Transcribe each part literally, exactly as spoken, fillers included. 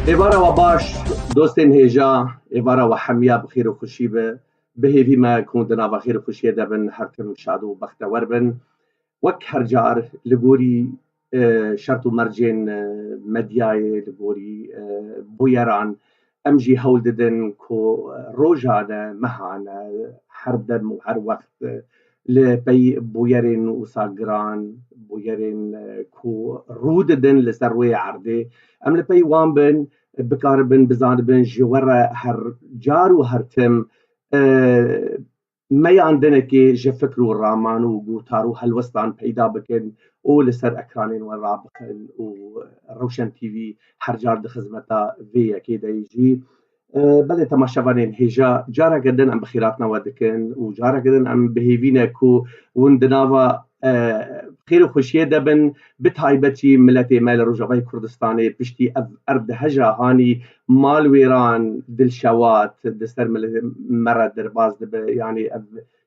Êvara we baş, dostên hêja, êvara we hemiya bi xêr û xweşî be. Bi hêvî me ku di nava xêr û xweşiyê de bin, her tim şad û bextewer bin. Wek her car li gorî, e, şert û mercên, e, medyayê, li gorî, e, bûyeran, em jî hewl didin ku rojane, mehane, her dem û her wext, e, li pey bûyerên wisa giran, bûyerên, e, ku rû didin li ser rûyê erdê, em li pey wan bin, bikaribin, bizanibin, ji we re her car û her tim, e, meyandinekê ji fikr û raman û gotar û helwestan peyda bikin û li ser ekranên we rabixin û Rewşen T V her car di xizmeta vê yekê de ye jî. E, belê temaşevanên hêja, careke din em bi xêratina we dikin û careke din em bi hêvî ne ku hûn di nava, e, xêr û xweşiyê de bin, bi taybet jî miletê me li Rojavayê Kurdistanê piştî ev erdheja hanî malwêran, dilşewat di ser miletê me re derbas dibe, yanî ev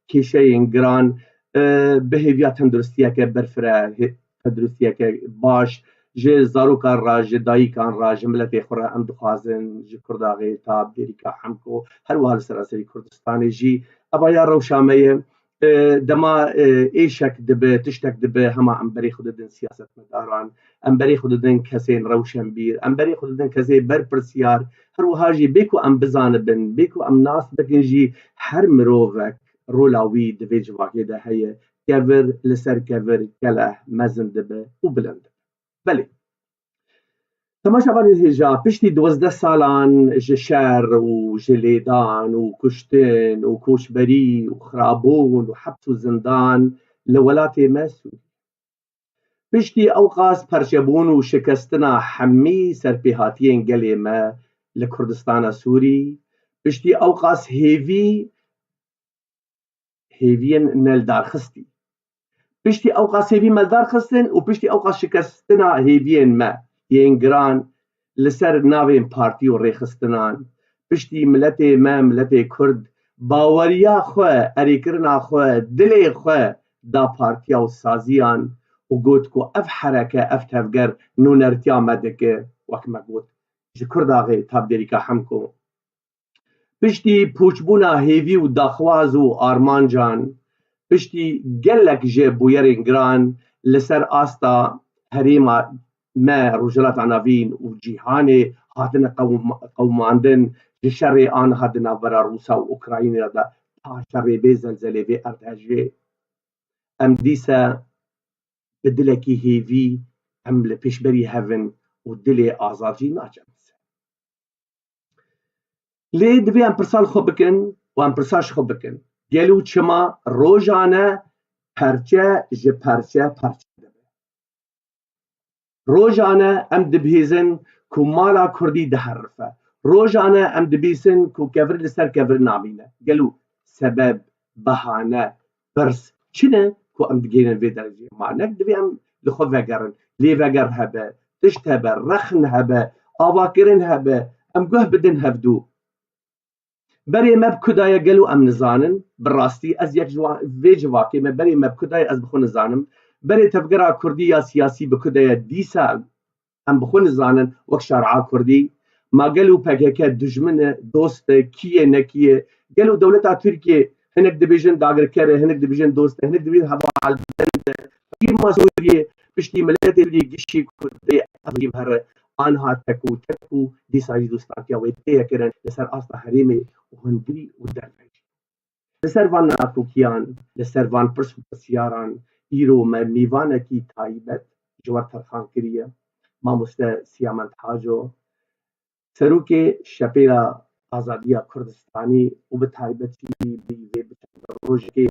kêşeyên giran, e, bi hêviya tenduristiyeke berfireh, hê-, tenduristiyeke baş, ji zarokan re, ji dayikan re, ji miletê xwe re em dixwazin, ji Kurdaxê ta Dêrîka Hemko, her wiha li seranserî Kurdistanê jî. Eva ya rewşa me ye. E, dema, e, êşek dibe, tiştek dibe, hema em berê xwe didin siyasetmedaran, em berê xwe didin kesên rewşenbîr, em berê xwe didin kesê berpirsiyar. Her wiha jî bê ku em bizanibin, bê ku em nas bikin jî, her mirovek rola wî di vê civakê de heye. Kevir li ser kevir keleh mezin dibe û bilind dibe. Belê. Temaşevanên hêja, piştî duwazdeh salan ji şer û ji lêdan û kuştin û koçberî û xirabûn û heps û zindan li welatê me Sûrî. Piştî ewqas perçebûn û şikestina hemî serpêhatiyên gelê me li Kurdistana Sûrî, piştî ewqas hêvî, hêviyên neldarxistî. Piştî ewqas hêvî me li dar xistin û piştî ewqas şikestina hêviyên me yên giran li ser navên partî û rêxistinan, piştî miletê me, miletê Kurd, baweriya xwe, erêkirina xwe, dilê xwe da partiya û saziyan û got ku ev hereke, ev tevger nûnertiya me dike, wek me got, ji Kurdaxê ta bi Dêrîka Hemko. Piştî pûçbûna hêvî û daxwaz û armancan, piştî gelek ji bûyerên giran li ser asta herêma me, Rojhilata Navîn û cîhanê hatine qewm-, qewimandin, ji şerê aniha di navbera Rûsa û Ukrayna de ta şerê vê zelzelê, vê erdhejê, em dîsa bi dilekî hêvî em li pêşberî hev in û dilê azad jî naçe min ser. Lê divê em pirsa li xwe bikin û em pirsa ji xwe bikin. Gelo çima rojane perçe ji perçe perçe dibe? Rojane em dibihîzin ku mala Kurdî diherife. Rojane em dibihîzin ku kevir li ser kevir namîne. Gelo sebeb, bahane, pirs çi ne ku em digihînin vê dereceyê? Ma nek divê em li xwe vegerin. Lêveger hebe, tişt hebe, rexn hebe, avakirin hebe, em guh bidin hevdû. Berê me bi ku de ye gelo em nizanin? Bi rastî ez yek ji wan, vê civakê me, berê me bi ku de ye ez bi xwe nizanim. Berê tevgera kurdî ya siyasî bi ku de ye dîsa em bi xwe nizanin wek şare'a kurdî? Ma gelo P K K dijmin e, dost e, kî ye, ne kî ye? Gelo dewleta Tirkiyê, hinek dibêjin dagirker e, hinek dibêjin dost e, hinek dibêjin hevalbend e. Hikîma Sûriyê piştî miletê Sûriyê gişî ku dê ev jî here, anha tek û tek û dîsa jî dostantiya wê tê ye kirin li ser asta herêmê û hundirî û derve jî. Li ser van nakokiyan, li ser van pirs û pirsiyaran îro me mîvanekî taybet ji we re terxan kiriye, mamoste Siyamend Haco, serokê Şepêla Azadiya Kurdistanî û bi taybetî bi vê bi çend rojekê,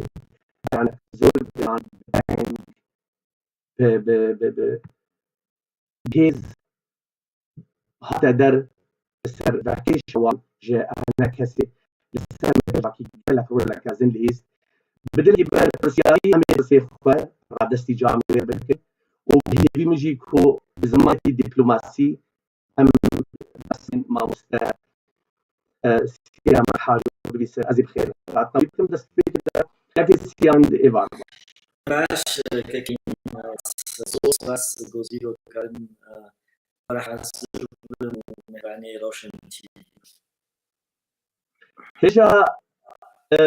yani zor giran bi deng, bi, bi, bi, bi hêz hate der li ser vekê şewan ji enekesê li ser civakî gelek rojek ezin lihîst. Bi dilekî berpirsiyarî em ê pirsê xwe radestî camêrê bikin û bi hêvî min jî ku bi zimanekî dîplomasî em basên mamoste, e, Siyamend Haco bibîsin. Ez ê bi xêr hatina wî bikim dest pê de. Kekê Siyamend, êvar baş. Baş, e, kekî, e, zor spas, gozîro karin, e, Ferah Sirgulin û mêvanê Rewşenî T V. Hêja e,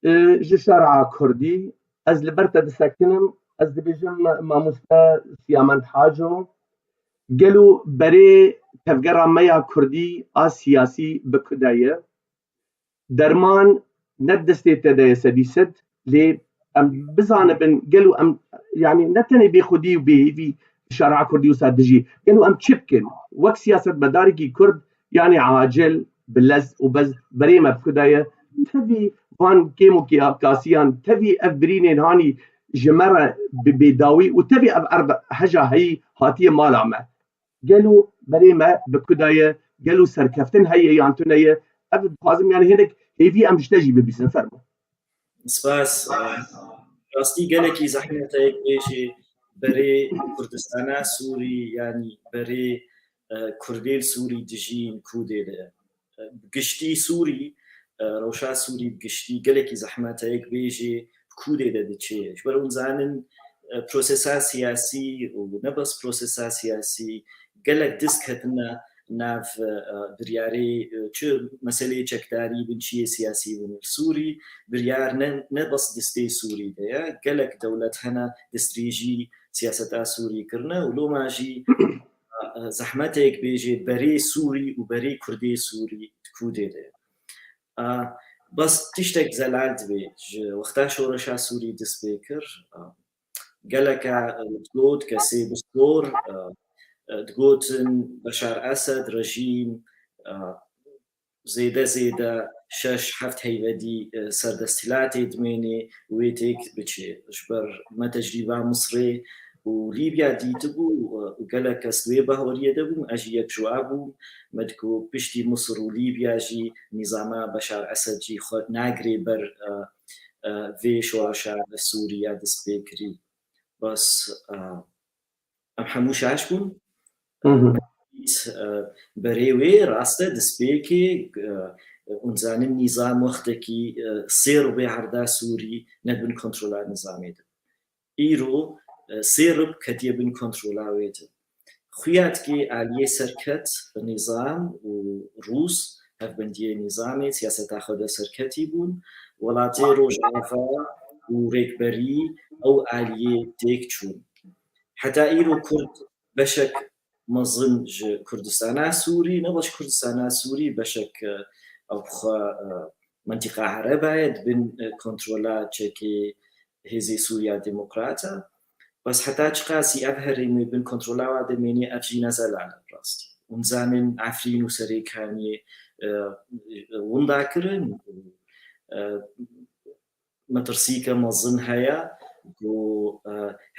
e, ji şer'a kurdî ez li ber te disekinim, ez dibêjim mamoste Siyamend Haco, gelo berê tevgera me ya kurdî a siyasî bi ku de ye? Derman ne destê te de ye sedî sed, lê em bizanibin gelo em, yanî ne tenê bêxwedî û bêhêvî şer'a kurdî wisa dijî, gelo em çi bikin? Wek siyasetmedarekî kurd, yanî acil, bi lez û bez berê me bi ku de ye. Tevî van kêm û kasiyan, tevî ev birînên hanî ji me re bi bêdawî û tevî ev erd heja heyî hatiye mala me. Gelo berê me bi ku de ye? Gelo serkeftin heye yan tune ye? Ev dixwazim, yanî hinek hêvî em ji te jî bibîsin. Fermo. Spas. Rastî gelekî zehmet e yek bêjê berê Kurdistana Sûrî, yanî berê e, Kurdê li Sûrî dijîn, ku dê de. E, bi giştî Sûrî, e, rewşa Sûrî bi giştî gelekî zehmet e yek bêjê ku dê de diçê. Ji ber hûn zanin, e, prosesa siyasî û ne bes prosesa siyasî gelek diz ketine nav, e, biryarê, e, çi meseleyê çekdarî bin, çiyê siyasî bin li Sûrî, biryar ne, ne bes destê Sûrî de ye. Gelek dewlet hene destdirêjî siyaseta Sûrî kirine û loma jî, e, zehmet e yek bêjê berê Sûrî û berê Kurdê Sûrî di ku dê de ye. E, bes tiştek zelal dibe ji wexta şoreşa Sûrî dest pê kir. E, geleke, e, digot kesê bi zor, e, e, digotin Beşar Esed rejîm, e, zêde zêde şeş heft heyvedî, e, ser desthilatê dimênê wê têk biçê. Ji ber me tecrîba Misrê û Lîbya dîtibû, e, û gelek kes wê baweriyê de bûn, ez jî yek ji wa bûm. Me digot piştî Misir û Lîbya jî nîzama Beşar Esed jî xwe nagirê ber, e, e, vê şoreşa Sûriya dest pê kirî. Bes, e, em hemû şaş bûn. E, berê wê rast e, destpêkê, e, hûn zanin nîzam wextekî, e, sê ribê erda Sûrî ne bin kontrola nîzamê de. Îro, e, sê rib ketiye bin kontrola wê de. Xuya dikê aliyê serket, nîzam û Rûs hevbendiyê nîzamê siyaseta xwe de serketî bûn. Welatê Rojava û rêkberî ew aliyê têk çûn. Heta îro Kurd beşek mezin ji Kurdistana Sûrî, ne baş Kurdistana Sûrî, beşek, e, ew xwe, e, mentiqa Ereba ye, di bin, e, kontrola çekê Hêzê Sûriya Demokrat e. Bes heta çiqasî ev herêmê bin kontrola wa de mênî, ev jî ne zelal e rastî. Hûn zanin Efrîn û Serêkaniyê, e, winda kirin û, e, metirsîke mezin heye ku, e,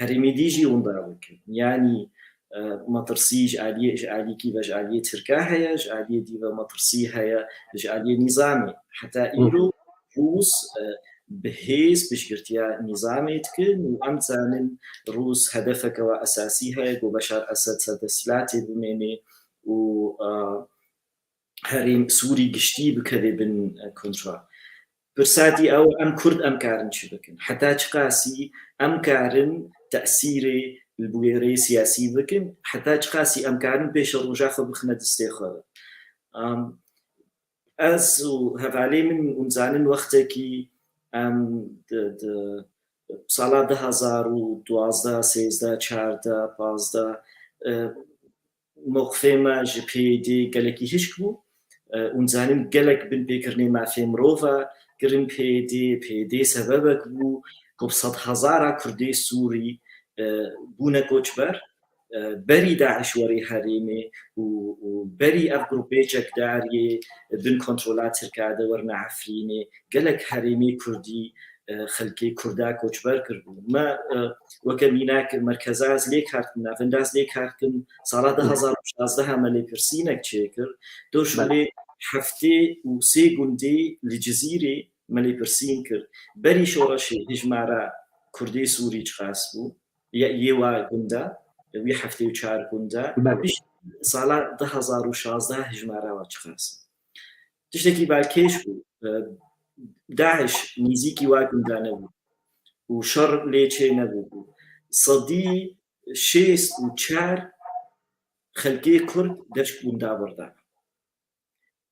herêmê dî jî winda bikin. Yanî, e, metirsî ji aliyê, ji alîkî ve ji aliyê Tirka heye, ji aliyê dî ve metirsî heye ji aliyê nîzamê. Heta îro Rûs, e, bi hêz piştgirtiya nîzamê dikin û em zanin Rûs hedefeke wa esasî heye ku Beşar Esed ser desthilatê bimêne û, e, herêm Sûrî giştî bikeve bin, e, kontrol. Pirsa dî ew, em Kurd em karin çi bikin? Heta çiqasî em karin tesîrê li bûyerê siyasî bikin? Heta çiqasî em karin pêşeroja xwe bixine destê xwe de? Am, ez û hevalê min, hûn zanin wextekî em di, di sala du hezar û duwazdeh, sêzdeh, çardeh, pazdeh, e, mewqifê me ji P Y D gelekî hişk bû. E, hûn zanin gelek binpêkirinê mafê mirov e kirin P Y D. P Y D sebebek bû ku bi sedhezara Kurdê Sûrî, e, bûne koçber. E, berî DAIŞ werê herêmê û, û berî ev grûpê çekdariyê bin kontrola Tirka de werine Efrînê, gelek herêmê Kurdî, e, xelkê Kurda koçber kiribû. Me, e, weke mînak merkeza ez lê kar dikim, navenda ez lê kar dikim, sala du hezar û şazdeh me lêpirsînek çêkir. Doşulê heftê û sê gundê li Cizîrê me lêpirsîn kir. Berî şoreşê hijmara Kurdê Sûrî çiqas bû? Ye, yê wa gunda, wî heftê û çar gunda, pişt sala du hezar û şazdeh hijmara wa çiqas? Tiştekî balkêş bû. E, DAIŞ nîzîkî wa gunda nebû û şer lê çê nebûbû. Sedî şêst û çar xelkê Kurd dev ji gunda berdabûn.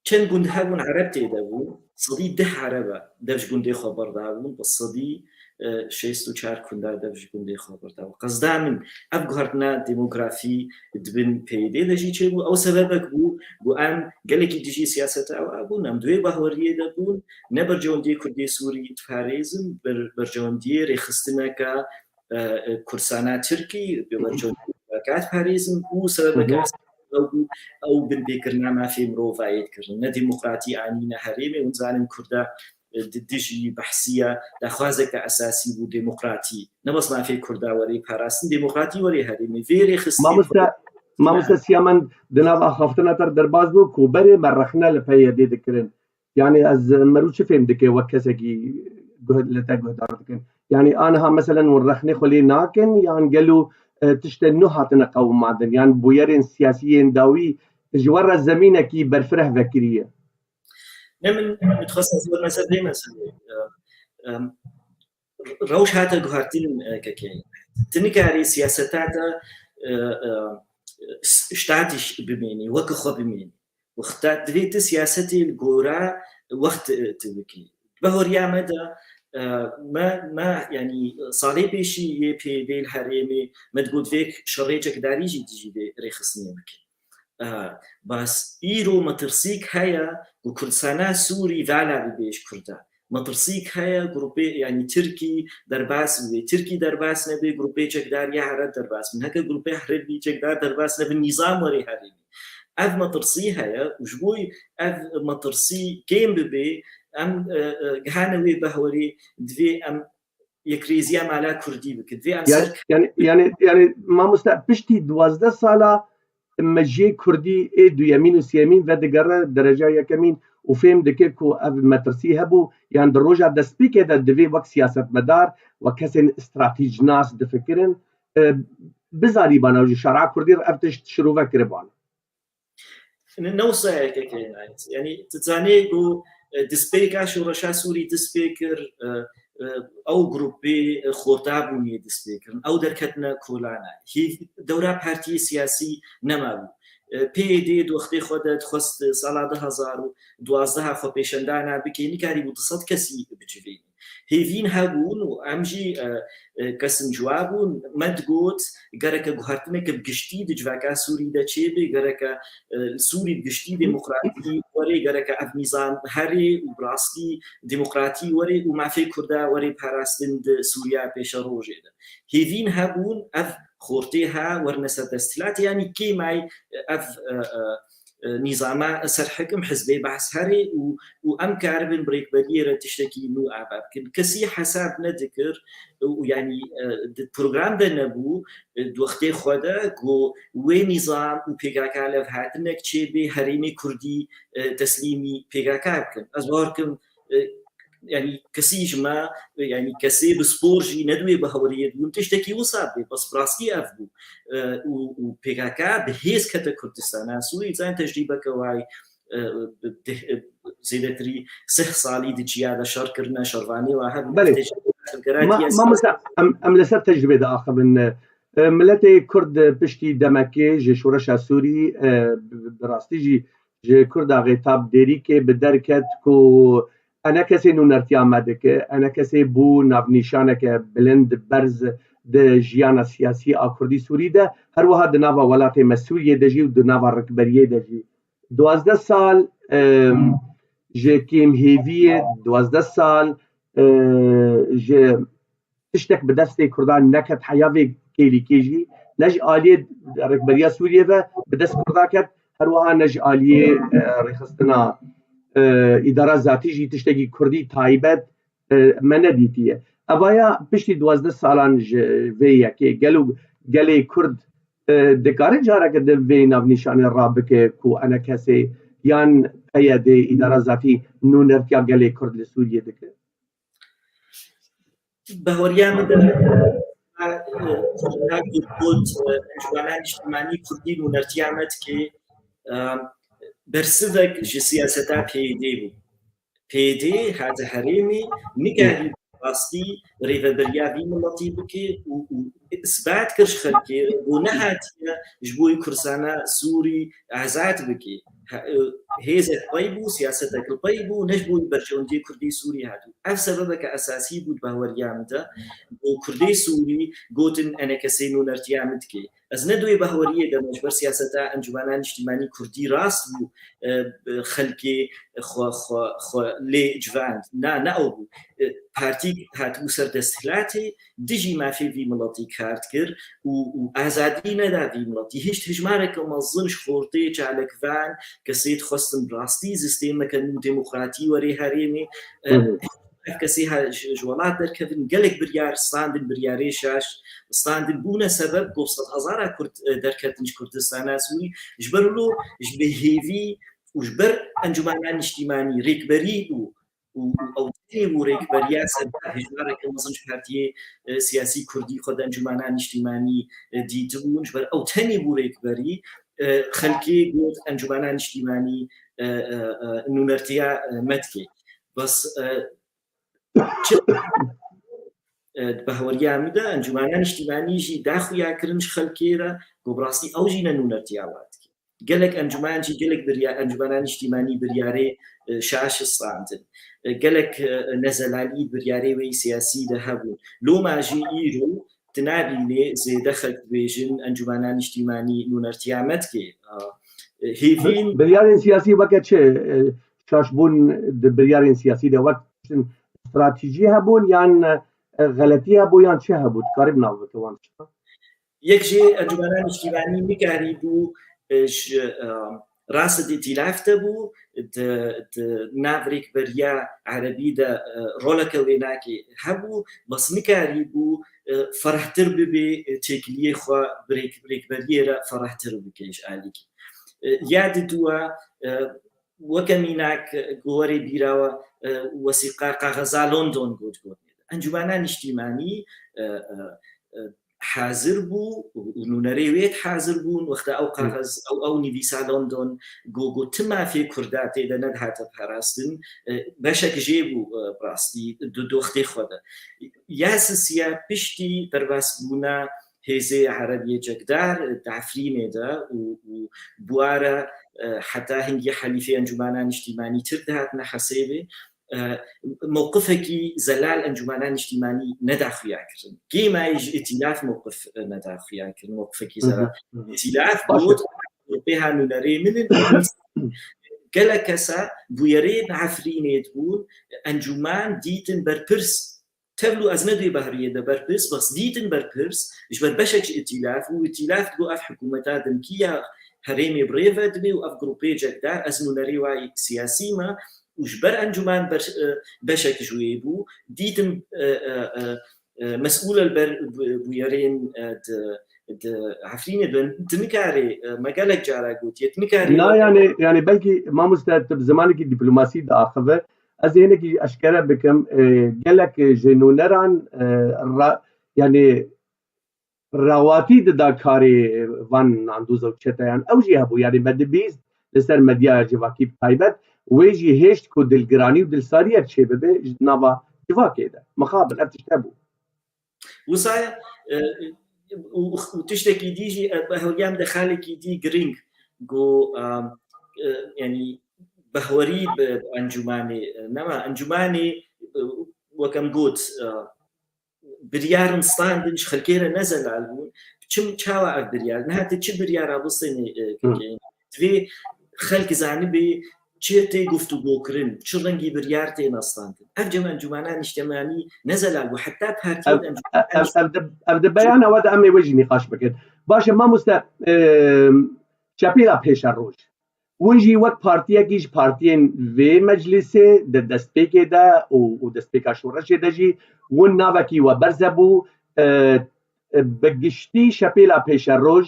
Çend gund hebûn, Ereb tê de bûn, sedî deh Ereb e dev ji gundê xwe berdabûn, bi sedî, e, şêst û çar gunda dev ji gundê xwe berdabûn. Qezda min ev guhertina demografî di bin P Y D de jî çêbû. Ew sebebek bû ku em gelekî dijî siyaseta ew bûn. Em di wê baweriyê de bûn, ne berjewendiyê Kurdê Sûrî diparêzin, ber-, berjewendiyê rêxistineke, e, e, Kurdistana Tirkî, berjewendiyê diparêzin û sebebeke Hı hı. esasî ew bû, ew binpêkirina mafê mirovayê dikirin. Ne demokratî anîne herêmê, hûn zanin Kurda, e, di dijî behsiya daxwazeke esasî bû demokratî. Ne bes mafê Kurda werê parastin, demokratî werê herêmê. Vê rêxistinê Mamoste, Mamoste Siyamen, di nav axaftina te derbas bû ku berê me rexne li P Y D dikirin. Yani ez, e, merû çi fêm dike wek kesekî guh-, li te guhdar dikin? Yani aniha meselen hûn rexnê xwe lê nakin yan gelo, e, tiştên nû hatine qewimandin yan bûyerên siyasî yên dawî ji we re zemînekî berfireh vekiriye? Ne min, min dixwest ez werime ser vê meselê. E, em, rewş hate guhertin, e, kekê. Tu nikarî siyaseta te, e, e, statiş bimênî, weke xwe bimênî. Wexta divê tu siyasetê li gora wext, e, tu bikî. Bahoriya me de, e, me, me, yanî salê pêşî yê P Y D li herêmê me digot vê şerê çekdarî jî dijî vê rêxistinê bike. E, bas îro metirsîk heye ku Kurdistana Sûrî vala bibe ji Kurda. Metirsîk heye grûpê, yanî Tirkî derbas bibe. Tirkî derbas nebe, grûpê çekdar ya Ereb derbas bin. Heke grûpê Erebî çekdar derbas nebin, nîzam were herêmê. Ev metirsî heye û ji bo ev metirsî kêm bibe, em, e, e, gihane wê behwerê, divê em yekrêziya mala Kurdî bikin. Divê em Yani, ser yani, yani, yani mamoste piştî duwazdeh sala mejiyê Kurdî ê duyemîn û sêyemîn vedigere dereca yekemîn û fêm dike ku ev metirsî hebû, yan di roja destpêkê de divê wek siyasetmedar, wek kesên stratejnas difikirin, e, bizanîbana û ji şer'a Kurdî re ev tişt şirove kiribana. Ne, ne wisa ye kekê Nayet. Yanî, tu zanî ku, e, destpêka şoreşa Sûrî dest pê kir, e, e, ew grûpê, e, xorta bûnê dest pê kirin. Ew derketine kolana. Hîv dewra partiyê siyasî nemabû. E, P Y D di wextê xwe de dixwest, e, sala du hezar û duwazdeh xwe pêşendana bike, nikarîbû du sed kesî bicivînî. Hêvîn hebûn û em jî, e, e, kesin ciwa bûn. Me digot, gereke guhertineke bi giştî di civaka Sûrî de çêbe, gereke, e, Sûrî bi giştî demokratî were, gereke ev nîzam herê û bi rastî demokratî were û mafê Kurda were parastin di Sûriya pêşerojê de. Hêvîn hebûn, ev xortê ha werine ser desthilatê, yanî kêmay ev, e, e, e, nîzama serhekim hizbê Behs herê û, û em karibin bi rêkberiyê re tiştekî nû ava bikin. Kesî hesab nedikir û, yanî, e, di program de nebû, e, di wextê xwe de ku wê nîzam û P K K levhatinek çêbê herêmê Kurdî, e, teslîmî P K K bikin. Ez bawer kim, e, yanî kesî ji me, yanî kesê bi spor jî ne di wê baweriyê dibûn, tiştekî wisa bê, bes bi rastî ev bû. E, û, û P K K bi hêz kete Kurdistana Sûrî, zaten tecrîbeke wayî, e, bi deh, e, zêdetirî sih salî di çiya de şer kirine, şervanê wa hebû. Belê. Tecrîbe Ma-, ya mamosta, em, em li ser tecrîbê diaxivin. E, miletê Kurd piştî demekê ji şoreşa Sûrî, e, bi, bi rastî jî ji Kurda Xêtab Dêrîkê bi derket ku ENKSê nûnertiya me dike. ENKSê bû navnîşaneke bilind berz di jiyana siyasî a Kurdî Sûrî de, her wiha di nava welatê me Sûriyê de jî û di nava rikberiyê de jî. Duwazdeh sal, em, ji kêmhêviyê, duwazdeh sal, e, ji tiştek bi destê Kurdan neket heya vê kêlîkê jî, ne ji aliyê rêkberiya Sûriyê ve bi dest Kurda ket, her wiha ne ji aliyê, e, rêxistina, e, îdara zatî jî tiştekî Kurdî taybet, e, me nedîtiye. Evaya piştî duwazdeh salan ji vê yekê gelo gelê Kurd, e, dikare careke di vê navnîşanê rabike ku ENKSê yan PYDê îdara zatî nûnertiya gelê Kurd li Sûriyê dike? Bahoriya min de, e, e, got, e, Encûmena Niştimanî Kurdî nûnertiya me dike, e, bersivek ji siyaseta PYDê bû. PYD hate herêmê, nikarî rastî rêveberiya vî miletî bike û, û isbat kir ji xelkê, û nehatiye ji bo Kurdistana Sûrî azad bike. He-, hêzek pey bû, siyasetek li pey bû, ne ji bo berjewendiyê Kurdê Sûrî hatibû. Ev sebebeke esasî bû di bahweriya min de. Bo Kurdê Sûrî gotin enekesê nûnertiya min dike. Ez ne di wê bahweriyê de me, ji ber siyaseta Encûmena Niştîmanî Kurdî rast bû, e, xelkê xwe, xwe, xwe lê civand. Na, ne ew bû. E, partîk hatibû ser desthilatê, dijî mafê vî miletî kar dikir û, û azadî neda vî miletî. Hişt hijmareke mezin ji xortê çalakvan, kesê dixwestin bi rastî sistêmeke nû demokratî were herêmê. E, Hı hı. Ev kesê ha-, ji, ji welat derkevin, gelek biryar standin, biryarê şaş standin, bûne sebeb ku sed hezara Kurd, e, derketin ji Kurdistana Sûrî. Ji ber wilo, ji bêhêvî û ji ber Encûmena Niştîmanî rêkberî bû û, û ew tenê bû rêkberiya ser hejmareke mezin ji partiyê, e, siyasî Kurdî xwe di Encûmena Niştîmanî, e, dîtibûn. Ji ber ew tenê bû rêkberî, e, xelkê got Encûmena Niştîmanî, e, e, e, nûnertiya, e, me dike. Bes, e, çi, e, di bahweriya min de Encûmena Niştîmanî jî da xuya kirin ji xelkê re ku bi rastî ew jî ne nûnertiya wa dike. Gelek encûmen jî, gelek birya-, Encûmena Niştîmanî biryarê, e, şaş standin. E, gelek, e, nezelalî biryarê wê siyasî de hebûn. Loma jî îro tu nabînê zêde xelk dibêjin Encûmena Niştîmanî nûnertiya me dike. A, e, hêvîn Biryarên siyasî weke çi, e, şaşbûn di biryarên siyasî de wek stratejî hebûn yan, e, xeletî hebû yan çi hebû? Dikarî bi nav bike wan tiştan? Yek jê Encûmena Niştîmanî nikarîbû, e, ji, e, rastid îtîlaf de bû, di, di nav rêkberiya erebî de, e, roleke wênakê hebû, bes nikarîbû, e, ferehtir bibe, e, têkiliyê xwe bi rêk-, rêkberiyê re ferehtir bike ji alîkî. E, ya diduwa, e, weke mînak, e, ku werê bîra we, e, wesîqa kaxeza London got, got. Encûmena Niştîmanî, e, e, e, hazir bû û, û nûnerê wê hazir bûn. Wexta ew Hı. kaxez, ew, ew nivîsa London, ku, ku ti mafê Kurda tê de nedihate parastin, e, beşek jê bû, e, bi rastî di doxtê xwe de. Ya sisiya piştî derbasbûna hêzê Erebiyê Çekdar, e, di Efrînê de û, û buwara, e, heta hingî helîfê Encûmena Niştîmanî Tirk dihatine hesêbê, e, mewqifekî zelal Encûmena Niştîmanî neda xuya kirin. Kêmayî ji îtîlaf mewqif, e, neda xuya kirin, mewqifekî Hı hı, zelal. hı hı. Îtîlaf Baş e. got, pêha nûnerê min in. Gelek kesa bûyerê bi Efrînê dibûn, encûmen dîtin berpirs. Tevlû ez ne dê behriyê de berpirs, bes dîtin berpirs, ji ber beşek ji îtîlaf û îtîlaf digot ev hikûmeta demkî ya herêmê bi rê ve dibe û ev grûpê cekdar, ez nûnerê wayî siyasî me û ji ber encûmen ber-, e, beşek ji wê bû, dîtin, e, e, e, e, mesûl el ber bu-, bûyerên, e, di, di Efrînê bin, tu nikarê, e, me gelek cara gotiye, tu nikarê Na, weke yani, yani belkî mamoste tu bi zimanekî dîplomasî diaxive, ez ê hinekî eşkere bikim, e, gelek ji nûneran, e, ra-, yani rawatî dida karê van nandoza û çeteyan. Ew jî hebû, yani me dibîst li ser medyaya civakî bi taybet, wê jî hêşt ku dilgiranî û dilsariyek çêbibe ji nava civakê de. Mixabin ev tişt hebû. Wisa, e, û, û tiştekî dî jî, e, bi hewliyam de xalekî dî girîng, ku, e, e, yani behwerî bi encûmanê, e, nema encûmanê, e, wek em got, e, biryarin standin ji xelkê re ne zelal bûn. Çim, çawa ev biryar? Niha tu çi biryara bistênê, e, Hı. kekê? Divê xelk zanibê çi tê guftûgokirin, çi rengî biryar tê nestandin. Ev cem encûmena niştemanî ne zelal bû. Heta partiyên Ev, encûmena ev, ev, ev de, ev de beyana we de em ê wê jî nîqaş bikin. Baş e, mamoste, e, çepêla pêşeroj. Hûn jî wek partiyekî ji partiyên vê meclîsê di destpêkê de û, û destpêka şoreşê de jî hûn navekî we berze bû, e, e, bi giştî şepêla pêşeroj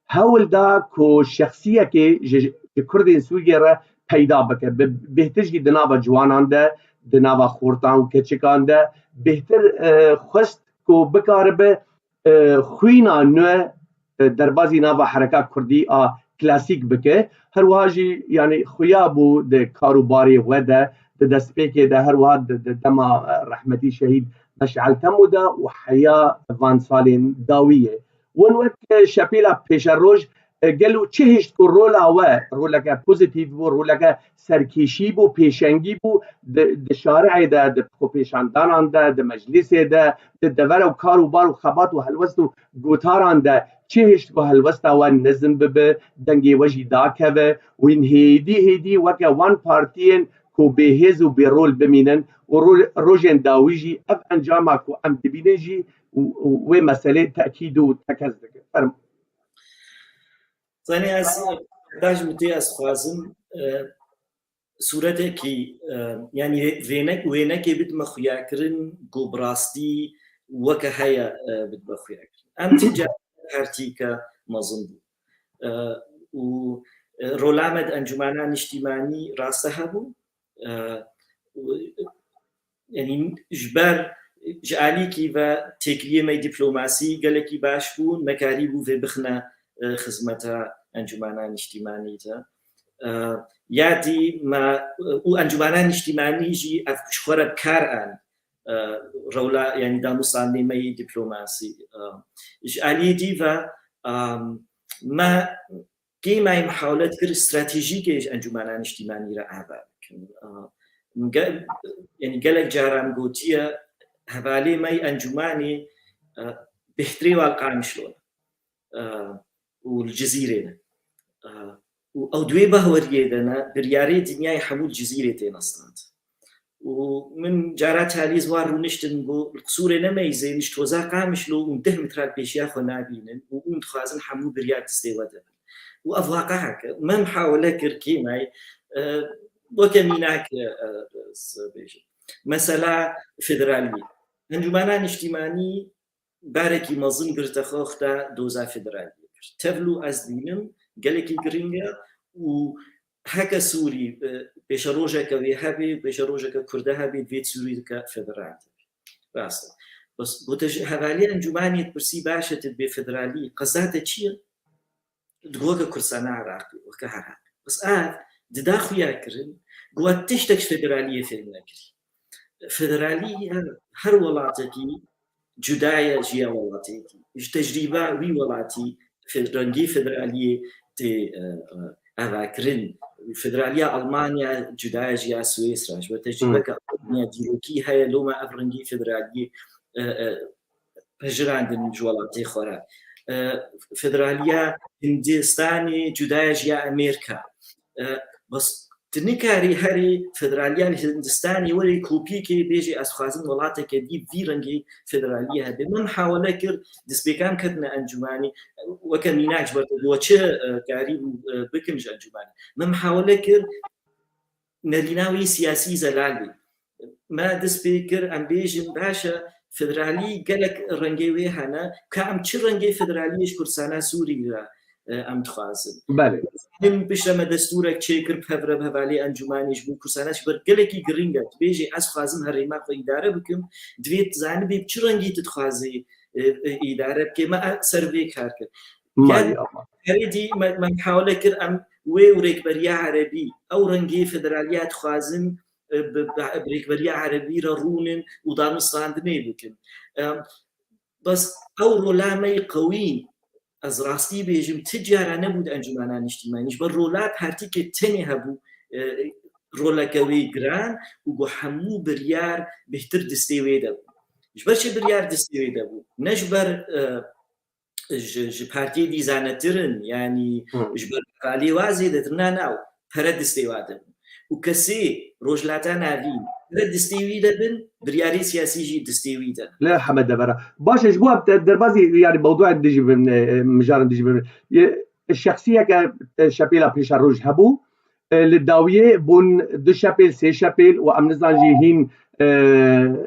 hewl da ku şexsiyekê ji, ji Kurdên Sûriyê re peyda bike. Bi, bêhtir jî di nava ciwanan de, di nava xortan û keçikan de bêhtir, e, xwest ku bikaribe, e, xwîna nû, e, derbazî nava hereka kurdî a klasîk bike. Her wiha jî, yani, xuya bû di kar û barê we de, di destpêkê de, her wiha di, di dema, e, rehmetî şehîd Meşal Temo de û heya van salên dawiyê. Wan wek şepêla pêşeroj, e, gelo çi hişt ku rola we roleke pozîtîf bû, roleke serkêşî bû, pêşengî bû, di, di şarihê de, di xwepêşandanan de, di meclîsê de, di devera û kar û bar û xebat û helwest û gotaran de çi hişt ku helwesta we nizm bibe, dengê we jî dakeve û hîn hêdî hêdî weke wan partiyên ku bêhêz û bêrol bimînin û ro-, rojên dawî jî ev encama ku em dibînin jî û, û wê meselê tekîd û tekez dike. Fermo. Zanî ez, Bexdaş Mutê, ez xwazim, e, sûretekî, e, yanî vênek, wênekê bidime xuyakirin ku bi rastî weke heye, e, bidime xuyakirin. Em ti careke partîke mezin bû. E, û, e, rola me di Encûmena Niştîmanî raste hebû. E, û, yanî ji ber, ji alîkî ve têkiliyê me yê dîplomasî gelekî baş bû, nekarîbû vê bixine, e, xizmeta Encûmena Niştîmanî de. E, ya dî me, û Encûmena Niştîmanî jî ev ji xwe re bi kar an, e, rewla, yanî danûstandinê me yê dîplomasî. E, ji aliyê dî ve, e, me kêmayî mihawle dikir stratejîkê ji Encûmena Niştîmanî re ava bikin. A, ge-, yanî gelek caran gotiye, hevalê me yê encûmanê, e, bêhtirê wa li Qamişlo ne, e, û li Cizîrê ne. E, û ew di wê bahweriyê de ne, biryarê dinyayê hemû li Cizîrê têne stand. Û min cara talî wan rûniştin, got, li qisûrê ne meyzên, ji toza Qamişlo hûn deh metre li pêşiya xwe nabînin û hûn dixwazin hemû biryar destê we de bin. Û ev waqihek e. Me mihawele kir kêmayî, e, weke mînak, e, ez bêjim. Mesela federaliyê. Encûmena Niştîmanî barekî mezin girte xwe, xwe da doza federaliyê kir. Tevlû ez dînim gelekî girîng e û heke Sûrî, e, pêşerojeke wê hebe, pêşerojeke Kurde hebe, divê Sûrî dike federal dibe. Rast e. Bes gote ji hevalê encûmanê dipirsî, baş e, tu dibê federalî, qeza te çi ye? Digo weke Kurdistana Iraqê, weke Iraq. Bes ev dida xuya kirin, got tiştek ji federaliyê fêm nekirî. Federalî her, her welatekî cuda ye ji ya welatêkî. Ji tecrîba wî welatî fe-, rengê federaliyê tê, e, e, avakirin. Federaliya Almanya cuda ye ji ya Swêsra. Ji ber tecrîbeke Almanya dîrokî heye, loma ev rengê federaliyê, e, e, pejirandin ji welatê xwe re. E, federaliya Hindistanê cuda ye ji ya Amerîka. E, bes tu nikarî herî federaliya li Hindistanê werî kopîkê bêjî, ez xwazim welateke dî vî rengî federaliyê hebe. Me mihawele kir, destpêkan ketine encûmanê, weke mînak ji ber te got çi, e, karî, e, bikim ji encûmanê. Me mihawele kir nerîna wî siyasî zelal bî. Me dest pê kir, em bêjin, baş e, federalî gelek rengê wê hene, ka em çi rengê federaliyê ji Kurdistana Sûrî re, e, em dixwazin. Belê. Min piştre me destûrek çêkir, bi hev re bi hevalê encûmanê ji bo Kurdistana, ji ber gelekî girîng e. Tu bêjî, ez xwazim herêma xwe îdare bikim, divê tu zanibî bi çi rengî tu dixwazî, e, e, îdare bikê. Me, e, ser vê kar kir. Marî ama. Herê dî me, me mihawele kir, em wê û rêkberiya erebî, ew rengê federaliya dixwazin, e, bi, bi, bi rêkberiya erebî re rûnin û danûstandinê bikin. E, bes ew rola me yê qewî, ez rastî bêjim, ti cara nebû di Encûmena Niştîmanî. Ji ber rola partîkê tenê hebû, e, roleke wê giran û ku hemû biryar bêhtir destê wê de bû. Ji ber çi biryar destê wê de bû? Ne ji ber, e, ji, ji partiyê dî zanetir in, yanî Hı. ji ber hevalê wa zêdetir, na, na, pere destê wa de bin. Û kesê Rojhilata Navîn pere destê wî de bin, biryarê siyasî jî destê wî de. Lê heme devera. Baş e, ji bo em te derbazî, yanî mewduên dijî bin, e, e, mijarin dijî bin. Ye, şexsiyeke, e, şepêla pêşeroj hebû, e, li dawiyê bûn du şepêl, sê şepêl û em nizan jî hîn, e,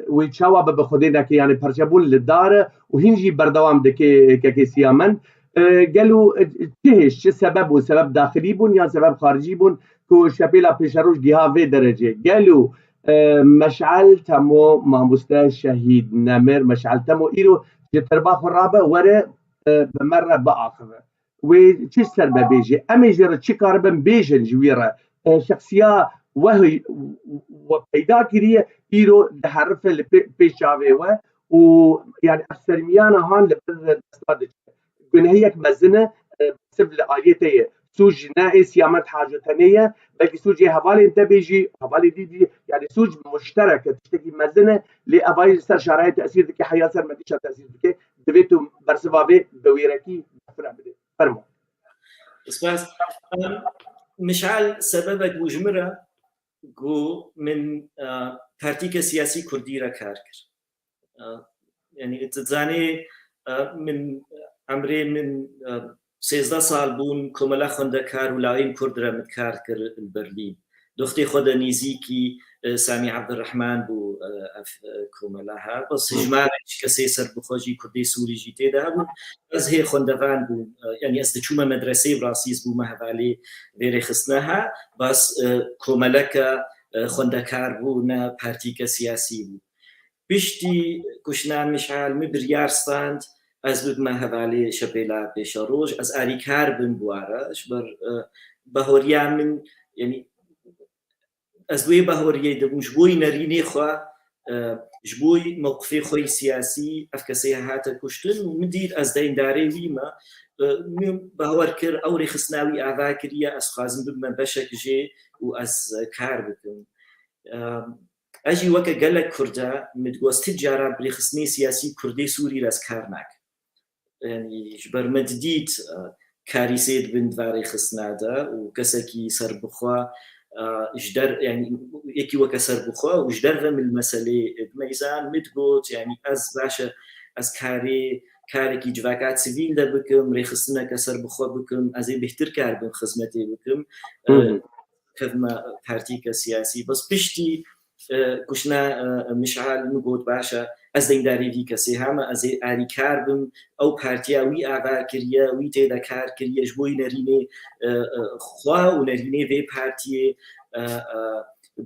wê çawa bibe, Xwedê neke, yanî perçebûn li dar e û hîn jî berdewam dike kekê Siyamen. E, gelo, e, çi hêj, çi sebeb bûn, sebeb daxilî bûn yan sebeb xaricî bûn ku şepêla pêşeroj giha vê derecê? Gelo, e, Meşal Temo, mamoste şehîd Nemir Meşal Temo îro ji terba xwe rabe, were, e, bi me re biaxive. Wê çi ser me bêje? Em ê jê re çi karibin bêjin ji wî re? E, şexsiya we, we peyda kiriye îro diherife li pê-, pêş çavê we û, yani, ev sermiyana han li vir desta diçe. Gunehiyek mezin e, e, siv li aliyê te ye. Sûc ne ê Siyamend Haco tenê ye, belkî sûcê hevalên te bê jî, hevalê dî dî, yani sûc muşterek e, tiştekî mezin e, lê evayî li ser şarayê tesîr dike, heya ser medîşa tesîr dike. Divê tu bersiva vê bi wêrekî fireh bidê. Fermo. Spas. Em, Mişal sebebek bû ji min re ku min, e, partîke siyasî kurdî re kar kir. E, yani, tu dizanî, e, min, emrê min, e, sêzdeh sal bûn, komela xwendekar û lawên kurd re min kar kir li Berlîn. Doxtê xwe de nêzîkî, e, Samî Ebdurrehman bû, e, ev, e, komela ha. Bes Hı. hijmarek ji kesê serbixwe jî, kurdê Sûrî jî tê de hebûn. Ez hê xwendevan bûm, e, yani ez diçûme medreseyê, bi rastî ez bûme hevalê vê rêxistina ha. Bes, e, komeleke, e, xwendekar bû, ne partîke siyasî bû. Piştî kuştina Mişal min biryar stand, ez bibime hevalê Şepêla Pêşeroj, ez alîkar bim bi wa re, ji ber, e, bahoriya min, yani, ez wê bahoriyê de bûm, ji bo nerînê xwe, e, ji bo mewqifê xwe yî siyasî, ev kesê hate kuştin û min dît ez deyndarê wî me. E, min bahor kir, ew rêxistina wî ava kiriye, ez xwazim bibime beşek jê û ez kar bikim. E, Ez jî weke gelek Kurd e, min digot, ez ti cara bi rêxistinê siyasî Kurdê Sûrî re ez kar nakim. Yani, ji ber me didît, e, karîsê dibin di va rêxistina de û kesekî serbixwe, e, ji der, yani, yekî weke serbixwe û ji derve min li meselê dimeyzan, min digot, yani, ez baş e, ez karê, karekî civaka sivîl de bikim, rêxistineke serbixwe bikim, ez ê bêhtir kar bim, xizmetê bikim. E, Hı hı. kevime partîke siyasî. Bes piştî, e, kuştina, e, Mişal min got, baş e, ez deyndarê vî kesê heme, ez ê alîkar bim, ew partiya wî ava kiriye, wî tê de kar kiriye, ji bo nerînê, e, e, xwe û nerînê vê partiyê, e, e,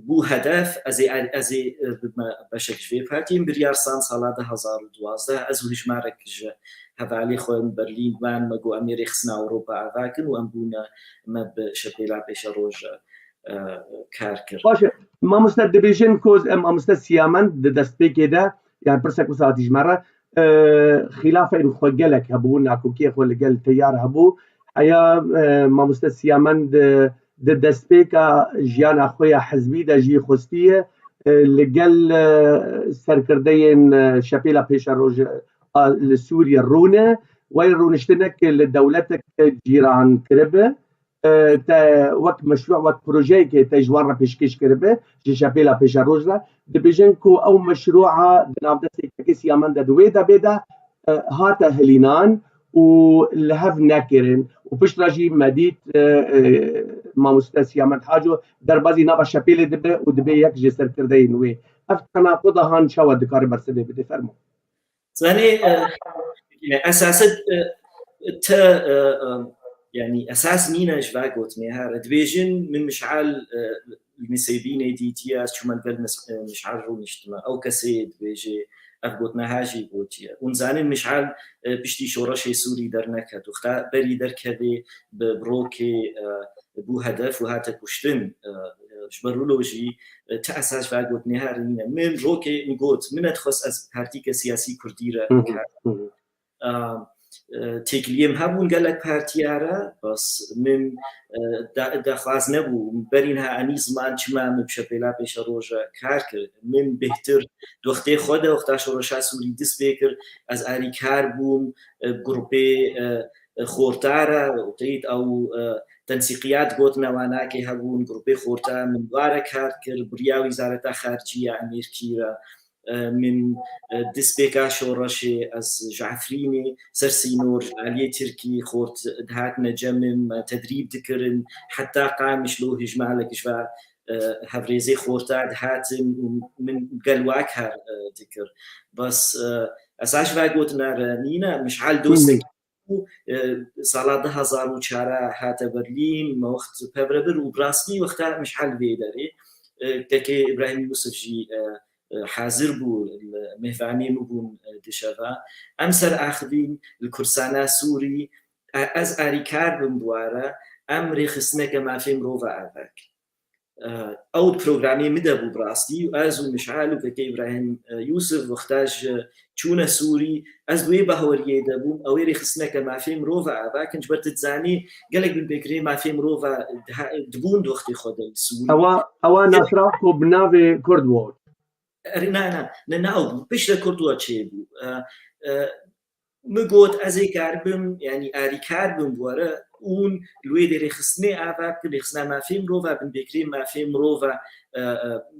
bû hedef, ez ê, ez ê, e, bibime beşek ji vê partiyê. Min biryar stand sala du hezar û duwazdeh, ez û hijmarek ji hevalê xwe li Berlîn, wan me got, em ê rêxistina Ewropa ava kin û em bûne me bi Şepêla Pêşeroj, e, kar kir. Baş e, mamoste, dibêjin ku, e, mamoste Siyamend di destpêkê de, yani pirsek wisa hatî ji me re, e, xîlafên xwe gelek hebû, nakokiyê xwe li gel teyar hebû. Heya, e, mamoste Siyamend, e, di destpêka jiyana xwe ya hizbî de jî xwestiye, e, li gel, e, serkirdeyên, e, Şepêla Pêşeroj, e, a, li Sûriyê rûne, wey rûniştinek li dewletek cîran kiribe, e, te wek meşrû, wek projeyekê te ji wan re pêşkêş kiribe, ji Şepêla Pêşeroj re. Dibêjin ku ew meşrûa di navdestê K K Siyamend de di wê debê de, e, hate hilînan û li hev nekirin. Û piştre jî me dît, e, e, mamoste Siyamend Haco derbazî nava Şepêlê dibe û dibe yek ji serkirdeyên wê. Ev tenaquda han çawa dikare bersivê bide? Fermo. Zanî, e, yine esas, e, te, e, e, yani esas nîne ji va gotinê her. Dibêjin min Mişal, e, li Nisêbînê dîtiye, ez çûme li gel Mis-, e, Mişal rûniştime. Ew kesê dibêje, ev gotina ha jî gotiye. Hûn zanin Mişal, e, piştî şoreşê Sûrî derneket. Wexta berî derkevê bi, bi rokê, e, bû hedef û hate kuştin. E, e, ji ber wilo jî, e, ti esas va gotinê her nîne. Min rokê min got, min nedixwest ez partîke siyasî kurdî re Hı hı, kar. Hı hı. E, e, têkiliyê min hebûn gelek partiya re, bes min, e, da-, daxwaz nebû. Berî niha enî ziman çima min bi Şepêla Pêşeroj re kar kir. Min bêhtir di wextê xwe de, wexta şoreşa Sûrî dest pê kir, ez alîkar bûm, e, grûpê, e, e, xorta re, teyîd ew, e, tensîqiyat gotin ewanakê hebûn, grûpê xorta min wa re kar kir, biriya Wîzareta Xaricî ya Amerîkî re, e, min, e, destpêka şoreşê ez ji Efrînê ser sînor, ji aliyê Tirkî xort dihatine cem min, me tedrîb dikirin, heta Qamişlo hijmalek ji va, e, hevrêzê xorta dihatin û min gel wa kar, e, dikir. Bes, e, esas ji va gotina re nîne, Mişal dostek bû, e, sala du hezar û çar hate Berlîn, me wext pevre bir û bi rastî wexta Mişal vê derê, e, Kekê Îbrahîm Yûsif jî, e, e, hazir bû, li mêvanê min bûn, e, dişeva. Em ser axivîn li Kurdistana Sûrî, e, ez alîkar bim bi wa re, em rêxistineke mafê mirova ava kin. Ew programê min de bû bi rastî û ez û Mişal û kekê Îbrahîm Yûsif wexta ji çûne Sûrî, ez di wê baweriyê de bûm, ew ê rêxistineke mafê mirova ava kin, ji ber tu dizanî gelek binpêkirê mafê mirova dibûn di wextê xwe de li Sûrî. Ewa, ewa nasra ku bi navê Kurd Watch. Erê, na, na, ne, ne ew bû. Piştre Kurd Watch çêbû. Min got, ez ê kar bim, yanî arîkar bim, were, hûn li wê dê rêxistinê ava bikin, rêxistina mafê mirova, binpêkirê mafê mirova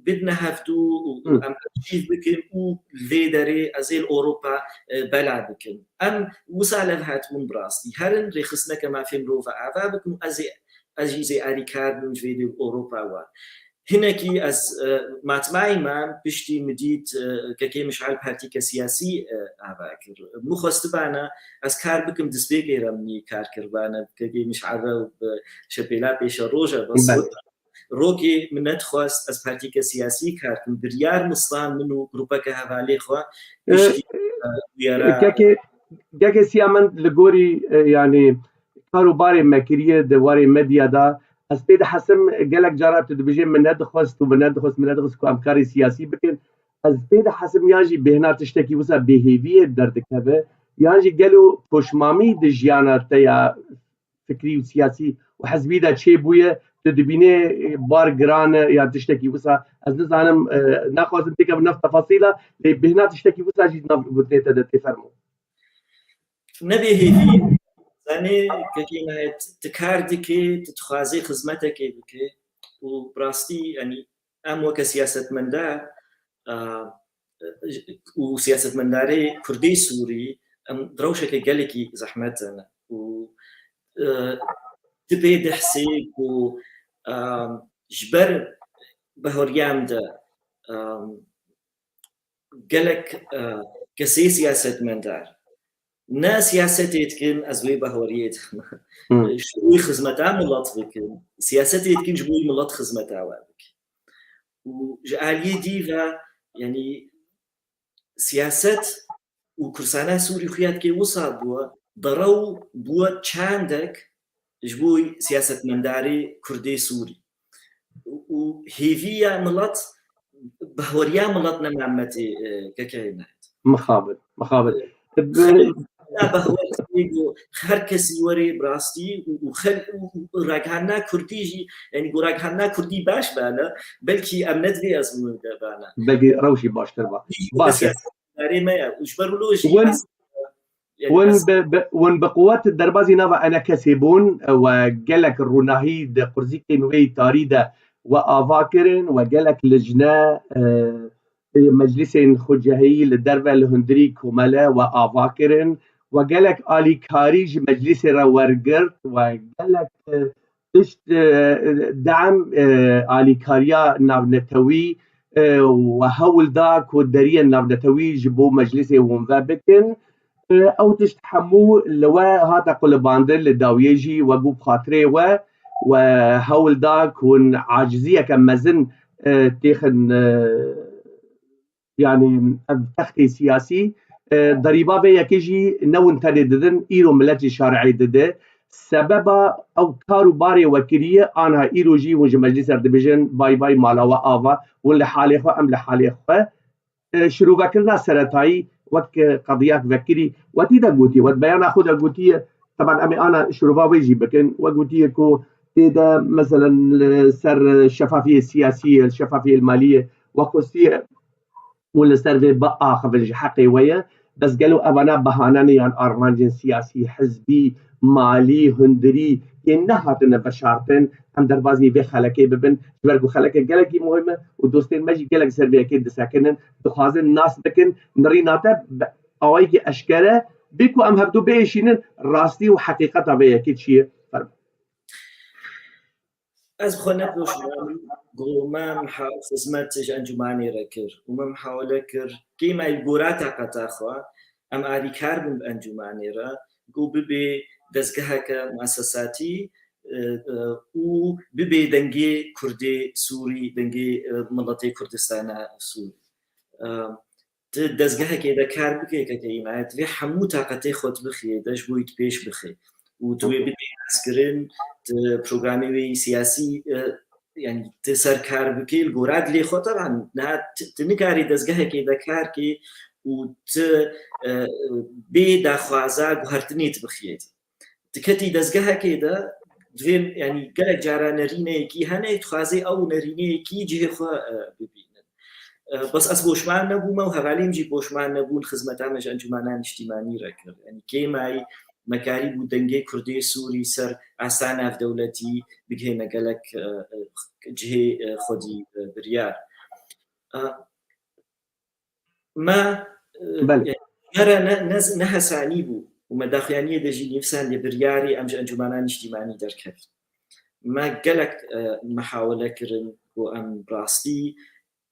bidine hevdû û em arşîv bikin û li vê derê ez ê li Ewropa bela bikim. Em wisa lev hatibûn bi rastî. Herin rêxistineke mafê mirova ava bikin û ez ê, ez jî zê arîkar bim ji vê dê Ewropa wan. Hinekî ez matmayî mam piştî min dît kekê Mişal partîke siyasî ava kir. Min xwestibana ez kar bikim destpêkê re min kar kiribana kekê Mişal re bi şepêla pêşeroja bes. Rokê min nedixwest ez partîke siyasî kar kim. Biryar min stan min û grûpeke hevalê xwe piştî bûyera. Kekê, kekê Siyamen li gorî yanî kar û barê me kiriye di warê medya de. Ez pê dihesim gelek cara tu dibêjê min nedixwest û min nedixwest, min nedixwest ku em karê siyasî bikin. Ez pê dihesim yan jî bêhna tiştekî wisa bêhêviyê derdikeve, yan jî gelo poşmamî di jiyana te ya fikrî û siyasî û hizbî de çêbûye, tu dibînê bar giran e ya tiştekî wisa. Ez nizanim, e, naxwazim têkevim nav tefasîla, lê bêhna tiştekî wisa jî nav gotinê te de tê fermo. Nebê hêvî, zanê kekê Nayet, tu kar dikê, tu dixwazê xizmetekê bikê û bi rastî, yanî em weke siyasetmendar, a, û siyasetmendarê Kurdê Sûrî, em di rewşeke gelekî zehmet de ne û, e, tu pê dihsê ku, a, ji ber bahoriyam de, a, gelek, e, kesê siyasetmendar ne siyasetê dikin, ez wê bahoriyê dikim. Hmm. Ji bo xizmeta milet bikin. Siyasetê dikin ji bo milet xizmeta we bikin. Û ji aliyê dî ve, yanî siyaset û kursana Sûrî xuya dikê wisa bû, derew bû çandek ji bo siyasetmendarê Kurdê Sûrî. Û hêviya milet, bahweriya milet nema me tê, e, kekeyê me. Mixabin, mixabin. Bi- Ya bahwer tê ku her kesî werê bi rastî û, û xel-, û, û ragihandina Kurdî jî, yanî ku ragihandina Kurdî baş bane, belkî em ne di vê ezmûnê de bane. Belkî rewşî baştir ba. Baş e. Siyasetdarê me ye. Û ji ber wilo jî Wen- ez Yanî Wen ez bi, bi, wen bi quwet derbazî nava enekesê bûn, e, we gelek rûnahî di qurzîkên wê tarî de we ava kirin, we gelek lijne, e, e, meclîsên xwecihî li derve li hundirî komele we ava kirin, we gelek alîkarî ji meclîsê re wergirt, we gelek, e, Pişt, e, dem, e, alîkariya navnetewî, e, we hewl da ku deriyên navnetewî ji bo meclîsê hûn ve bikin. E, ew tişt hemû li we hate qulibandin, li dawiyê jî we bû bi xatirê we, we hewl da ku hûn aciziyeke mezin, e, têxin, e, Yanî ev textê siyasî, e, derîba vê yekê jî ne hûn tenê didin, îro milet jî şare'yê dide. Sebeba ew kar û barê we kiriye, anha îro jî hûn ji meclîs re dibêjin, bay bay, mala we ava, hûn li halê xwe, em li halê xwe. E, şirovekirina seretayî wek, e, qediyak vekirî, wetî de gotiye, wet beyana xwe de gotiye, teban em ê ana şirova wê jî bikin, we gotiye ku tê de, meselen, li ser şefafiyê siyasî ye, şefafiyê malî ye, we xwestiye û li ser vê biaxivin ji heqê we ye. Bes gelo evana behane ne yan armancên siyasî, hizbî, malî, hundirî yên nehatine veşartin, em derbazî vê xelekê bibin. Ji ber ku xeleke gelekî muhim e û dostên me jî gelek ser vê yekê disekinin, dixwazin nas bikin. Nirîna te bi awayekî eşkere bê ku em hevdu biêşînin rastî û heqîqeta vê yekê çi ye. Fermo. Ez bi xwe nepoşinim, ku me miha-, xizmet ji encûmanê re kir û me mihawele kir, kê me li gora taqeta xwe, em alîkar bin bi encûmanê re, ku bibê dezgeheke muesesatî, e, e, û bibê dengê Kurdê Sûrî, dengê, e, miletê Kurdistana Sûrî. E, Tu dezgehekê de kar bikê, keke Înayet, vê hemû taqetê xwe tu bixiyê de ji bo wî tu pêş bixê û tu wê bidê naskirin, tu programê wê yî siyasî, e, yani tu serkar bikî li gora dilê xwe, teban niha tu, tu nikarî dezgehekê de kar kî û tu, e, bê daxwaza guhertinê tu bixiyê. Tu ketî dezgehekê de divê, yani gelek cara nerîneyekî hene, dixwazê ew nerîneyekî cihê xwe, e, bibînin. E, bes ez boşman nebûme û hevalên jî boşman nebûn, xizmeta me ji Encûmena Niştîmanî re kir. Yani kêmayî me karîbû dengê Kurdê Sûrî ser asta navdewletî bigihêne gelek, e, e, cihê, e, xwedî, e, biryar. E, me, e, Belê. yani, me re ne, ne, nehesanî bû û me daxuyaniyê de jî nivîsandiye biryarê em ji Encûmena Niştîmanî derkevin. Me gelek, e, mihawele kirin ku em rastî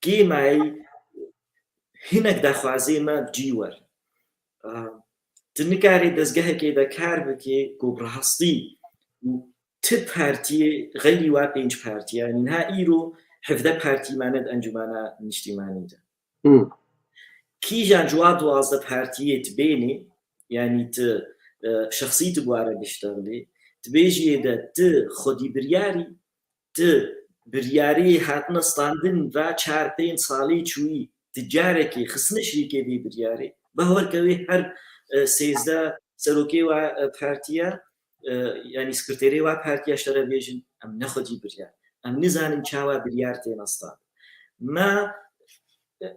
kêmayî hinek daxwazê me bi cî werin. E, tu nikarî dezgehekê de kar bikê ku bi rastî û ti partiyê xeyrî wa pênc partiye, yani niha îro hevdeh partî mane di Encûmena Niştîmanî de. Hmm. Kîjan ji wa duwazdeh partiyê tu bênî, yani tu, e, şexsî tu bi wa re biştexilî, tu bêjiyê de tu xwedî biryarî, tu biryarî hatine standin va çar pênc salê çûyî, tu carekê xistine şirîkê vê biryarê. Bahwer ke wê her, e, sêzdeh serokê wa, e, partiya, e, yani sekreterê wa partiya ji te re bêjin, em ne xwedî biryar. Em nizanin çawa biryar têne standin. Me,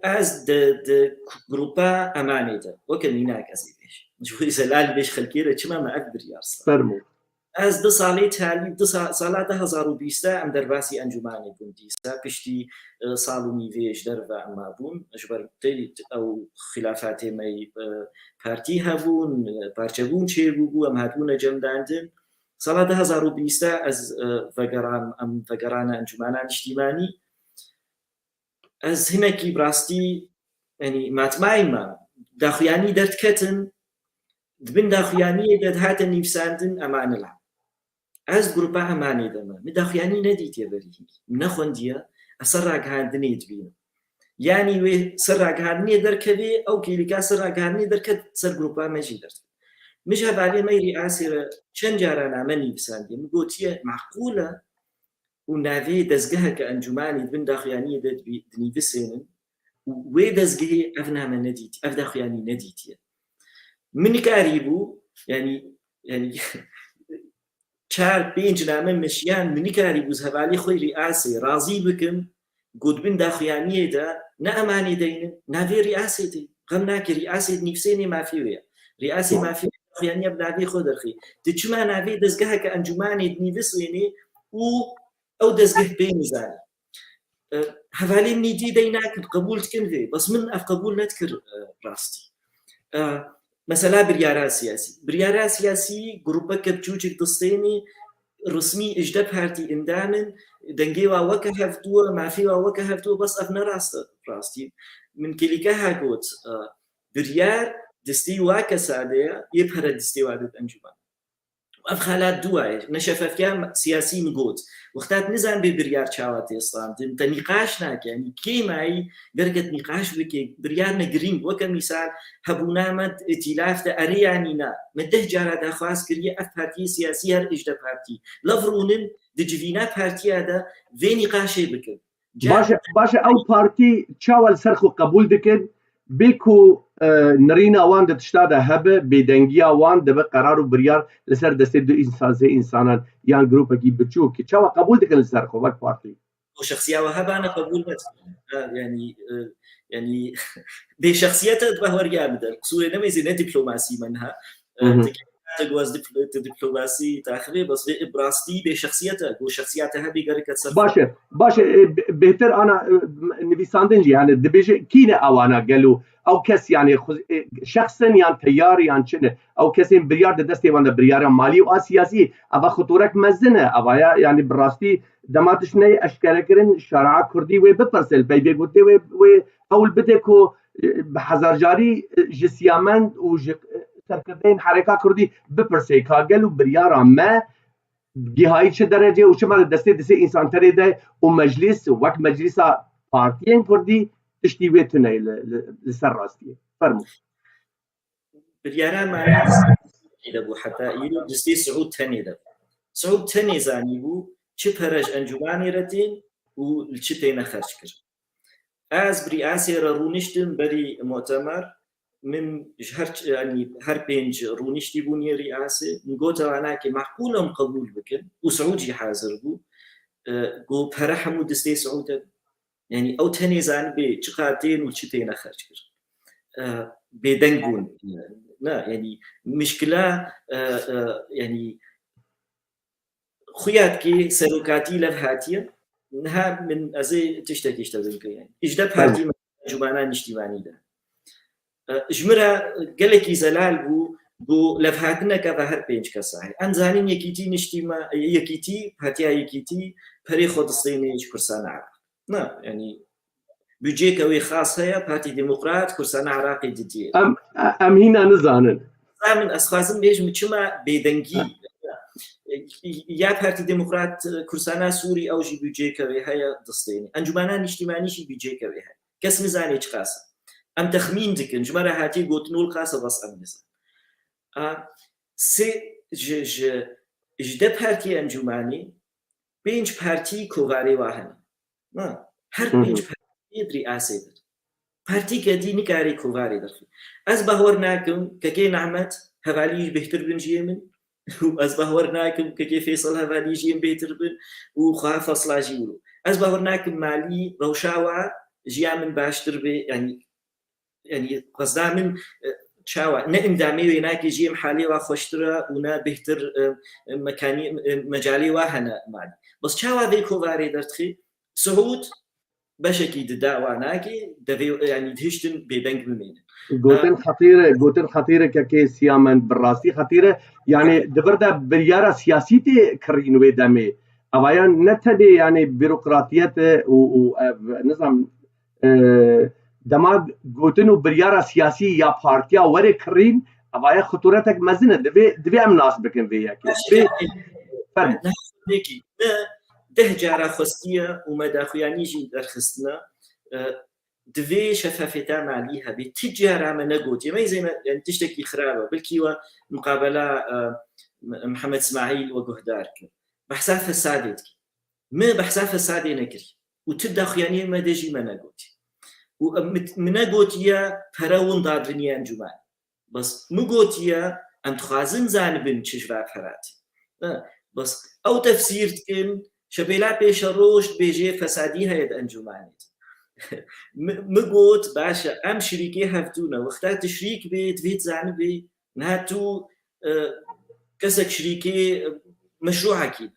ez di, di grupa Emanê de, weke mînak ez ê bêjim. Ji bo Zelal bêj xelkê re çima me ev biryar standin. Fermo. Ez du salê talî, du sa-, sala du hezar û bîst de em derbasî encûmanê bûn dîsa. Piştî, e, sal û nîvê ji derve em mabûn. Ji ber tê-, ew xilafatê me, e, partî hebûn, e, parçebûn çêbûbû, em hatibûne cemdandin. Sala du hezar û bîst de ez, e, vegeran, em vegerane Encûmena Niştîmanî. Ez hinekî bi rastî, yani, matmayî me, daxuyanî derdiketin, di bin daxuyaniyê de dihate nivîsandin Emanila. Ez grupa Emanê de me. Min daxuyanî nedîtiye berî hîn. Min nexwendiye, ez ser ragihandinê dibînim. Yanî wê ser ragihandinê derkevê, ew kêlîka ser ragihandinê derket, ser grupa me jî derket. Min ji hevalê me Rîasê re çend cara name nivîsandiye. Min gotiye, meqûl e, û navê dezgeheke encûmanê di bin daxuyaniyê de dibî-, dinivîsênin û wê dezgehê ev name nedîtî, ev daxuyanî nedîtiye. Min nikarîbû, yanî, yanî çar pênc name meşiyan, min nikarîbû ji hevalê xwe Rîasê razî bikim, ku di bin daxuyaniyê de ne Emanê de yînin, navê Rîasê de. Xem nake, Rîasê dinivîsênê mafê wê ye. Rîasê mafê wê daxuyaniya bi navê xwe derxê. Tu çima navê dezgeheke encûmanê dinivîsênê û ew dezgeh pê nizane. E, hevalên nî dî dey nakin, qebûl dikin vê. Bes min ev qebûl nedikir, e, rastî. E, mesela biryara siyasî. Biryara siyasî grûpeke biçûçik distênî, resmî ji deh partî endam in, dengê wa weke hevdû e, mafê wa weke hevdû e, bes ev ne rast e, rastî. Min kêlîkeha got, e, biryar destê wa kesa de ye, yê pere destê wa de di encûmen. Ev xelat dû ye. Neşefefiya siyasî min got. Wexta tu nizanibê biryar çawa tê standin, te nîqaş nake. Yanî kêmayî gerek e tu nîqaş bikê. Biryar ne girîng. Weke mîsal, hebûna me di îtîlaf de erê yanî na. Me deh cara daxwaz kiriye ev partiyê siyasî her ji deh partî. Lev rûnin di civîna partiya de vê nîqaşê bikin. Baş e, baş e, ew partî çawa li ser xwe qebûl dikin? Bê ku, e, nirîna wan di tişta de hebe, bêdengiya wan dibe qerar û biryar li ser destê du însan, sê însanan yan grûpekî biçûk. Çawa qebûl dikin li ser xwe wek partî? Û şexsiya we hebane qebûl nedikin. Ha, yanî, e, yanî bêşexsiyet e, di behweriya min de. Qisûrê nemêzê ne dîplomasî me niha. E, Hı hı. Te goz dipl-, te diplomasî taxivê, bes vê bi rastî bêşexsiyet e. Ku şexsiyet hebî gerek e ser Baş e, baş e, e, b-, bêhtir ana, e, m-, nivîsandin jî, yani dibêje kî ne ewana gelo? Ew kes yani xwe-, e, şexsin yan teyar yan çi ne? Ew kesên biryar di destê wan de, biryara malî û a siyasî, eva xuturek mezin e. Eva ya, yani bi rastî dema tu ji neyê eşkerekirin, şare'a kurdî wê bipirse, li pey vê gotê wê, wê qewl bide ku, e, bi hezar carî, e, ji siyamend û ji, e, serkirdeyên herêka kurdî bipirse, ka gelo biryara me gihayî çi derecê û çima li destê du sê însan tenê de û meclîs wek meclîsa partiyên kurdî tiştî wê tune ye li, li, li ser rastiyê. Fermo. Biryara me de bû heta îro destê Siûd tenê de. Siûd tenê zanîbû Çi pere ji encûmanê re tên û li çi têne xerc kirin. Ez bi rîasê re rûniştim berî mutemer, min ji her ç-, yanî her pênc rûniştî bûn yê rîasê. Min gote wana ke meqûl em qebûl bikin û Siûd jî hazir bû. E, got pere hemû destê Siûd e. Yanî ew tenê zanibê çiqa tên û çi têne xerc kirin. E, bêdeng bûn. Ne, yanî mişkila, e, e, yanî xuya dikê serokatî lev hatiye. Niha min ez ê tiştekî ji te bikim. Yanî ji de partî me encûmana niştîmanî de. E, ji min re gelekî zelal bû, bû levhatineke ve her pênc kesa heye. Em zanin Yekîtî niştîma-, Yekîtî, Partiya Yekîtî perê xwe distêne ji Kurdistana Iraq. Na, yanî budceke wê xas heye, Partî Demokrat Kurdistana Iraqê didiye. Em, em hîna nizanin. Zanin, ez xwazim bêjim çima bêdengî. Ha. Ya Partî Demokrat Kurdistana Sûrî ew jî budceke wê heye distêne. Encûmana Niştîmanî jî budceke wê heye. Kes nizanê çiqas e. Em texmîn dikin, ji me re hatiye gotin ol qas e, bes em nizan. A, sê, ji, ji, ji deh partiyê encûmanê, pênc partî kovarê wa hene. Ha, her Hı hı. pênc partî di rîasê de. Partîke dî nikarê kovarê derxî. Ez bawer nakim kekê Nehmet hevalî jî bêhtir bin jiyê min. Û ez bawer nakim kekê Fêsal hevalî jiyên bêhtir bin û xwe fasla jî wilo. Ez bawer nakim malî rewşa wa jiya min baştir bê, yanî, yanî qezda min, e, çawa, ne endamê wê nake jiyê min halê wa xweştir e û ne bêhtir, e, e, mekanî, e, mecalê wa hene malî. Bes çawa vê kovarê derdixê? Siûd beşekî dida wan nake, devê, yanî dihiştin bêdeng bimênin. Gotin xetîr e, gotin xetîr e kekê Siyamen, bi rastî xetîr e. Yanî di vir de biryara siyasî tê kirîn wê demê. Evaya ne tenê yanî bîrokratiyet e û, û ev, nizam, e, dema gotin û biryara siyasî ya partiya were kirîn, evaya xitûretek mezin e. Divê, divê em nas bikin vê yekê. Divê, fermo. Peki, ne deh cara xwestiye û me daxuyanî jî derxistine. E, divê şefafiyeta malî hebe. Ti cara me negotiye. Me zêne, yani tiştekî xirab e. Belkî we muqabela, e, M-, Mihemed Smaîl we guhdar kir. Behsa fesadê dikir. Me behsa fesadê nekir. Û ti daxuyaniyê me de jî me negotiye. Û em, min negotiye pere winda diniye encûmen. Bes min gotiye, em dixwazin zanibin çi ji va peratî. Ha, bes ew tefsîr dikin, şepêla pêşeroj dibêjê fesadî heye di encûmanê de. Mi, mi got, baş e, em şirîkê hevdû ne. Wexta tu şirîk bê, divê tu zanibê, niha tu, e, kesek şirîkê, e, meşrûekî.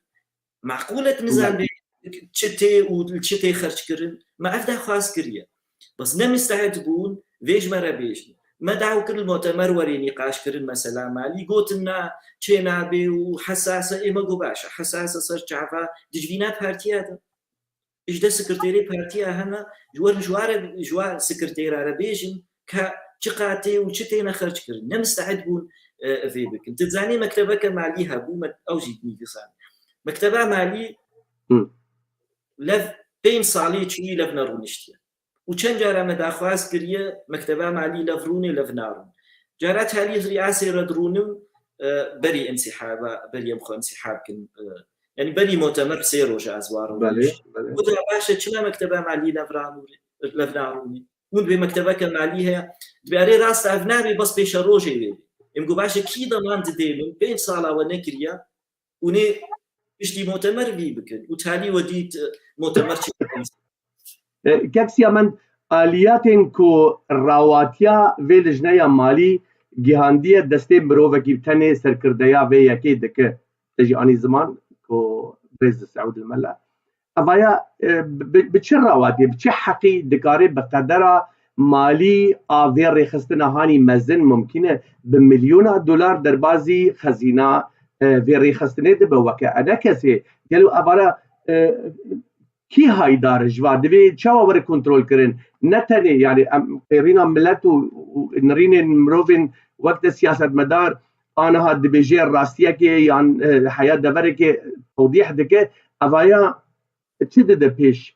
Meqûl e tu nizanibê çi tê û li çi tê xerckirin. Me ev daxwaz kiriye. Bes ne misteed bûn vê ji me re bêjin. Me daw kir li mutemer werê nîqaş kirin mesela malî. Gotin na çê nabe û hesas e, ê me got baş e. Hesas e ser çava dijvîna partiya de. Ji de sekreterê partiya hene, ji werin ji wa re, ji wa sekretera re bêjin ka çi qatê û çi têne xerc kirin. Ne misteed bûn, e, vê bikin. Tu dizanî mektebeke malî hebû, me ew jî nivîsand. Mekteba malî Hı. lev pênc salî çûyî lev nerûniştiye. Û çend cara me daxwaz kiriye, mekteba malî lev rûnê, lev narûn. Cara talî riyasê re dirûnim, e, berî insihaba, berî em xwe insihab kin, e, yani berî mutemer sê roja ez war Belê, rûnişt. Belê. Gote baş e, çima mekteba malî lev ranûrê, lev narûnê? Hûn dibê mektebeke malî heye. Dibê erê rast ev nabê, bes pêşerojê wê bê. Em got baş e, kî deman didê min? Pênc sala we nekiriye. Hûn ê piştî mutemer vî bikin. Û talî we dît, e, mutemer çi dikin? E, Kek Siyamen, aliyatên ku rawatiya vê lijneya malî gihandiye destê mirovekî tenê serkirdeya vê yekê dike. Te jî anî ziman ku birêz Seûd Mela. Evaya, e, bi, bi çi rawatiyê, bi çi heqî dikare bi qedera malî a vê rêxistina hanî mezin mumkîn e bi milyona dolar derbazî xezîna, e, vê rêxistinê dibe weke enekesê? Gelo evara, e, kî haydar e ji va? Divê çawa were kontrol kirin? Ne tenê, yani em qêrîna milet û, û nirînên mirovên wek de siyasetmedar aniha dibêje rastiyekê yan, e, heya deverekê tewdîh dike, evaya çi dide pêş?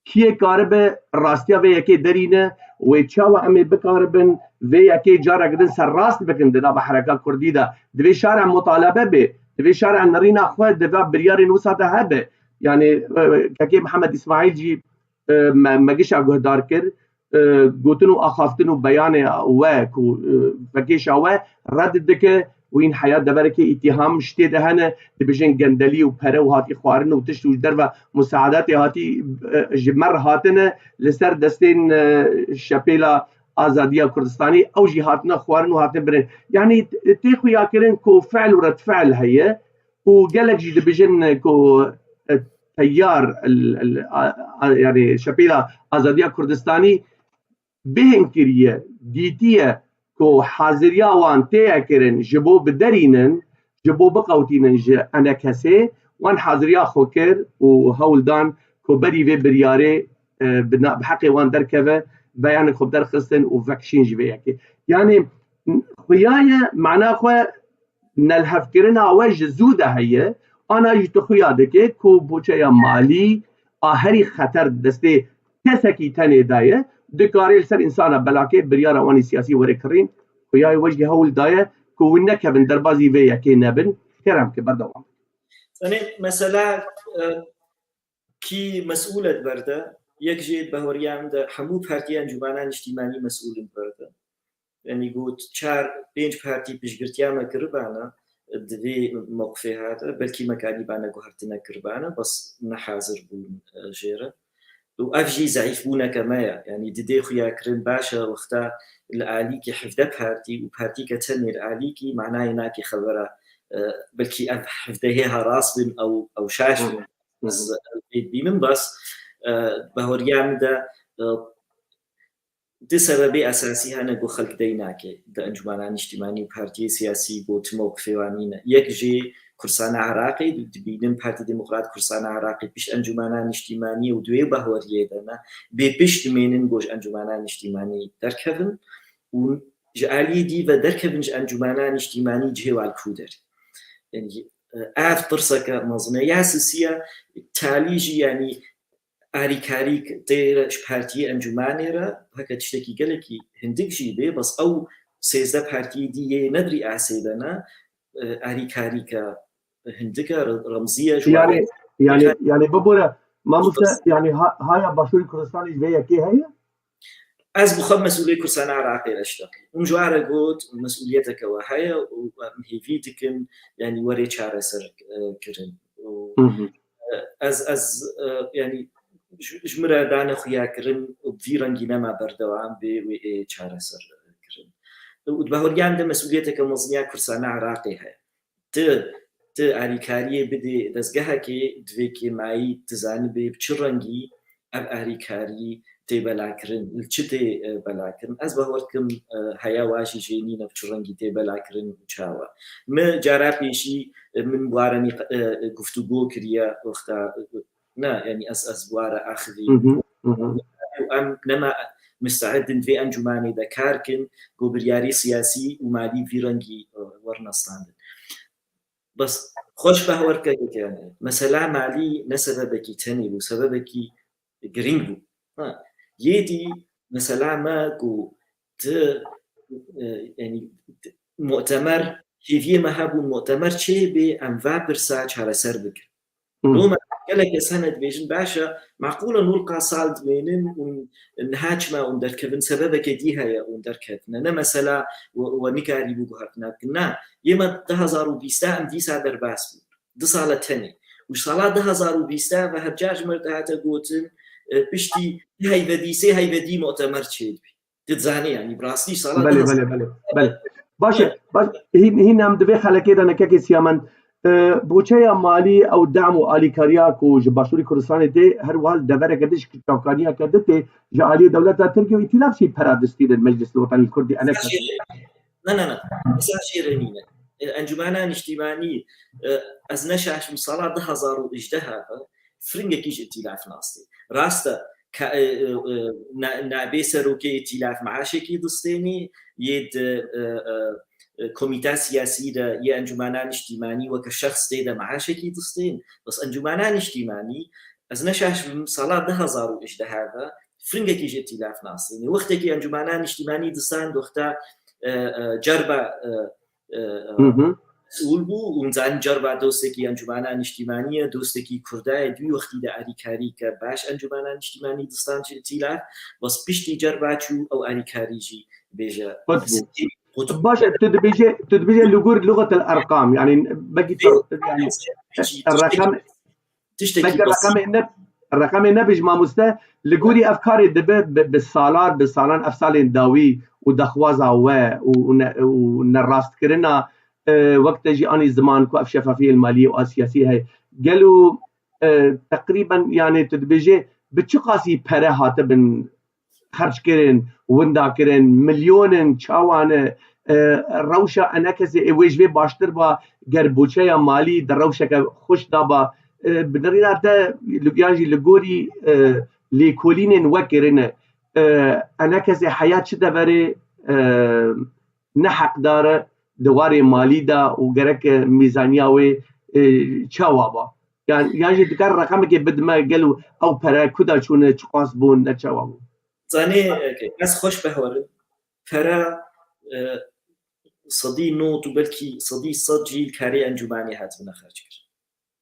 Kiyê karibe rastiya vê yekê derîne? Wê çawa em ê bikaribin vê yekê careke din serrast bikin di nava hereka kurdî de? Divê şara mutalebe bê, divê şara nirîna xwe di va biryarên wisa de hebe. Yani, e, Kekê Mihemed Îsmaîl jî, e, me, me gişa guhdar kir, e, gotin û axaftin û beyanê we ku, e, vekêşa we red dike û hîn heya deverekê îtîham ji tê de hene, dibêjin gendelî û pere û hatî xwarin û tişt û ji derve musaedatê hatî, e, ji me re hatine, li ser destên, e, Şepêla Azadiya Kurdistanî, ew jî hatine xwarin û hatine birin. Yanî tê xuyakirin ku fiil û redfiil heye û gelek jî dibêjin ku, e, teyar, el, el, a, a, yani Şepêla Azadiya Kurdistanî bêhn kiriye, dîtiye ku haziriya wan têye kirin ji bo biderînin, ji bo biqewtînin ji enekesê, wan haziriya xwe kir û hewl dan ku berî vê biryarê, e, bi na-, bi heqê wan derkeve, beyanê xwe derxistin û vekişîn ji vê yekê. Yani xuya ye, mana xwe nelhevkirina we ji zû de heye, ana jî tu xuya dike ku boçeya malî a herî xeter di destê kesekî tenê de ye, dikare li ser însana belakê biryara wanî siyasî were kirîn, xuya ye we jî hewl daye ku hûn nekevin derbazî vê yekê nebin. Kerem ke berdewam. Tenê mesela, e, kî mesûl e di ber de, yek jê di bahweriya min de hemû partiya Encûmena Niştîmanî mesûl in di ber de. Yanî got çar, pênc partî piştgirtiya me kiribane, di vê mewqifê hate, belkî me kanîbane guhertine kiribane, bes ne hazir bûn, e, jê re. Û ev jî zeîfbûneke me ye. Yanî di dê xuya kirin baş e, wexta li alîkî hevdeh partî û partîke tenê li alîkî manayê nake xebera, e, belkî ev hevdehê ha rast bin, ew, ew şaş bin. Ez, ez vê dibînim, bes, e, bahweriya min de, e, du sebebê esasî hene ku xelk dey nake di Encûmena Niştîmanî û partiyê siyasî ku tu mewqifê wan nîne. Yek jê Kurdistana Iraqê, dibînin Partî Demokrat Kurdistana Iraqê pişt Encûmena Niştîmanî û di wê bahweriyê de ne, bê pişt dimênin ku ji Encûmena Niştîmanî derkevin û ji aliyê dî ve derkevin ji Encûmena Niştîmanî cihê wan li ku derê. Yanî, e, ev tirseke mezin e. Ya sisiya talî jî, yanî, arîkarîk tê re ji partiyê encûmanê re, heke tiştekî gelekî hindik jî bê, bes ew sêzdeh partiyê dî yê ne di rîasê de ne, e, arîkarîke hindik e, re-, remzî ye ji wan. Yani, yani, yani bibore, mamoste, yani ha-, haya Başûrê Kurdistanê ji vê yekê heye? Ez bi xwe mesûlê Kurdistana Iraqê re ji te qî. Hûn ji wan re got, mesûliyeteke we heye û em hêvî dikin, yanî were çareser, e, kirin. Û, Hı hı. e, ez, ez, e, yanî ji, ji min re dane xuya kirin û bi vî rengî nema berdewam bê wê ê çareser kirin. Û di bahweriya min de mesûliyeteke mezin ya Kurdistana Iraqê heye. Tu, tu alîkariyê bidê dezgehekê, divê kêmayî tu zanibê bi çi rengî ev alîkarî tê belakirin, li çi tê, e, belakirin. Ez bawer dikim, e, heya wa jî jê nîne bi çi rengî tê belakirin û çawa. Min cara pêşî, e, min bi wa re nî-, e, guftûgo kiriye wexta, e, ne, yanî ez, ez bi wa re axivî. Hı hı, hı hı. Û em nema misteedin vê encûmanê de kar kin, ku biryarî siyasî û malî vî rengî, e, werine standin. Bes xweş behwerkeke yani. Mesela malî ne sebebekî tenê bû, sebebekî girîng bû. Ha. Yê dî mesela me ku ti, e, yani, ti, mu'temer, hêviyê me hebû mu'temer çê bê em va pirsa çareser bikin. Hı. Loma gelek kes hene dibêjin, baş e, meqûl e nûlqa sal dimênin û niha çima hûn derkevin, sebebeke dî heye hûn derkevine. Ne mesela we, we nikarîbû guhertina bikin. Na, yê me du hezar û bîst em dîsa derbas bûn. Du sale tenê. Û sala du hezar û bîst ve hebcar ji me re dihate gotin, e, piştî heyvedî, sê heyvedî mu'temer çêdibî. Tu dizanî, yanî bi rastî sala Belê, du hezar belê, belê, belê. Baş e, Evet. baş, hîn, hîn em di vê xelekê de nekekê Siyamen, e, boçeya malî ew dam û alîkariya ku ji Başûrê Kurdistanê tê, her wiha li devereke din ji çavkaniyeke din tê, ji aliyê dewleta Tirkiyê û îtîlaf jî pera distînin Meclîs Wetanî Kurdî, eneka. Ne, ne, ne. Mesela jê re nîne. E, Encûmena Niştîmanî, e, ez ne şaş bim, sala du hezar û hejdeh ve firingekî ji îtîlaf nas tê. Rast e, ka-, e, e, e, na-, nabê serokê îtîlaf maaşekî distênî, yê di, e, e, e, komîta siyasî de yê Encûmena Niştîmanî weke şexs tê de maaşekî distên. Bes Encûmena Niştîmanî, ez ne şaş bim, sala du hezar û hejdeh ve firingekî ji îtîlaf nas tê. Wextekî Encûmena Niştîmanî distand wexta, e, e, cerba, e, e, e, Hı hı. Mesûl bû û min zanî cerba dostekî Encûmena Niştîmanî ye, dostekî Kurda ye, di wî wextî de alîkarî ke baş Encûmena Niştîmanî distan ji îtîlaf, bes piştî cerba çû ew alîkarî jî bêje. Qut bû. Qut bû. Baş e, tu dibêje, tu dibêje li gor luxetel erqam, yanî belkî Vê- te-, yanî Tiştekî- reqem, tiştekî belkî besît. Reqemê ne, reqemê nebêj mamoste, li gorî ev karê dibe bi, bi salar, bi salan ev salên dawî û dexwaza we û, û ne, û nerastkirina, e, wek te jî anî ziman ku ev şefafiyê li maliyê û a siyasî heye. Gelo, e, teqrîben, yanî tu dibêjê bi çi qasî pere hatibin xerc kirin, winda kirin, milyonin, çawa ne, e, rewşa enekesê ê wê ji vê baştir ba, ger boçeya malî di rewşeke xweş da ba, e, binirîna te, li, yan jî li gorî, e, lêkolînên we kirine, e, enekesê heya çi deverê, e, ne heqdar e di warê malî de û gerek, e, mîzaniya wê, e, çawa ba? Yan, yan jî dikar reqemekê bidime, gelo ew pere ku da çûne, çiqas bûn, ne çawa bûn? Zanê, e, ez xweş behwerim. Pere, e, sedî nod û belkî sedî sed jî li karê encûmanê hatibine xerc kir.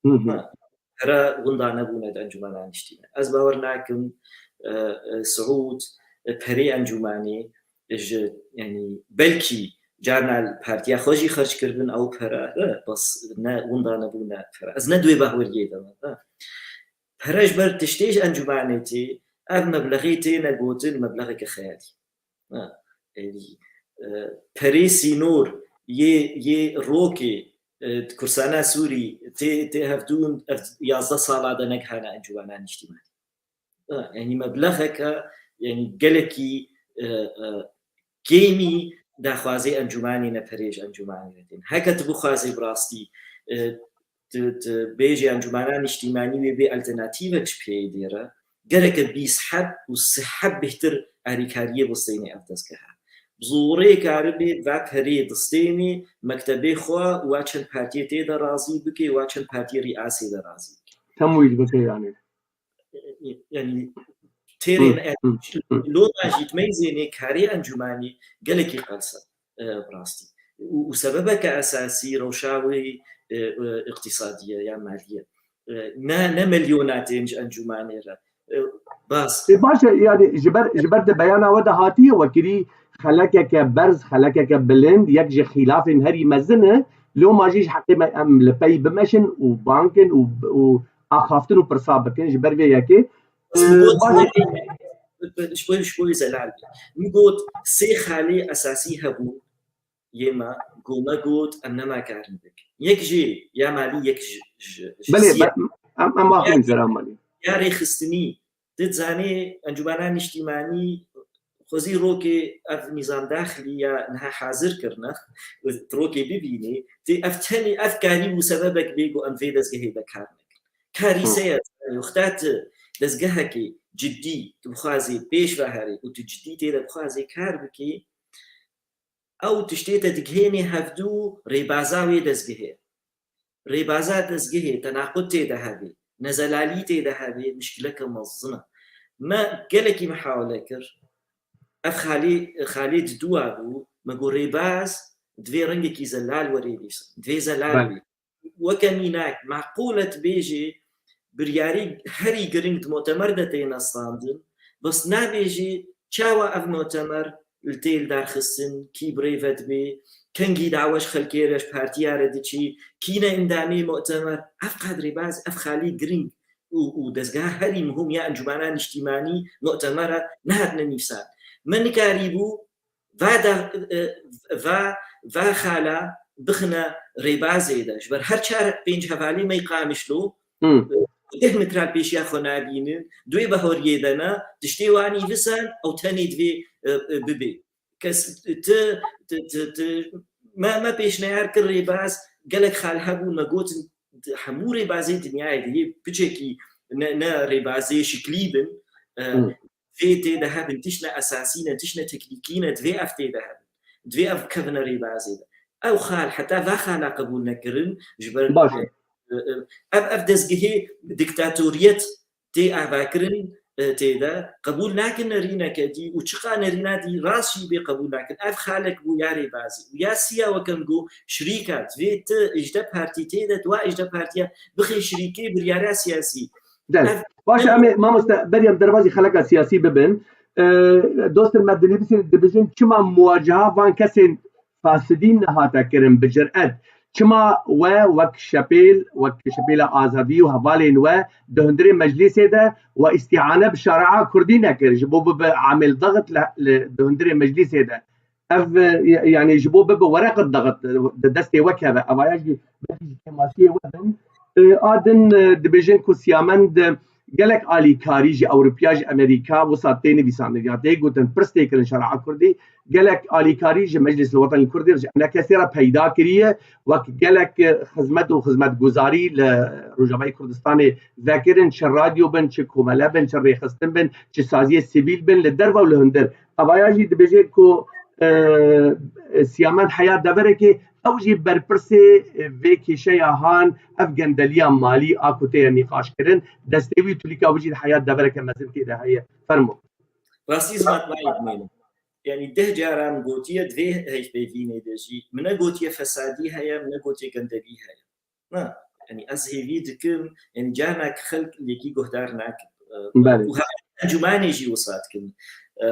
Hı hı. Ha, pere winda nebûne di encûmena niştîne. Ez bawer nakim, e, e, Siûd, e, perê encûmanê ji, yanî belkî carna li partiya xwe jî xerc kirbin ew pere, e, bes ne winda nebûne pere. Ez ne di wê bahweriyê de me, e. Pere ji ber tiştê ji encûmanê tê, ev meblexê têne gotin meblexeke xeyalî. Ha, êdî, e, perê sînor yê, yê rokê, e, di kursana Sûrî tê, tê hevdûn, ev yazdeh sala de negihana encûmena niştîmanî. Ha, yanî meblexeke, yanî gelekî, e, e, kêmî daxwazê encûmanê ne perê ji encûmanê re tên. Heke tu bixwazê bi rastî, e, tu, tu bêjî encûmena niştîmanî wê bê alternatîvek ji P Y D'ê re, gereke bîst heb û sih heb bêhtir alîkariyê bistênê ev dezgehe. Bi zorê karibê va perê distênê mektebê xwe û wa çend partiyê tê de razî bike, wa çend partiyê rîasê de razî bike. Temwîl bike yanî. Yanî têrên Hı, hı, hı. Loma jî di meyzênê karê encûmanî gelekî qels e, e, bi rastî. Û, û sebebeke esasî rewşa wê, e, e, îqtîsadî ye ya malî ye. E, ne, ne milyona tên ji encûmanê re. E, bas. Ê, baş e, yanî ji ber, ji ber di beyana we de hatiye wekirî xelekeke berz, xelekeke bilind, yek ji xîlafên herî mezin e. Loma jî ji heqê me em li pey bimeşin û bankin û, û axaftin û pirsa bikin ji ber vê yekê. Min got, Baş e. Ji bo, ji bo zelal bî. Min got, sê xalê esasî hebûn yê me, ku me got, em nema karin bikin. Yek jê ya malî, yek ji, ji, ji Belê, siyasî. be-, em, em axivîn sera malî. Ya rêxistinî, tu dizanî, Encûmena Niştîmanî xwezî rokê ev nîzam daxilî ya niha hazir kirine, rokê bibînê, tê ev tenê, ev karî bû sebebek bê ku em vê dezgehê de kar nekin. Karî Hı. se ye, wexta tu dezgehekê cidî, tu bixwazê pêş ve herê û tu cidî tê de bixwazê kar bikî, ew tiştê te digihênê hevdû rêbaza wê dezgehê. Rêbaza dezgehê tenaqut tê de hebe, nezelalî tê de hebe, mişkileke mezin e. Me gelekî mihawele kir. Ev xalê, xalê diduwa bû, me got rêbaz divê rengekî zelal were lîstin. Divê zelal Belê. bê. Weke mînak, meqûl e tu bêjî, biryarî herî giring di mutemer de têne standin, bes nabêjî çawa ev mutemer li tê lidarxistin, kî bi rê ve dibe, kengî dawa ji xelkê re, ji partiya re diçî, kî ne endamê mutemer, ev qadrê baz, ev xalî giring û, û dezgeha herî muhim ya Encûmena Niştîmanî mutemera nehatine nîvsan. Me nikarîbû va da, e, va, va xala bixine rêbazê de. Ji ber her çar pênc hevalê me yê Qamişlo, Hı. e, deh metre pêşiya xwe nabînin, di wê bahoriyê de ne, tiştê wan nîvisan, ew tenê divê, e, e, bibê. Kes, ti, ti, ti, ti, me, me pêşniyar kir rêbaz, gelek xal hebûn, me gotin, hemû rêbazê dinyayê de yê piçekî ne, ne rêbazê şiklî bin, e, Hı. vê tê de hebin, tişt ne esasî ne, tişt ne teknîkî ne, divê ev tê de hebin. Divê ev kevine rêbazê de. Ew xal, heta va xala qebûl nekirin, ji ber Baş e. e, e, ev, ev dezgehê diktatoriyet tê avakirin, e, tê de qebûl nakin nerîneke dî û çiqa nerîna dî rast jî bê qebûl nakin. Ev xalek bû ya rêbazî û ya siya wekem got şirîka divê tu ji de partî tê de, tu wa ji de partiya bixê şirîkê biryara siyasî. Dest. Ev Baş e, em ê, mamoste, berî em derbazî xeleka siyasî bibin. E, dostên me dinivîsîn dibêjin çima muwaceha van kesên fasidî nehate kirin bi ciret? Çima we wek şepêl, wek şepêla azadî û hevalên we di hundirê meclîsê de we îstîane bi şare'a kurdî nekir, ji bo bibe amêl daxit li, li, di hundirê meclîsê de? Ev, e, yanî ji bo bibe wereqet daxit di destê we keve. Evaya jî belkî ji kêmasiyê we bin. E, a din, e, dibêjin ku Siyamend, e, gelek alîkarî ji Ewropiya, ji Amerîka wisa tê nivîsandin ya tê gotin, pirs tê kirin şare'a kurdî. Gelek alîkarî ji Meclîs Wetanî Kurdî, ji enekesê re peyda kiriye, wek gelek xizmet û xizmetguzarî li Rojavayê Kurdistanê vekirin, çi radyo bin, çi komele bin, çi rêxistin bin, çi saziyê sivîl bin, li derve û li hundir. Evaya jî dibêje ku, e, Siyamend heya deverekê, ew jî berpirsê vê kêşeya han, ev gendeliya malî a ku tê ye nîqaşkirin, destê wî tûlîka wî jî heya devereke mezin tê de heye. Fermo. Rastî ziman mayî bimênim. Yanî deh caran gotiye di vê hevpeyvînê de jî. Min negotiye fesadî heye, min negotiye gendelî heye. Na, yanî ez hêvî dikim, yanî carna ki xelk lêkî guhdar nakin. E, Belê. Û her encûmanê jî wisa dikin. E,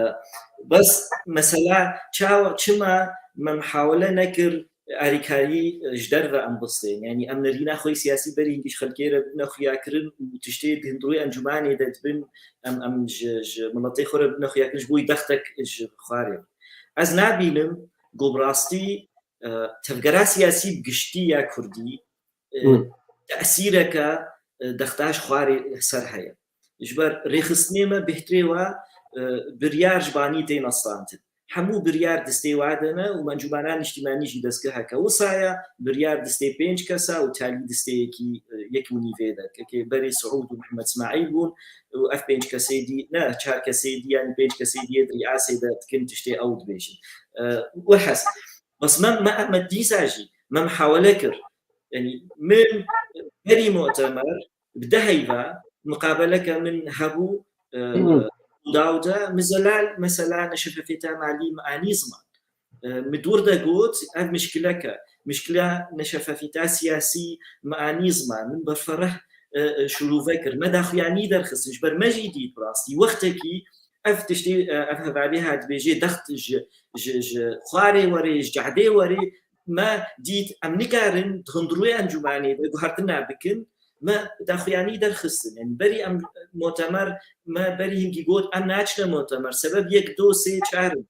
bes mesela çawa, çima me mihawele nekir alîkarî, e, ji derve em bistên? Yanî em nerîna xwe yê siyasî berî hingî ji xelkê re bibine xuyakirin û tiştê di hundirê encûmanê de dibin, em, em ji, ji miletê xwe re bibine xuyakirin ji bo wî dextek ji xwarê. Ez nabînim ku bi rastî, e, tevgera siyasî bi giştî ya kurdî, e, Hı. tesîreke, e, dexta ji xwarê ser heye. Ji ber rêxistinê me bêhtirê wa, e, biryar ji banî tê nestandin. Hemû biryar destê wa de ne û encûmena niştîmanî jî destgeheke wisa ye, biryar destê pênc kesa û talî destê yekî, e, yek û nîvê de. Kekê berê Siûd û Mihemed Smaîl bûn û ev pênc kesê dî, ne, çar kesê dî, yanî pênc kesê dî yê di rîasê de dikin tiştê ew dibêjin. E, Wilhes. Bes me, me, me dîsa jî, me mihawele kir. Yanî min berî mutemer bi deh heyva miqabeleke min hebû, e, Hı. Dawda, min zelal mesela neşefefiyeta malî mi anî ziman. E, min dûr de got, ev mişkileke, mişkila neşefefiyeta siyasî mi anî ziman. Min berfereh, e, e, şirove kir. Me daxuyanî derxistin. Ji ber me jî dît bi rastî. Wextekî ev tiştê, e, ev hevalê hat dibêjê dext ji, ji, ji xwarê werê, ji cehdê werê, me dît em nikarin di hundirûyê encûmanê de guhertina bikin, me daxuyanî derxistin. Yanî berî em mutemer, me berî hingî got, em naçine mutemer. Sebeb yek, do, sê, çar in.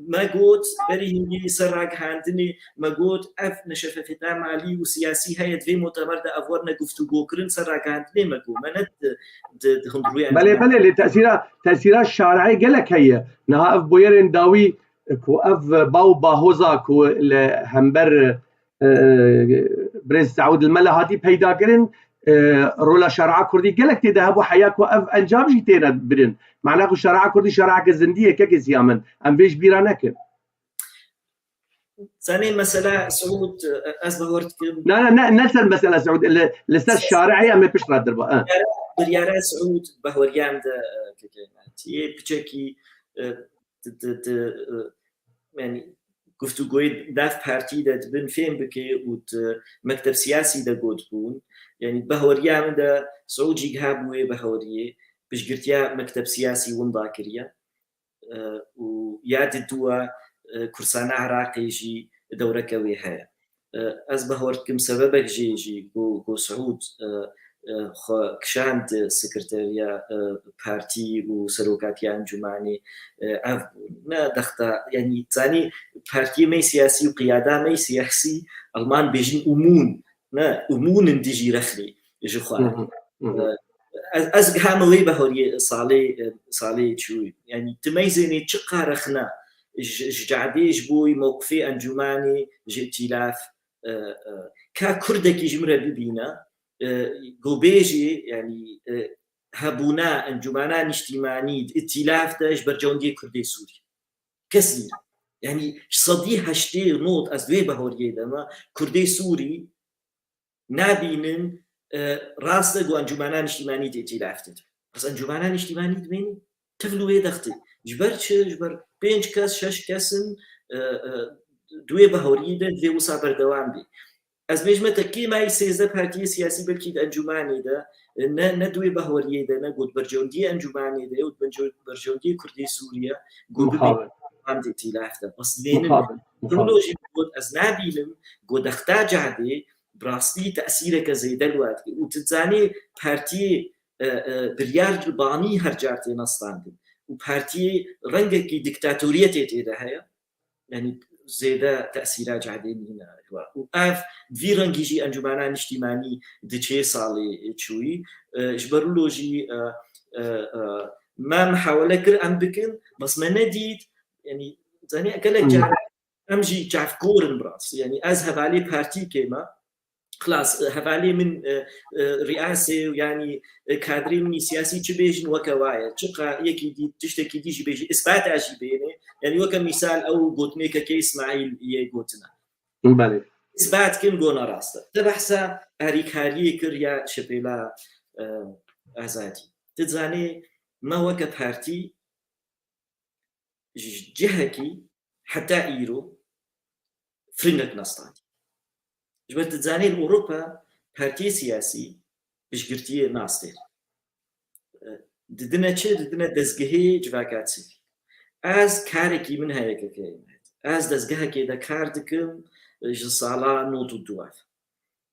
Me got, berî hingî ser ragihandinê, me got, ev neşefefiyeta malî û siyasî heye, divê mutemer de ev werine guftûgokirin ser ragihandinê me got. Me ne di, di, di hundirûyê Belê, encûmanê. Belê, lê tesîra, tesîra şare'ê gelek heye. Niha ev boyerên dawî ku ev ba û bahoza ku li hember, e, birêz Seûd li me le hatî peyda kirin, e, rola şare'a kurdî gelek tê de hebû heya ku ev encam jî têne birin. Mana ku şare'a kurdî şare'eke zindî ye, kekê Siyamin. Em vê ji bîra nekin. Zanê mesela Siûd, e, ez bawer dikim. Na, na, ne, ne ser mesela Siûd, li, li ser şare'ê em ê pişt re dirba, e. Biryara, biryara Siûd bahweriyan de, e, kekê, tiyê piçekî, e, di, di, di, e, yanî guftûgoyê nav partî de dibin fêm bike û di mekteb siyasî de got bûn. Yanî bahweriya min de Siûd jî giha bûye bahweriyê, piştgirtiya mekteb siyasî winda kiriye. E, û ya diduwa, e, kursana Iraqê jî dewreke wê heye. E, ez bahwer dikim sebebek jê jî ku, ku Siûd, e, e, xwe kişand sekreteriya, e, partî û serokatiya encûmanê, e, ev bûn. Ne dexta, yanî zanî partiyê me siyasî û qiyada me siyasî, Alman bêjin Umun, ne, Umun in dijî rexnê ji xwe. Hı hı, hı hı. E, ez, ez gihame wê bahoriyê salê, e, salê çûyî. Yanî tu meyzênê çi qarexna ji, ji cadê ji bo mewqifê encûmanê ji îtîlaf, e, e, ka kurdekî ji min re bibîne, e, ku bêjê, yanî, e, hebûna encûmana niştîmanî di îtîlaf de ji bercewendiyê kurdê Sûrî. Kes nîne. Yanî ji sedî heştê nod ez di wê bahoriyê de me, kurdê Sûrî nabînin, e, rast e ku encûmena niştîmanî di îtîlaf de. Bes encûmena nîştîmanî dibênî tevlû wê dextê. Ji ber çi? Ji ber pênc kes, şeş kes in, e, e, di wê bahoriyê de divê wisa berdewam bê. Ez bêjime te kêmayî sêzdeh partiyê siyasî belkî di encûmanê de, e, ne, ne di wê bahoriyê de, ne got berjewendiyê encûmanê de, û berjew-, berjewendiyê Kurdê Sûriye, got bibê bendê tîlaf de. Bes dibênin. Wilo jî got ez nabînim, got dexta cadê, bi rastî tesîreke zêde li we dike. Û tu dizanî partiyê, e, e, biryar li banî her car têne standin. Û partiyê rengekî diktatoriyetê tê de heye. Yanî zêde tesîra cadê nîne li we. Û ev vî rengî jî encûmena niştîmanî di çê salê çûyî. E, ji ber wilo jî, e, e, e, me mihawele kir em bikin, bes me nedît, yanî, zanî gelek caran em jî çavkor in bi rastî. Yanî ez hevalê partîkê me, xilas, hevalê min, e, e, riyasê û yanî, e, kadrê min î siyasî çi bêjin weke wa ye. Çiqa yekî dî, tiştekî dî jî bêjî, îsbata jî bêne. Yanî weke mîsal ew gotinê kekê Îsmaîl yê gotina. Belê. Îsbat kin go ne rast e. Te behsa alîkariyê kir ya şepêla, e, azadî. Tu dizanî me weke partî ji cihekî heta îro firinek nestandî. Ji ber tu dizanî li Ewropa partiyê siyasî piştgirtiyê nastêr. Didine çi? Didine dezgehê civaka sivîl. Ez karekî min heye kekeyê me. Ez dezgehekê de kar dikim, ji sala nod û du ev.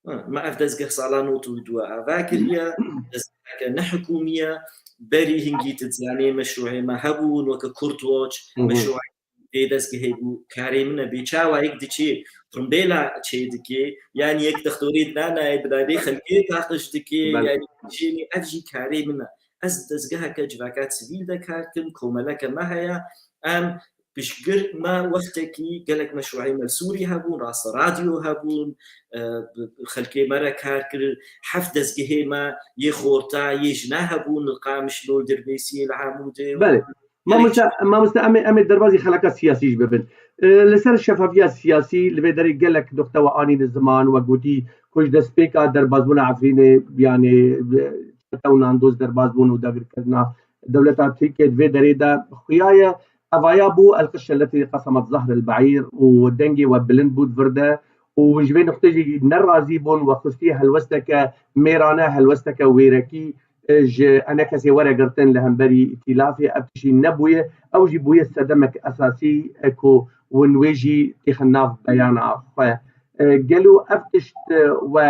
Ha, me ev dezgeh sala nod û du ava kiriye, dezgeheke nehikûmî ye, berî hingî tu dizanî meşrûê me hebûn, weke Kurd Watch, meşrûê vê dezgehê bû, karê min e, bê çawa yek diçê, tirmbêla çêdikê, yanî yek dextorê dinanayê, bi navê xelkê paqij dikê, yanî jênê ev jî karê min e. Ez dezgeheke civaka sivîl de kar dikim, komeleke me heye, em piştgir me wextekî gelek meşrûê me li Sûrî hebûn, rast e, radyo hebûn, e, bi, bi xelkê me re kar kir, heft dezgehê me yê xorta, yê jina hebûn, li Qamişlo, li Dirbêsiyê, li Amûdê û Belê. Mamoste, mamoste, em ê, em ê derbazî xeleka siyasî jî bibin. E, li ser şefafiya siyasî, li vê derê gelek nuqte we anîne ziman, we gotî ku ji destpêka derbazbûna Efrînê, yanî, e, çete û Nandoz derbaz bûn û dagirkirina dewleta Tirkiyê di vê derê de xuya ye. Evaya bû, elqi şeletî qesemet zehr el beîr û dengê we bilind bû di vir de û ji vê nuqtê jî nerazî bûn, we xwestiye helwesteke mêrane, helwesteke wêrekî, e, ji enekesê were girtin li hemberî îtîlafê, ev tişî nebûye, ew jî bûye sedemek esasî, e, ku win wê jî têxin nav beyana xwe. E, gelo ev tişt, e, we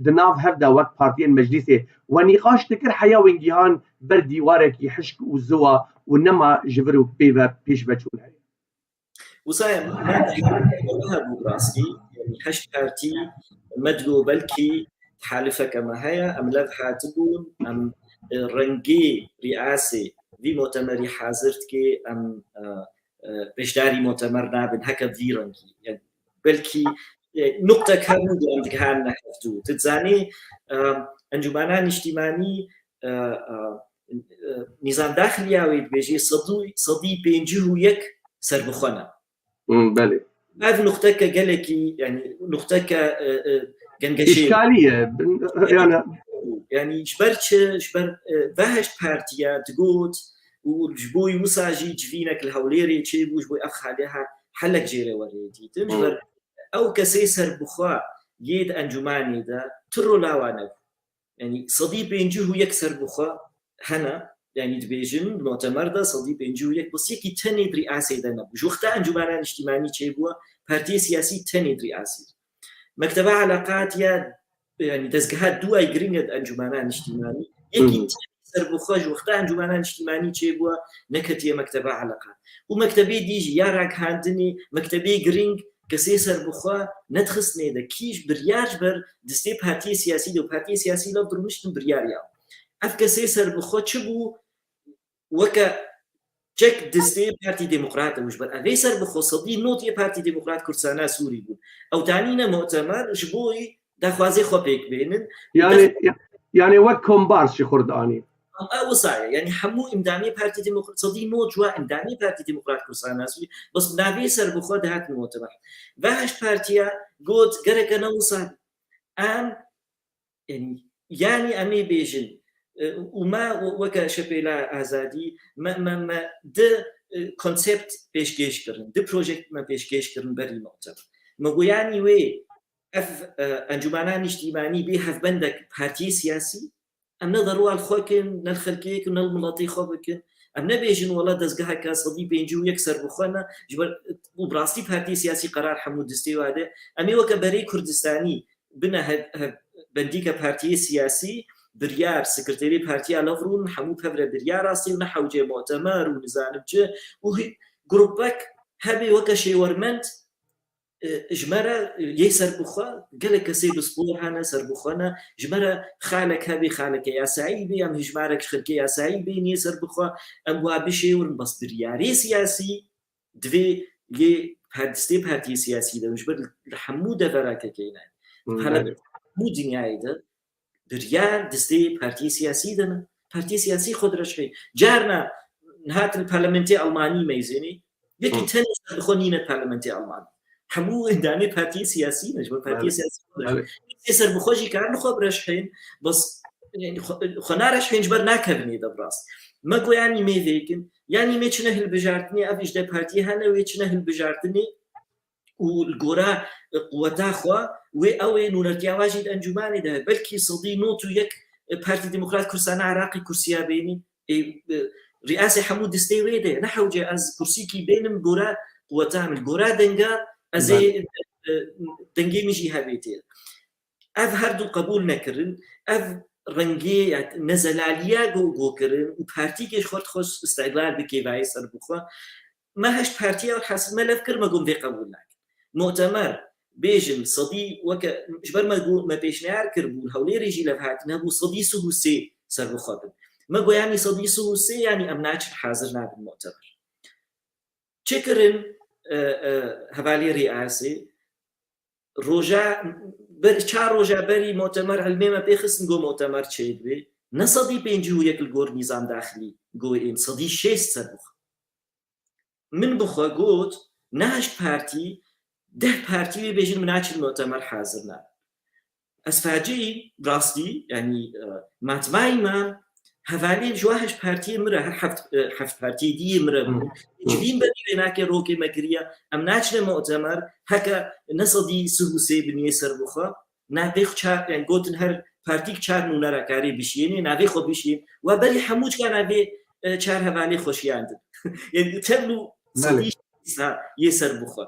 di nav hev de wek partiyên meclîsê we nîqaş dikir heya wengîhan ber dîwarekî hişk û ziwa û nema ji vir û pê ve pêş ve çûn heye? Wisa ye, me hebû bi rastî, yanî heşt partî me digo belkî tehalifeke me heye, em lev hatibûn, em, e, rengê riyasê vî mutemerî hazir dikê, em, e, e, beşdarî mutemer nabin, heke vî rengî. Yanî belkî, e, nuqtek hebû em digihandine hevdû. Tu dizanî, e, encûmena niştîmanî, e, e, e, nîzam daxiliya wê dibêjê sedû-, sedî pêncî û yek serbixwe ne. Hmm, belê. Ev nuqteke gelekî, yanî nuqteke, e, e, gengeşê. Îşkalî ye. Yanî, yanî ji ber çi? Ji ber, e, ve heşt partiya digot û ji bo wisa jî civînek li Hewlêrê çêbû, ji bo ev xalê he-, helek jê re were dîtin. Ji ber ew kesê serbixwe yê di encûmanê de tu rola wan nebû. Yanî sedî pêncî û yek serbixwe hene, yanî dibêjin, di mutemer de sedî pêncî û yek, bes yekî tenê di riyasê de nebû. Ji wexta encûmena niştîmanî çêbûye, partiyê siyasî tenê di riyasê de. Mekteba eleqat ya, yanî dezgeha dûay giring e di encûmena niştîmanî, yekî tenê serbixwe ji wexta encûmena niştîmanî çêbûye, neketiye mekteba eleqat. Û mektebê dî jî ya ragihandinê, mektebê giring, kesê serbixwe nedixistinê de, kî ji biryar ji ber destê partiyê siyasî de û partiyê siyasî lav dirûniştin biryar ya. Ev kesê serbixwe çi bû? Weke çek destê Partî Demokrat e û ji ber evê serbixwe sedî nod yê Partî Demokrat Kurdistana Sûrî bû. Ew tanîne mutemer ji bo daxwazê xwe pêk bênin. Yanî, yanî wek kombars ji xwe re dianî. Ew wisa ye. Yanî hemû îmdamê Partî Demokrat, sedî nod ji wa îmdamê Partî Demokrat Kurdistana Sûrî, bes navê serbixwe dihatin mutemer. Ve heşt partiya got gereke ne wisa be. Em, yanî, yanî em ê bêjin, û me weke Şepêla Azadî me, me, me di konsept pêşkêş kirin, di projekt me pêşkêş kirin berî mu'temer. Me got yanî wê ev encûmena nîştîmanî bê hevbendek partiyê siyasî, em ne derûal xwe kin, ne li xelkê kin, ne li miletê xwe bikin. Em nebêjin wela dezgeheke sedî pêncî û yek serbixwe ne, ji ber û bi rastî partiyê siyasî qerar hemû distê wa de. Em ê weke berê Kurdistanî bine hev, hev, bendîke partiyê siyasî, biryar, sekreterê partiya lev rûn, hemû pevre biryar rastî û ne hewcê mu'temer û nizanim çi û hî-, grûpek hebê weke şêwermend, e, ji me re, e, yê serbixwe, gelek kesê bi spor hene, serbixwe ne, ji me re xalek hebê, xaleke yasayî bê, em hijmarek ji xelkê yasayî bên yê serbixwe, em wa bişêwirin, bes biryarê siyasî, divê lê her distê partiyê siyasî de, ji ber li hemû devera kekeyne. Hemû dinyayê de biryar distê partiyê siyasî de ne. Partiyê siyasî xwe direşxê. Carna hatin parlamentê Almanî meyzênê, yekî tenê serbixwe nîne parlamentê Almanî. Hemû endamê partiyê siyasî ne, ji ber partiyê siyasî xwe direşxê. Distê serbixwe jî karin xwe bireşxên, bes, yanî xwe, xwe nareşxên ji ber nakevin ê de bi rast. Me got yanî mê vêkin, yanî mê çine hilbijartinê, ev îşte partiyê hene wê çine hilbijartinê û li gora, e, quweta xwe wê ew ê nûnertiya wa jî di encûmanê de hebe. Belkî sedî nod û yek, e, Partî Demokrat Kursana Iraqê kursiya bênî, ê, e, rîasê hemû distê wê de. Ne hewce ez kursîkî bênim gora quweta min, gora denga ez ê, e, dengê min jî hebê tê. Ev her du qebûl nekirin. Ev rengê, ya, nezelaliya go, go kirin û partîkê ji xwe dixwest îstîqlal bike vayê serbixwe. Me heşt partiya hasil me lev kir, me got vê qebûl nakin. Mu'temer, bêjin sedî weke, ji ber me got, me pêşniyar kir bû, Hewlêrê jî lev hatin hebû sedî sih û sê serbixwe bin. Me got yanî sedî sih û sê, yanî em naçin hazir nabin mu'temer. Çi kirin, e, e, hevalê rîasê? Roja, ber, çar roja berî mu'temer, ilmê me pê xistin, got mu'temer çêdibe. Ne sedî pêncî û yek li gor nîzam daxilî, got ên sedî şêst serbixwe. Min bi xwe got, ne heşt partî, deh partî wê bêjin min naçin mu'temer hazir nabin. Ez facî, rastî, yanî, e, matmayî me, hevalê ji wa heşt partiyê min re, her heft, e, heft partiyê dî yê min re bûn. Hı. Civîn berî wê nake rokê me kiriye, em naçine mu'temer, heke ne sedî sih û sê bin yê serbixwe, navê xwe çar, yanî gotin her partîk çar nûnera karê bişiyênê, navê xwe bişiyên. We berî hemû çika navê, e, çar hevalê xwe şiyandin. Yanî tevlû Belê. Sedî şêst yê serbixwe.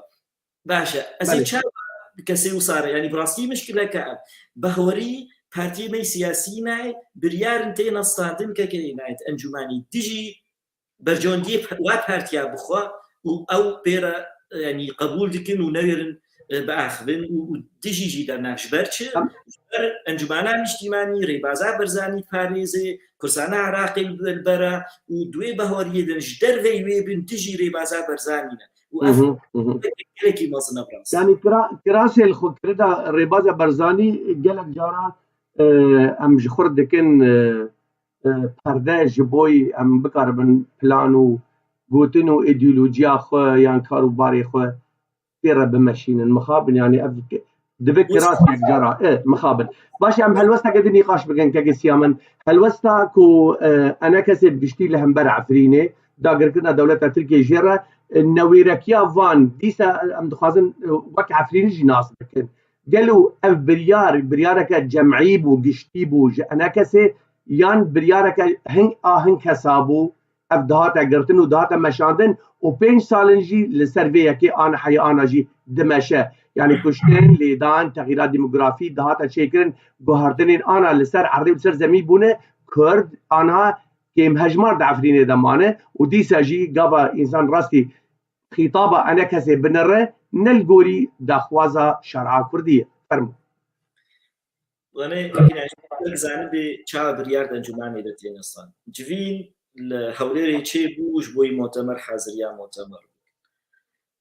Baş e. Ez ê Belê. Çawa kesê wisa re, yanî bi rastî mişkileke ev. Bahwerî partiyê me siyasî nayê, biryarên têne standin kekê nayê encûmanî dijî bercewendiyê pe-, wa partiya bixwe û ew pê re, yanî qebûl dikin û newêrin, e, biaxivin û, û dijî jî dernax ji ber çi? Em Ji ber Encûmena Niştîmanî, Rêbaza Barzanî parêzê, Kursana Iraqê li ber e û di wê bahweriyê de ji derveyî wê bin dijî Rêbaza Barzanî ne. Û ev Hı hı, hı hı. Gelekî mezin e bi rastî. Yanî kira-, kirasê li xwe kirina Rêbaza Barzanî gelek cara, e, em ji xwe re dikin, e, e, perde ji boy em bikaribin plan û gotin û îdeolojiya xwe yan kar û barê xwe pê re bimeşînin. Mixabin, yanî ev dibe Wisa kirasê cara, e, mixabin. Baş e, em helwesteke din nîqaş bikin, kekê Siyamin. Helwesta ku, e, enekesê bi giştî li hember Efrînê, dagirkirina dewleta Tirkiyê jê re, e, newêrekiya van, dîsa em dixwazin, e, wek Efrînî jî nas bikin. Gelo ev biryar, biryareke cemî bû, giştî bû ji enekesê, yan biryareke hin a hin kesa bû, ev dihate girtin û dihate meşandin û pênc sal in jî li ser vê yekê ana heyê ana jî dimeşe. Yanî kuştin, lêdan, texîra demografî dihate çêkirin, guhertinên ana li ser erdê û li ser zemî bûne, Kurd aniha kêmhejmar di Efrînê de mane û dîsa jî gava însan rastî xîtaba enekesê binire, ne li gorî daxwaza şer'a Kurdî ye. Fermo. Wanê, wekî ne, zanibê çawa biryar di encûmanê de têne stan. Civîn li Hewlêrê çêbû, ji bo yî mutemer haziriya mutemer bû.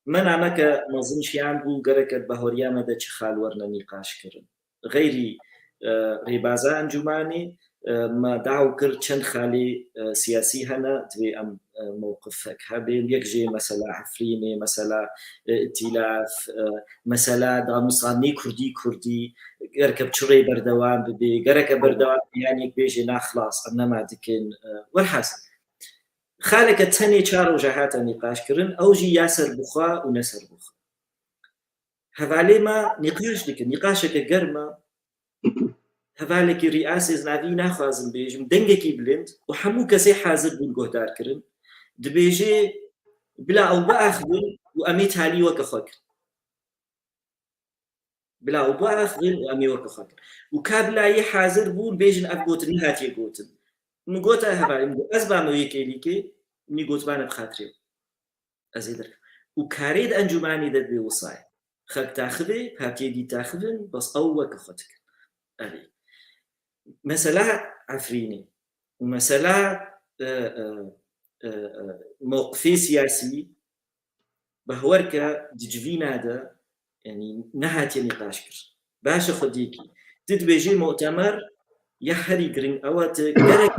Me nameke mezin şiyandbû, gereke di bahweriya me de çi xal werne nîqaş kirin. Xeyrî, e, rêbaza encûmanê, e, me daw kir çend xalê, e, siyasî hene, divê em, e, e, mewqifek hebe, yek jê mesela Efrînê, mesela, e, îtîlaf, e, mesela danûstandinê kurdî kurdî, gereke bi çi rê berdewam bibe, gereke berdewam bibe, yan yek bêje na xilas, em nema dikin, e, welhasil. Xaleke tenê çar roja hate nîqaş kirin, ew jî ya serbixwe û ne serbixwe. Hevalê me nîqaş dikin, nîqaşeke germ e. Hevalekî rîasê ez navî naxwazim bêjim, dengekî bilind û hemû kesê hazir bûn guhdar kirin. Dibêje, bila ew biaxivin û em ê talî weke xwe kin. Bila ew biaxivin û em ê weke xwe kin. Û ka bila yê hazir bûn bêjin ev gotin nehatiye gotin. Min gota hevalê, min got, ez bame wê kêlîkê, min ê gotmane bi xatirê. Ez ê derkim. Û karê di encûmanê de dibê wisayê. Xelk taxivê, partiyê dî taxivin, bes ew weke xwe dikin. Evê. Mesela Efrînê. Û mesela, e, e, e, e, mewqifê siyasî, behwer ke di civîna de, yanî nehatiye nîqaş kir. Baş e xwediyekî. Tu dibêjî mu'temer ya herî giring ew e, tu gerek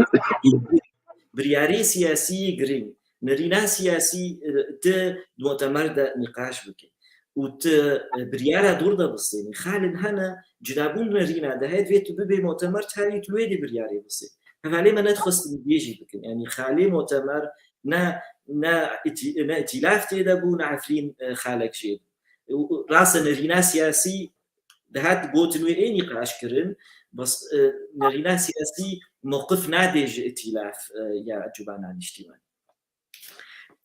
biryarê siyasî giring, nerîna siyasî, e, tu di mu'temer de nîqaş bike. Û tu, e, biryara dûr de bistênî. Xalên hene, cudabûn nerîna de heye, divê tu bibê mu'temer, tarî tu li wê dê biryarê bistê. Hevalê me nedixwestin vê jî bikin. Yanî xalê mu'temer ne, ne îtî-, ne îtîlaf tê de bû, ne Efrîn, e, xalek jê bû. Û, û rast e nerîna siyasî dihat gotin wê ê nîqaş kirin, bes, e, nerîna siyasî mewqif nadê ji îtîlaf, e, ya Encûmena Nîştîmanî.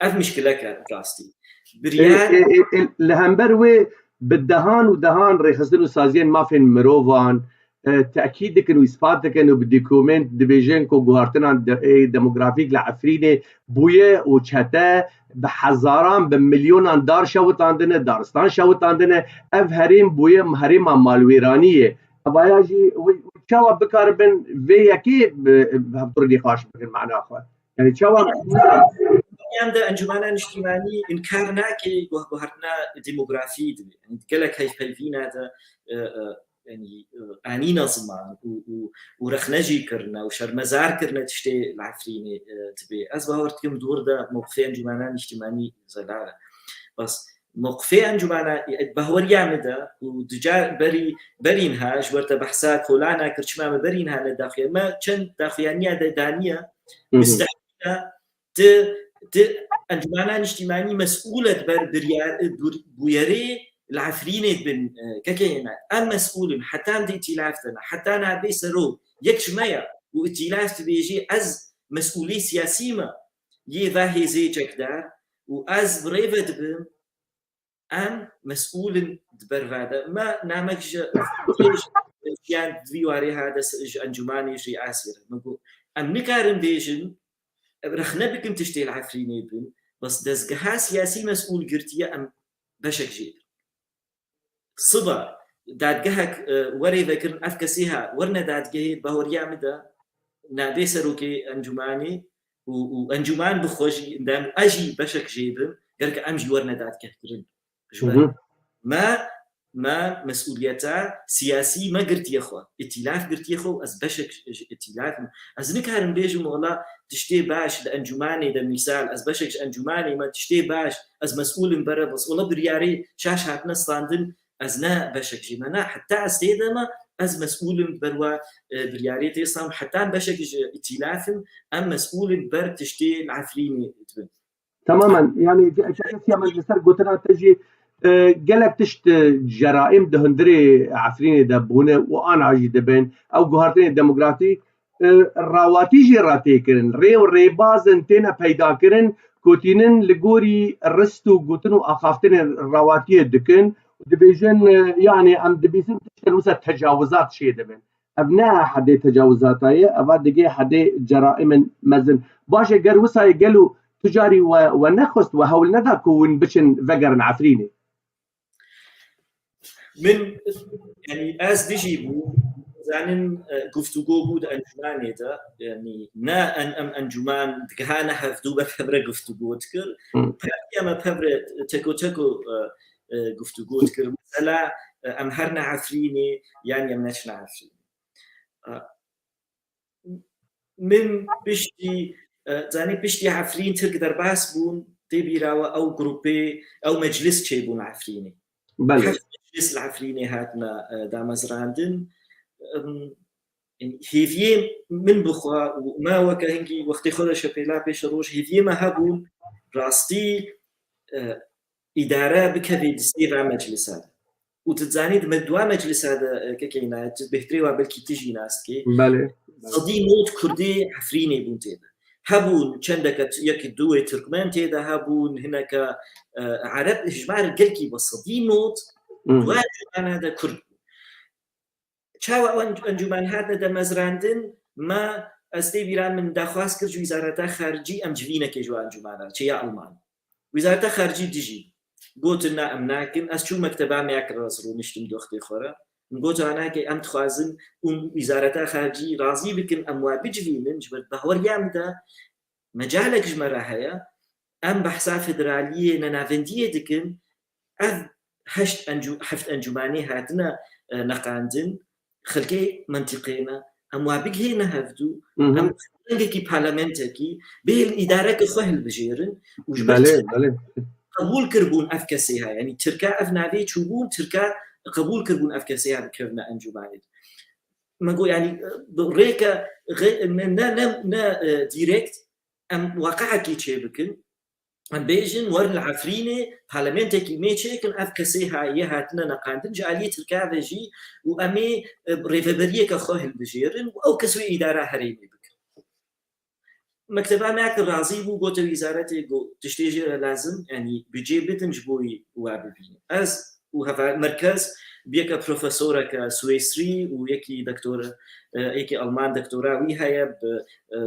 Ev mişkilek e rastî. Biryar Ê, ê, ê, ê, li hember wê bi dehan û dehan rêxistin û saziyên mafên mirovan, e, tekîd dikin û îspat dikin û bi dokument dibêjin ku guhertinan de-, ê, demografîk li Efrînê bûye û çete bi hezaran, bi milyonan dar şewitandine, daristan şewitandine. Ev herêm bûye herêma malwêraniyê. Evaya jî wê, wê çawa bikaribin vê yekê bi, bi hevdûr nîqaş bikin mana xwe? Yanî çawa Yan de Encûmena Niştîmanî înkar nake guh-, guhertina demografî dibe. Yanî gelek hevpeyvîna de, e, e, yanî, e, anîne ziman û, û, û rexne jî kirine û şermezar kirine tiştê li Efrînê, e, dibe. Ez bawer dikim di wir de mewqifê Encûmena Niştîmanî zelal e. Bes mewqifê Encûmena, e, bahweriya min de û di car berî, berî niha ji ber te behsa kolana kir, çima me berî niha nedaxuya. Me çend daxuyaniya de daniye, Hı hı. mistehîl e, tu, tu Encûmena Niştîmanî mesûl e di ber biryar-, bûr-, bûyerê li Efrînê dibin, e, kekê hêna. Em mesûl in, heta em di îtîlaf de ne, heta nabê serok, yek ji me ye û îtîlaf dibêjî, ez mesûlê siyasî me, yê va hêzê çekdar û ez bi rê ve dibim, em mesûl in di ber va de. Me namek ji jiyan di vî warê ha de s-, ji encûmanê jî asê re. Me got, em nikarin bêjin, em rexne bikin tiştê li Efrînê bin, bes dezgeha siyasî mesûl girtiye, em beşek jê bin. Siba dadgehek, e, were vekirin, ev kesê ha, werine dadgehê, bahweriya min de, nabê serokê encûmanê û, û encûman bi xwe jî, dem ez jî beşek jê bim, gerek em jî werine dadgehkirin. Ji ber Hı hı. me, me mesûliyeta siyasî me girtiye xwe, îtîlaf girtiye xwe û ez beşek ji îtîlaf im. Ez nikarim bêjim, wela tiştê baş di encûmanê de, mîsal, ez beşek ji encûmanê me, tiştê baş, ez mesûl im bere, bes wela biryarê şaş hatine standin, ez ne beşek jî me, ne, heta ez tê de me, ez mesûl im ber wa, e, biryarê tê stand, heta em beşek ji îtîlaf in, em mesûl in ber tiştê li Efrînê dibin. Tamamen, yani, ke-, ke-, kesiya me ji ser gotina te jî, e, gelek tişt, e, ceraîm di hundirê Efrînê de bûne û ana jî dibin. Ew guhertinê demografîk, e, rawatî jî re tê kirin. Rê û rêbazin têne peyda kirin, ku tînin li gorî rist û gotin û axaftinên rawatiyê dikin. Dibêjin, e, yani, em dibîsin tiştên wisa tecawizat çê dibin. Ev ne hedê tecawizata ye, eva digê hedê ceraîmên mezin. Baş e, ger wisa ye, gelo tu carî we, we nexwest, we hewl neda ku hûn biçin vegerin Efrînê? Min, yanî ez dijî bûm, zanin, e, guftûgo bû di encûmanê de, yanî ne en-, em encûman digihane hevdû be pevre guftûgo dikir. Hı. Partiya me pevre teko teko, e, e, guftûgo dikir. Mesela, e, em herine Efrînê, yan em neçine Efrînê. E, Min piştî E, zanî piştî Efrîn Tirk derbas bûn, tê bîra we ew grûpê, ew meclis çêbûn Efrînê. Belê. Heft meclis li Efrînê hatine, e, damezrandin. Em, hêviyê min bixwe û me weke hingî wextê xwe de şepêla pêşeroj, hêviyê me hebûn, rastî, e, îdare bikevê di sêva meclisa de. Û tu dizanî di me-, dua meclisa de, e, kekê Înayet, tu bêhtirê wa belkî tu jî nas dikî. Belê. Sedî nod Kurdê Efrînê bûn tê de. Hebûn çendeke t-, yekî duwê Tirkmen tê de hebûn, hineke, e, Ereb, hijmar gelkî bi sedî nod, Hmm. dua encûmana de Kurd bûn. Çawa ew enc-, encûman hatine demezrandin, me, ez tê bîra min daxwaz kir ji Wîzareta Xaricî em civînekê ji we encûmana, çêya Alman. Wîzareta Xaricî dijî. Gotin, na, em nakin. Ez çûm mekteba me ya kir, ez rûniştim doxtê xwe re. Min got, anakê, em dixwazin û Wîzareta Xaricî razî bikin, em wa bicivînin, ji ber bahweriya min de mecalek ji me re heye. Em behsa federaliyê, nenavendiyê dikin. Ev heşt encû-, heft encûmanê hatine, e, neqandin. Xelkê mentiqê ne. Em wa bigihêne hevdû. Hı hı. Em rengekî parlamentekî bê îdareke xwe hilbijêrin û ji ber Belê, çi belê. qebûl kiribûn ev kesê ha. Yanî Tirka ev navê çûbûn, Tirka qebûl kiribûn ev kesê ha bikevine encûmanê. Me got, yanî, e, bi rêke, rê-, ne, ne, ne, ne, e, direkt em waqiekî çê bikin. Em bêjin, werin li Efrînê parlamentekî me çêkin, ev kesê ha-, yê hatine neqandin ji aliyê Tirka ve jî û em ê, e, rêveberiyeke xwe hilbijêrin û ew kes wê îdara herêmê bikin. Mekteba me ya kir razî bû, gote wîzaretê, got, tiştê jê re lazim, yanî budcê bidin ji bo wî wa bibînin. Ez û heva merkez bi yeke profesoreke Swêsrî û yekî doktor, e, yekî Alman doktora wî heye bi, e,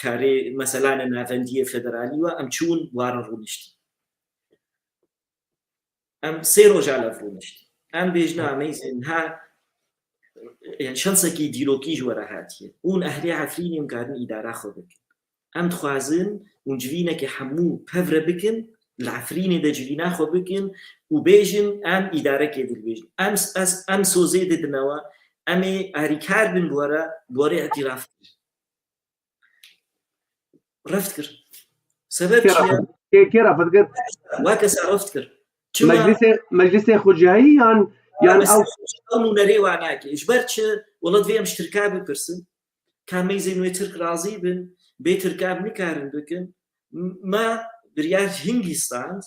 karê meselane navendiyê federalî we em çûn ware rûniştin. Em sê roja lev rûniştin. Em bêjin, ameyzên ha, yani şansekî dîrokî ji we re hatiye. Hûn ehlê Efrînê hûn karin îdara xwe bikin. Em dixwazin hûn civînekê hemû pevre bikin, li Efrînê de civîna xwe bikin û bêjin, em îdarekê dilbêjin. Em, ez, em sozê didine we, em ê alîkar bin bi we re, bi we re îtîraf kirin. Reft kir. Sebeb Kê çi ye? rafet, kê, kê rafet kir? Wa kesa reft kir. Çima? Meclisê, meclisê xwecihayî yan, yan Mesela ew ew nûnerê wa nake. Ji ber çi? Wela divê em ji Tirka bipirsin. Ka meyzên wê Tirk razî bin, bê Tirka em nikarin bikin. M-, me biryar hingî stand.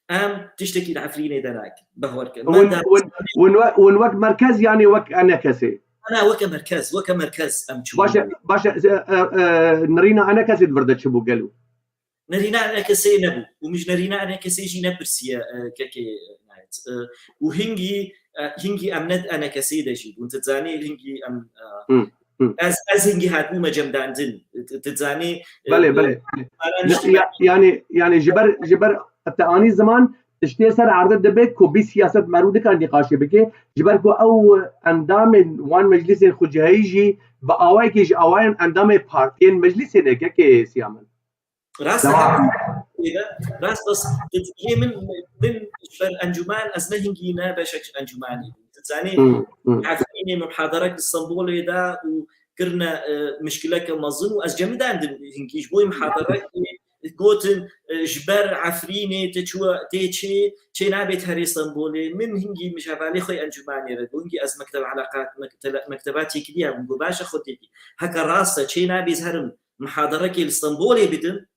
Em tiştekî li Efrînê de nakin. Behwer kin. Win, win, win we-, win wek merkez, yanî wek enekesê? Ana weke merkez, weke merkez em çûn. Baş e, baş e, e, e, nerîna enekesê di vir de çi bû gelo? Nerîna enekesê nebû. Û min ji nerîna enekesê jî nepirsiye, e, kekê Nayet. E, û hingî, e, hingî em ne enekesê de jî bûn. Tu dizanî hingî em, e, Hı. Hı. Ez, ez hingî hatbûme cemdandin. Tu, tu dizanî, e, Belê, belê, belê. Ara Ya-, niştiman ya-, yani, yani ji ber, ji ber te anî ziman, tiştê ser erde dibe ku bî siyaset merû dikare nîqaşê bike, ji ber ku ew endamên wan meclisên xwecihayî jî bi awayekî ji awayên endamê partiyên meclisê ne, kekê Siyamen. Rast Devam. e, rast, rast. Lê min, min ji ber encûman, ez ne hingî ne beşek ji encûmanê bûm. Tu dizanî, Hmm, hmm. Efrînê min muhaderek li Stenbolê da û kirine, e, mişkileke mezin û ez cemidandim hingî ji bo muhaderek gotin, e, ji ber Efrînê te çû, tê çê, çê nabê herê Stenbolê. Min hingî min ji hevalê xwe encûmanê re got, hingî ez mekteba eleqat, mektele-, mekteba têkiliya bûm, got, baş e xwe têkî. Heke rast e, çê nabê ez herim muhaderekê li Stenbolê bidim,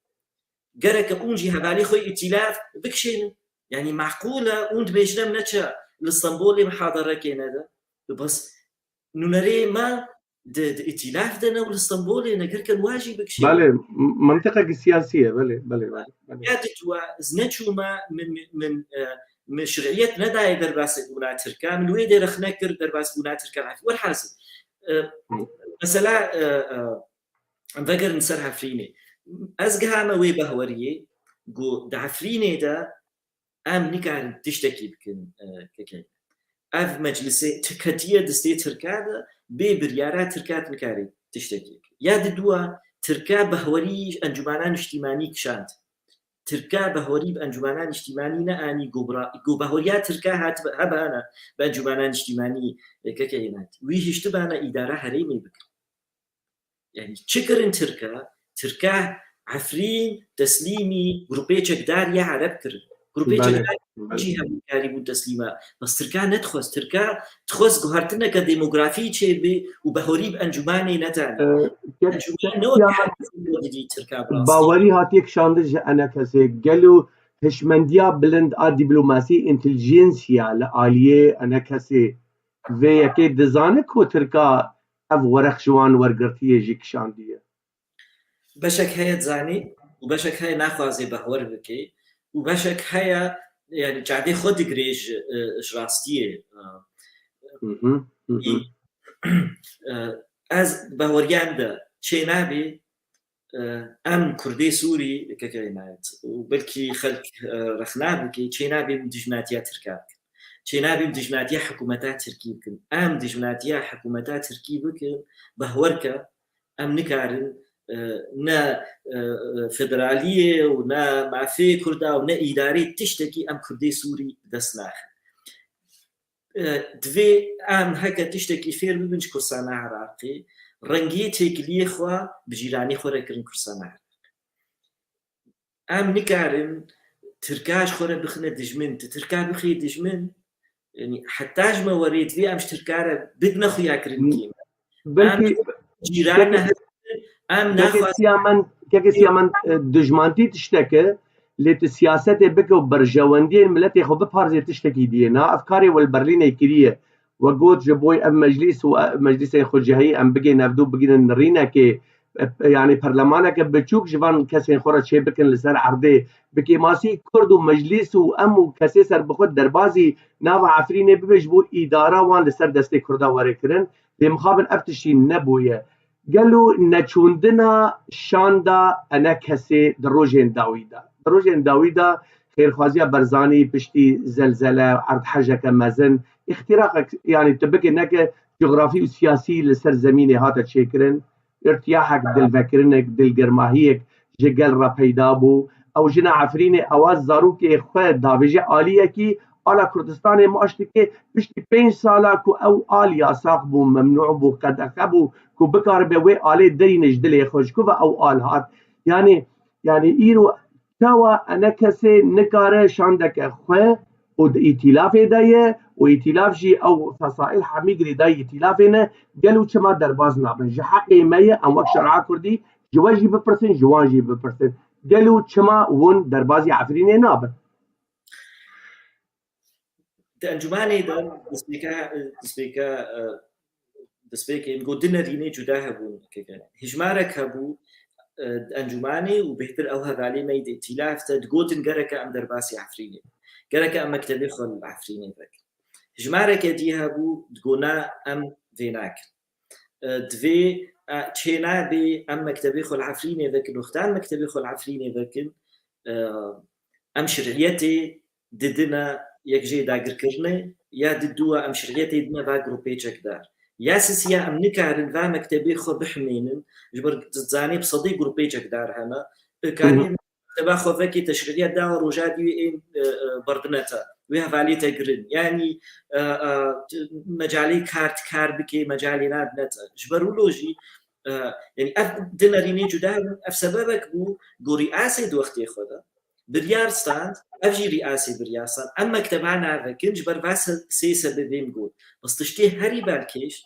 gereke hûn jî hevalê xwe îtîlaf bikişênin. Yanî meqûl e, hûn dibêjin em neçe li Stenbolê muhaderekê nede. Bes nûnerê me di, di îtîlaf de ne û li Stenbolê ne, gereke wa jî bikişênin. Belê, m-, mentiqekî siyasî ye, belê, belê, belê, belê. Ya diduwa, ez neçûme min, min, min, e, min şiriyet nedaye derbasbûna Tirka, min wê dê rexne kir derbasbûna Tirka. Welhasil, e, Hı. mesela, e, e, em vegerin ser Efrînê. Ez gihame wê behweriyê, ku di Efrînê de em nikarin tiştekî bikin, e, kekê. Ev meclisê ti-, ketiye destê Tirka de, bê biryara Tirka tu nikarî tiştekî bikin. Ya diduwa, Tirka behwerî encûmana niştîmanî kişand. Tirka behwerî bi encûmana niştîmanî neanî, ku bira-, ku behweriya Tirka hat hebe hene bi encûmana niştîmanî, e, kekê Înayet. Wî hiştibana îdara herêmê bikin. Yani çi kirin Tirka? Tirka Efrîn teslîmî grûpê çekdar ya Ereb kirin. Grûpê çekdar cî hemû karî bûn teslîma. Bes Tirka nedixwest. Tirka dixwest guhertineke demografî çêbê û behorî bi encûmanê netanê. Encûman ne wek didî Tirka bi rastî. Bawerî hatiye kişandin ji enekesê. Gelo hişmendiya bilind a dîplomasî, intelijensiya li aliyê enekesê vê yekê dizane ku Tirka ev werex ji wan wergirtiye jî kişandiye? Beşek heye dizanî û beşek heye naxwaze behwer bike û beşek heye, yani, çavê xwe digirê ji, e, ji rastiyê. E, ez behweriyan de çê nabê, e, em Kurdê Sûrî, keke Înayet, û belkî xelk, e, rexna bike, çê nabê em dijminatiya Tirka bikin. Çê nabê em dijminatiya hikûmeta Tirkî bikin. Em dijminatiya hikûmeta Tirkî bikin, behwer ke, em nikarin, e, ne, e, federaliyê û ne mafê Kurda û ne îdarê tiştekî em Kurdê Sûrî bi dest naxin. E, divê em heke tiştekî fêr bibin ji Kurdistana Iraqê, rengiyê têkiliyê xwe bi cîranê xwe re kirin Kurdistana Iraqê. Em nikarin Tirka ji xwe re bixine dijmin. Tu Tirka bixî dijmin, yani heta ji me werê divê em ji Tirka re bidine xuyakirin kêm. Belkî cîran ne, em naxwazin. Kekê Siyamen, e, dijmantî tiştek e, lê tu siyasetê bike û berjewendiyên miletê xwe biparzê tiştekî diyê. Na ev karê we li Berlînê kiriye. We got ji bo ev meclîs û, e, meclîsên xwecihî em bigên hevdû bigînin nirînekê, e, yanî perlemaneke biçûk ji van kesên xwe re çêbikin li ser erdê. Bi kêmasî Kurd û meclîs û em û kesê serbixwe derbazî nava Efrînê bibe ji bo îdara wan li ser destê Kurda were kirin. Lê mixabin ev tiştî nebûye. Gelo neçûndina şanda enekesê di rojên dawî de? Di rojên dawî de xêrxwaziya Barzanî piştî zelzele, erdhejeke mezin, îxtiraqek, yanî tu bike neke, cografî û siyasî li ser zemînê hate çêkirin. Îrtiyahek, dilvekirinek, dilgirmahiyek ji gel re peyda bû. Ew jina Efrînê ewa zarokê xwe davêje aliyekî, ala Kurdistanê maç dike, piştî pênc sala ku ew al yasax bû, memnû bû, qedexe bû, ku bikaribe wê alê derîne ji dilê xwe, ji ku ve ew al hat. Yanî, yanî îro çawa enekesê nikare şandeke xwe û di îtîlafê de ye û îtîlaf jî ew fesaîl hemî girêdayî îtîlafê ne, gelo çima derbas nabin? Ji heqê me ye, em wek şer'a Kurdî ji we jî bipirsin, ji wan jî bipirsin. Gelo çima hûn derbazî Efrînê nabin? Di encûmanê de destpêka, destpêka, e, destpêkê min got du nerînê cuda hebûn. Hejmarek hebû, e, di encûmanê û bêhtir ew hevalê me yê di îtîlaf de digotin gereke em derbasî Efrînê bikin. Gereke em mektebê xwe li Efrînê vekin. Hejmareke dî hebû digot na em vê nakin. E, divê, e, çênabê em mektebê xwe li Efrînê vekin, wexta em mektebê xwe li Efrînê vekin, e, em şiriyetê didine yek jê dagirkirinê, ya diduwa em şiriyetê dine va grûpê çekdar. Ya sisiya em nikarin va mektebê xwe bihimênin, ji ber dizanê bi sedê grûpê çekdar hene, karî mekteba xwe vekê teşrîya da roja dî wê ên, e, e, berdine te, wê hevalê te girin. Yanî, e, e, mecalê kar, tu kar bikê, mecalê nadine te. Ji ber wilo jî, e, yanî ev du nerînê cuda bûn, ev sebebek bû, gorî asê di wextê xwe de. Biryar stand, ev jî rîasê biryar stand. Em mekteba navekin, ji ber va se-, sê sebebê min got. Bes tiştê herî balkêş,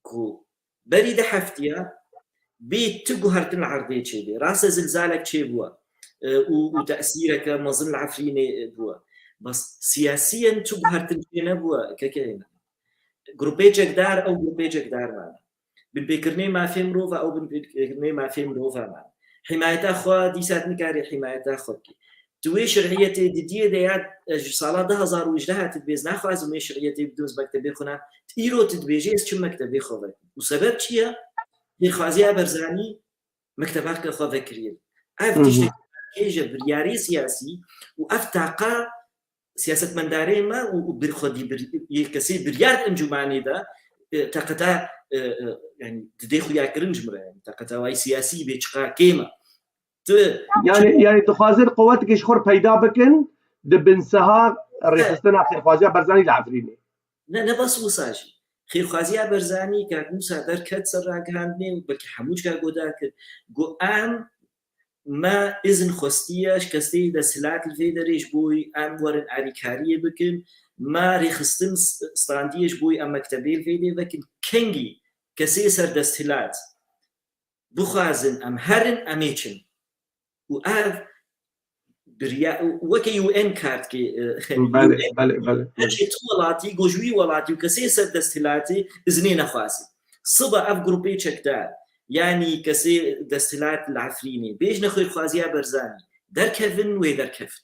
ku berî du heftiya bê tu guhertin li erdê çêbê. Rast e, zilzalek çêbûye, e, û, û tesîreke mezin li Efrînê, e, bûye. Bes siyasiyen tu guhertin çê nebûye, keke hêne. Grûpê çekdar, ew grûpê çekdar mane. Binpêkirinê mafê mirova, ew binpêkirinê mafê mirova mane. Himayeta xwe, dîsa tu nikarî himayeta xwe bikî. Tu wê şiriyetê didiyê de ya, e, ji sala du hazar û hejdeh tu dibêz naxwazim wê şiriyetê bidim ez mektebê xwe na. Tu îro tu dibêjê ez çim mektebê xwe vekim. Û sebeb çi ye? Xêrxwaziya Barzanî mektebaka xwe vekiriye. Ev tiştek kêje biryarê siyasî û ev taqa siyasetmendarê me û, û bir xwedî bir, yê kesê biryar encûmanê de, e, taqeta, e, e, yani didê xuyakirin ji min re, yani taqeta wayî siyasî bê çiqa kêm e. Tu Yani, yani dixwazin quwetekê ji xwe peyda bikin di bin siha rêxistina xêrxwaziya Barzanî li Efrînê. Ne, ne bes wisa jî. Xêrxwaziya Berzanî, kak Mûsa derket ser ragihandinê û belkî hemû cika guhdar kir, got, em me îzin xwestiye ji kesê desthilat li vê derê ji bo em werin alîkariyê bikin, me rêxistin s-, standiye ji bo em mektebê li vê dê vekin, kengî kesê ser desthilat bixwazin em herin, em ê çin. Û ev birya-, weke U N kar dike, e, Belê, U N belê, belê, belê. Her şey tu welatî, go ji wî welatî û kesê ser desthilatê izinê nexwazin. Siba ev grûpê çekdar, yanî kesê desthilat li Efrînê, bêjne xêrxwaziya Berzanî, derkevin, wê derkevin.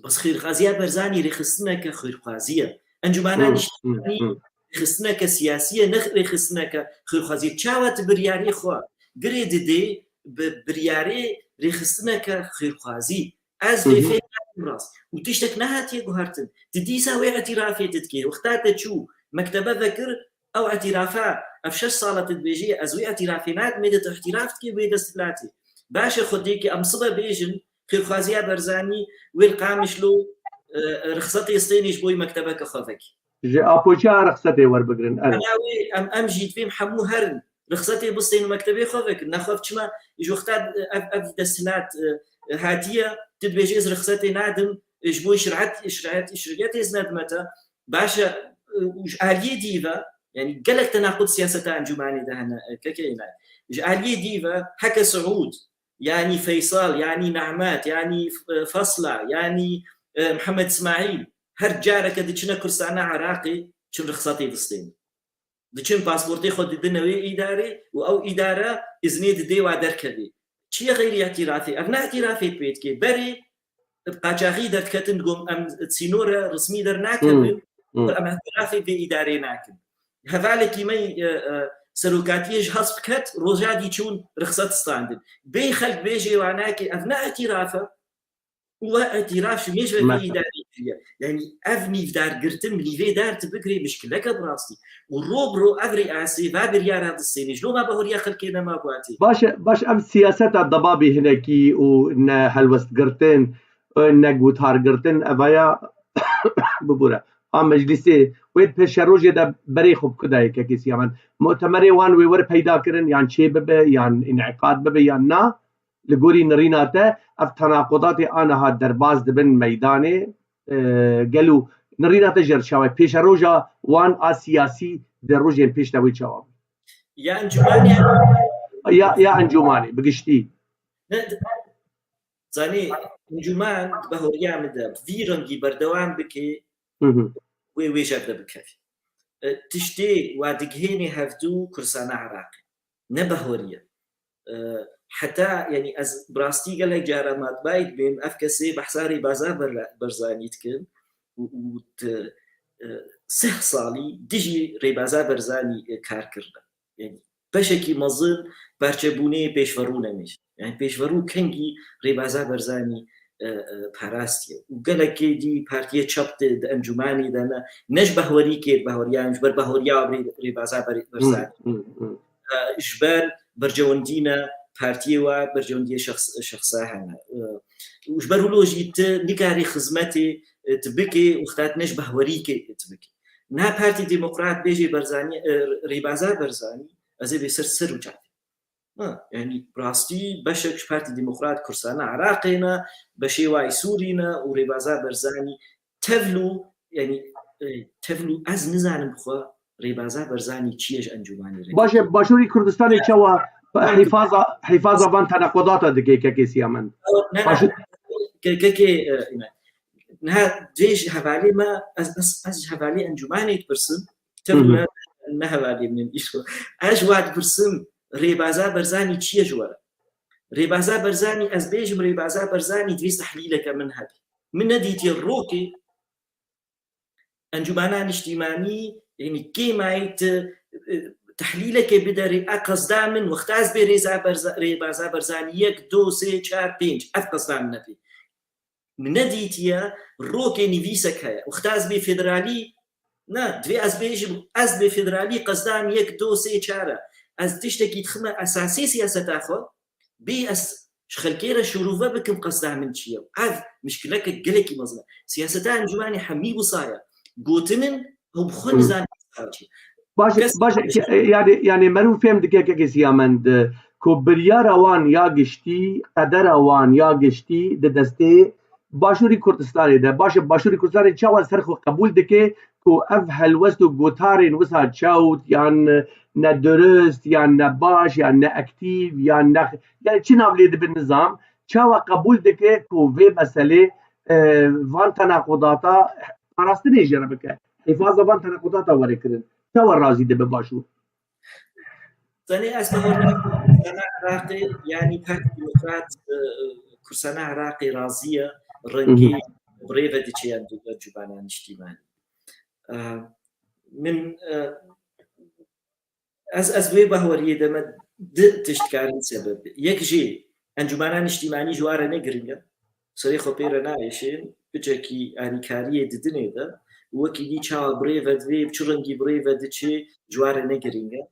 Bes xêrxwaziya Berzanî rêxistineke xêrxwazî ye. Encûmena Hı, Niştimanî hı, hı. rêxistineke siyasî ye, ne rêxistineke xêrxwazî ye. Çawa tu biryarê xwe girê didê bi biryarê rêxistineke xêrxwazî? Ez Hı vê hı. fêm nakim rast. Û tiştek nehatiye guhertin. Tu dîsa wê îtirafê tu dikê. Wexta te çû mektebe vekir, ew îtirafa, ev şeş sala tu dibêjî, ez wê îtirafê nadim, ê de tu îtiraf dikî wê desthilatê. Baş e, xwedêkê em sibe bêjin, xêrxwaziya Berzanî wê li Qamişlo, e, rixsetê stênê ji bo mektebeke xwe vekî. Ji Apoçiya rixsetê werbigrin, ero. Ana wê, em, em jî divêm hemû herin, rixsetê bistên û mektebê xwe vekin. Nexwe çima ji wexta ev, ev desthilat, e, hatiye, tu dibêjî ez rixsetê nadim, e, ji bo şirîet, şirîet, şirîetê ez nedime te. Baş e, e, û ji aliyê dî ve, yanî gelek tenaqud siyaseta encûmanê de hene, e, kekê înan. Ji aliyê dî ve heke Siûd, yanî Feysal, yanî Nehmet, yanî, e, Fesla, yanî, e, Mihemed Îsmaîl, her careke diçine Kurdistana Iraqê, çin rixsetê distênin. Diçin pasportê xwe didine wê îdarê û ew îdare îznê didê wa derkevê. Çi ye xeyrî îtîrafê? Ev ne îtîrafê pê dikê. Berê bi qaçaxî derdiketin, digot, em sînore resmî dernakevin, Hmm, hmm. em îtîrafê vê îdarê nakin. Hevalekî me, e, e, serokatiyê ji hesp ket, roja dî çûn rixset standin. Bê xelk bêjê wa nake, ev ne îtîraf e. Û we îtîraf ji mêj ve Me- vê îdarê kiriye. Yanî ev nîvdargirtin, nîvê dar tu bigirê mişkileke bi rastî. Û ro bi ro ev rêasê va biryara distênê. Ji loma bahoriya xelkê nema guhatê. Baş e, baş ev siyaseta debabî hinekî û ne helwestgirtin, ne gothargirtin, evaya bibûre. A meclisê wê di pêşerojê de berê xwe bikudayê kekê Siyamen. Mutemerê wan wê were peyda kirin, yan çê bibe, yan înîqad bibe, yan na. Li gorî nirîna te, ev tenaqudatê aniha derbas dibin meydanê, e, gelo nirîna te jê re çawa ye? Pêşeroja wan a siyasî di rojên pêş de wê çawa be? Ya encûmanê Ya, ya encûmanê, bi giştî. Ne, di-, zanî, encûman di bahoriya min de vî rengî berdewam bike, Hı hı. wê wê jev de bikevî. E, tiştê wa digihênê hevdû Kurdistana Iraqê. Ne bahorî ye. E, heta, yanî ez bi rastî gelek cara matbayî dibêm, ev kesê behsa rêbaza Ber-, Berzanî dikin û, û di, e, sih salî dijî rêbaza Berzanî, e, kar kirine. Yanî beşekî mezin parçebûnê pêşverû nemêj. Yanî pêşverû kengî rêbaza Berzanî, e, e, parastiye. Û gelekê dî partiyê çep di, di encûmanê de ne, ne ji bahwerî kê, bahweriyan, ji ber bahweriya rê-, rêbaza Ber-, Berzanî. Hı, hı, hı. E, ji ber bercewendî ne partiyê wa, bercewendiyê şexs-, şexsa hene. E, û ji ber wilo jî tu nikarî xizmetê, e, tu bikê, wexta tu ne ji bahwerî kê tu bikê. Niha Partî Demokrat bêjê Berzanî, e, rêbaza Berzanî, ez ê bê ser, ser û çavê. Ha, yanî rastî beşek ji Partî Demokrat Kurdistana Iraqê ne, beşê wa yî Sûrî ne û rêbaza Berzanî tevlû, yanî, e, tevlû ez nizanim bixwe rêbaza Berzanî çi ye ji encûmanê re. Baş e, Başûrî Kurdistanê Ya. çawa Ya. hîfaza, hîfaza van tenaqudata dike kekê Siyamen? Ne, ne. Başûr- Ke-, kekê, e, ne. Niha dê ji hevalê me, ez, ez, ez ji hevalê encûmanê dipirsim. Hı hı. Tevlû ne, ne hevalê min îşo. Ez ji wa dipirsim, rêbaza Berzanî çi ye ji we re? Rêbaza Berzanî, ez bêjim, rêbaza Berzanî divê tehlîleke min hebe. Min nedîtiye rokê Encûmena Niştîmanî, yanî kêmayî te, e, tehlîlekê bide rê, a qesda min, wexta ez bê rêza Berza-, rêbaza Berzanî yek, du, sê, çar, pênc, ev qesda min nepê. Min nedîtiye rokê nivîsek heye. Wexta ez bê federalî, ne, divê ez bêjim, ez bê federalî qesda min yek, du, sê, çar e. Ez tiştekî dixime esasê siyaseta xwe, bê ez ji xelkê re şirove bikim qesda min çi ye. Ev mişkileke gelekî mezin e. Siyaseta encûmanê hemî wisa ye. Gotin in, ew bi xwe Hı. nizanin Baş, baş, yani, yani merû fêm dike kekê Siyamend, ku biryara wan ya giştî, qedera wan ya giştî di destê Başûrî Kurdistanê de. Baş e, Başûrî Kurdistanê çawa ser xwe qebûl dike ku ev helwest û gotarên wisa çewt yan nedurist yan nebaş yan neaktîf yan ne, yani çi nav lê dibin nizam, çawa qebûl dike ku vê meselê, e, van tenaqudata parastinê jê re bike, hîfaza van tenaqudata were kirin? Çawa razî dibe Başûr? Tenê ez bawer nakim Kurdistana Iraqê, yanî Partî Demokrat, e, Kurdistana Iraqê razî ye rengê bi rê ve diçe yan du-, encûmena niştîmanî. E, min, e, ez, ez wê baweriyê de me di tişt karin sebeb. Yek jî encûmena niştîmanî ji wan re ne giring e. Serê xwe pê re naêşên, piçekî alîkariyê di dinê de, wekî dî çawa bi rê ve divê, bi çi rengî bi rê ve diçe, ji wan re ne giring e.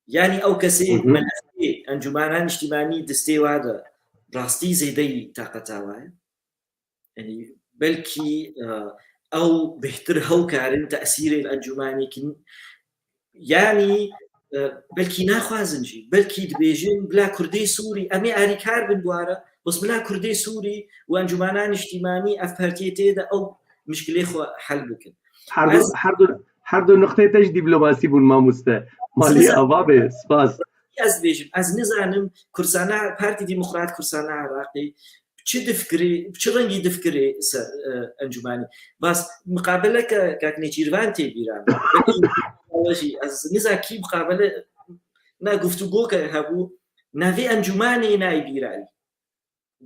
Yanî ew kesê Hı hı. melefê encûmena niştîmanî distê wa de rastî zêdeyî taqeta wa ye. Yanî belkî, e, ew bêhtir hew karin tesîrê li encûmanê kin. Yanî, e, belkî naxwazin jî, belkî dibêjin bila Kurdê Sûrî, em ê alîkar bin bi wan re, bes bila Kurdê Sûrî û encûmena niştîmanî ev partiyê tê de ew mişkilê xwe hel bikin. Her du, Ez her du, her du nuqteyê te jî dîplomasî bûn mamoste. Malî Siz- ava be, spas. Ez dibêjim, ez nizanim Kurdistana, Partî Demokrat Kurdistana Iraqê çi difikirê, çi rengî difikirê ser, e, encûmanî. Bas, miqabeleke kak Nêçîrvan tê bîra min. Belkî jî ez niza kî miqabele, na guftûgoke hebû, navê encûmanê nayê bîrayî.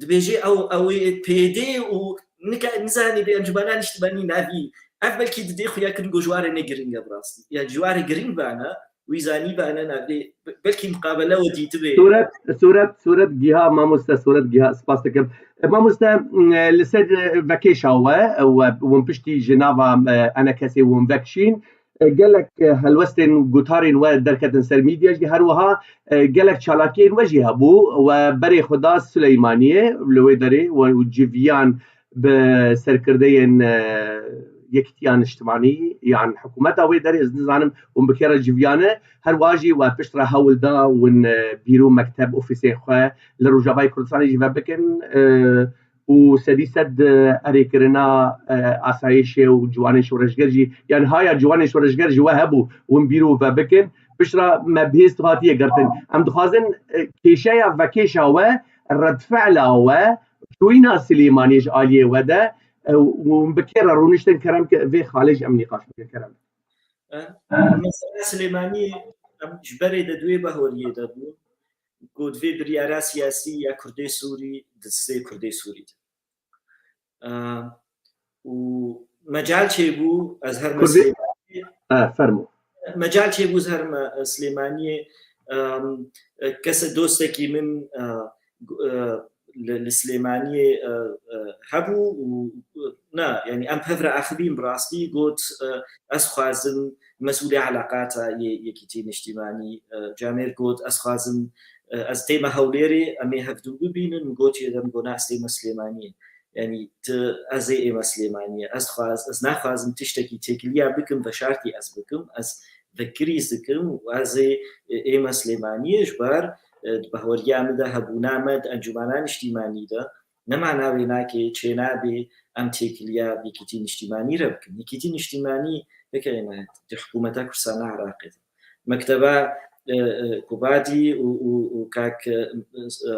Dibêje ew, ew ê pêdê û nika nizanî bê encûmena niştimanî navî. Ev belkî didê xuya kirin ku ji wan re ne giring e bi rastî. Ya ji wan re giring bana, wî zanî bana navê, be-, belkî miqabele we dîtibê. Sûret, Sûret, Sûret Giha, mamoste Sûret Giha, spas dikim. E, mamoste, m, e, li ser, e, vekêşa we, e, we, hûn piştî ji nava, e, enekesê hûn vekişîn, e, gelek, e, helwestên û gotarên we derketin ser medya jî, her wiha, e, gelek çalakiyên we jî hebû. We berê xwe da Sileymaniyê, li wê derê we û civiyan bi serkirdeyên, e, Yekîtiya Niştimanî yan hikûmeta wê derê, ez nizanim hûn bi kê re civiyane, her wiha jî we pişt re hewl da hûn, e, bîro, mekteb, ofîsên xwe li Rojavayê Kurdistanê jî vebikin, e, û sedî sed, e, erêkirina, e, asayişê û ciwanên şoreşger jî, yan haya ciwanên şoreşger ji we hebû, hûn bîro vebikin. Pişt re me bihêz hatiye girtin. Em dixwazin, e, kêşeya vekêşa we, redfe'la we, çûyîna Silêmaniyê ji aliyê we de, e, û bi kê re rûniştin, kerem ke vê xalê jî em nîqaş bikin, kerem. E, mesela Silêmaniyê, em ji berê de di wê baweriyê de bûn ku di vê biryara siyasî ya Kurdê Sûrî, di destê Kurdê Sûrî de. E, û mecal çêbû, ez herme Kurdê- Silêmaniyê. E, fermo. Mecal çêbû, ez herme Silêmaniyê. Em, e, kese dostekî min, e, gu-, e, li, li Silêmaniyê, e, e, hebû û, e, na, yanî em bi hev re axivîn bi rastî, got, e, ez xwazim mesûlê eleqata yê Yekîtî Niştîmanî, e, Camêr got, ez xwazim, e, ez tême Hewlêrê, em ê hevdû bibînin, min gotiye de, min got, na, ez tême Silêmaniyê. Yanî tu, ez ê ême Silêmaniyê, ez xwaz-, ez naxwazim tiştekî têkiliya bikim, veşartî ez bikim, ez vekirî ez dikim û ez ê, e, ême Silêmaniyê ji ber, e, di bahweriya min de hebûna me di encûmena niştîmanî de, nema navê nake, çênabê em têkiliya Yekîtî Niştîmanî re bikin. Yekîtî Niştîmanî neke êne di hikûmeta Kurdistana Iraqê de. Mekteba, e, e, Kubadî û, û, û kak, e, e,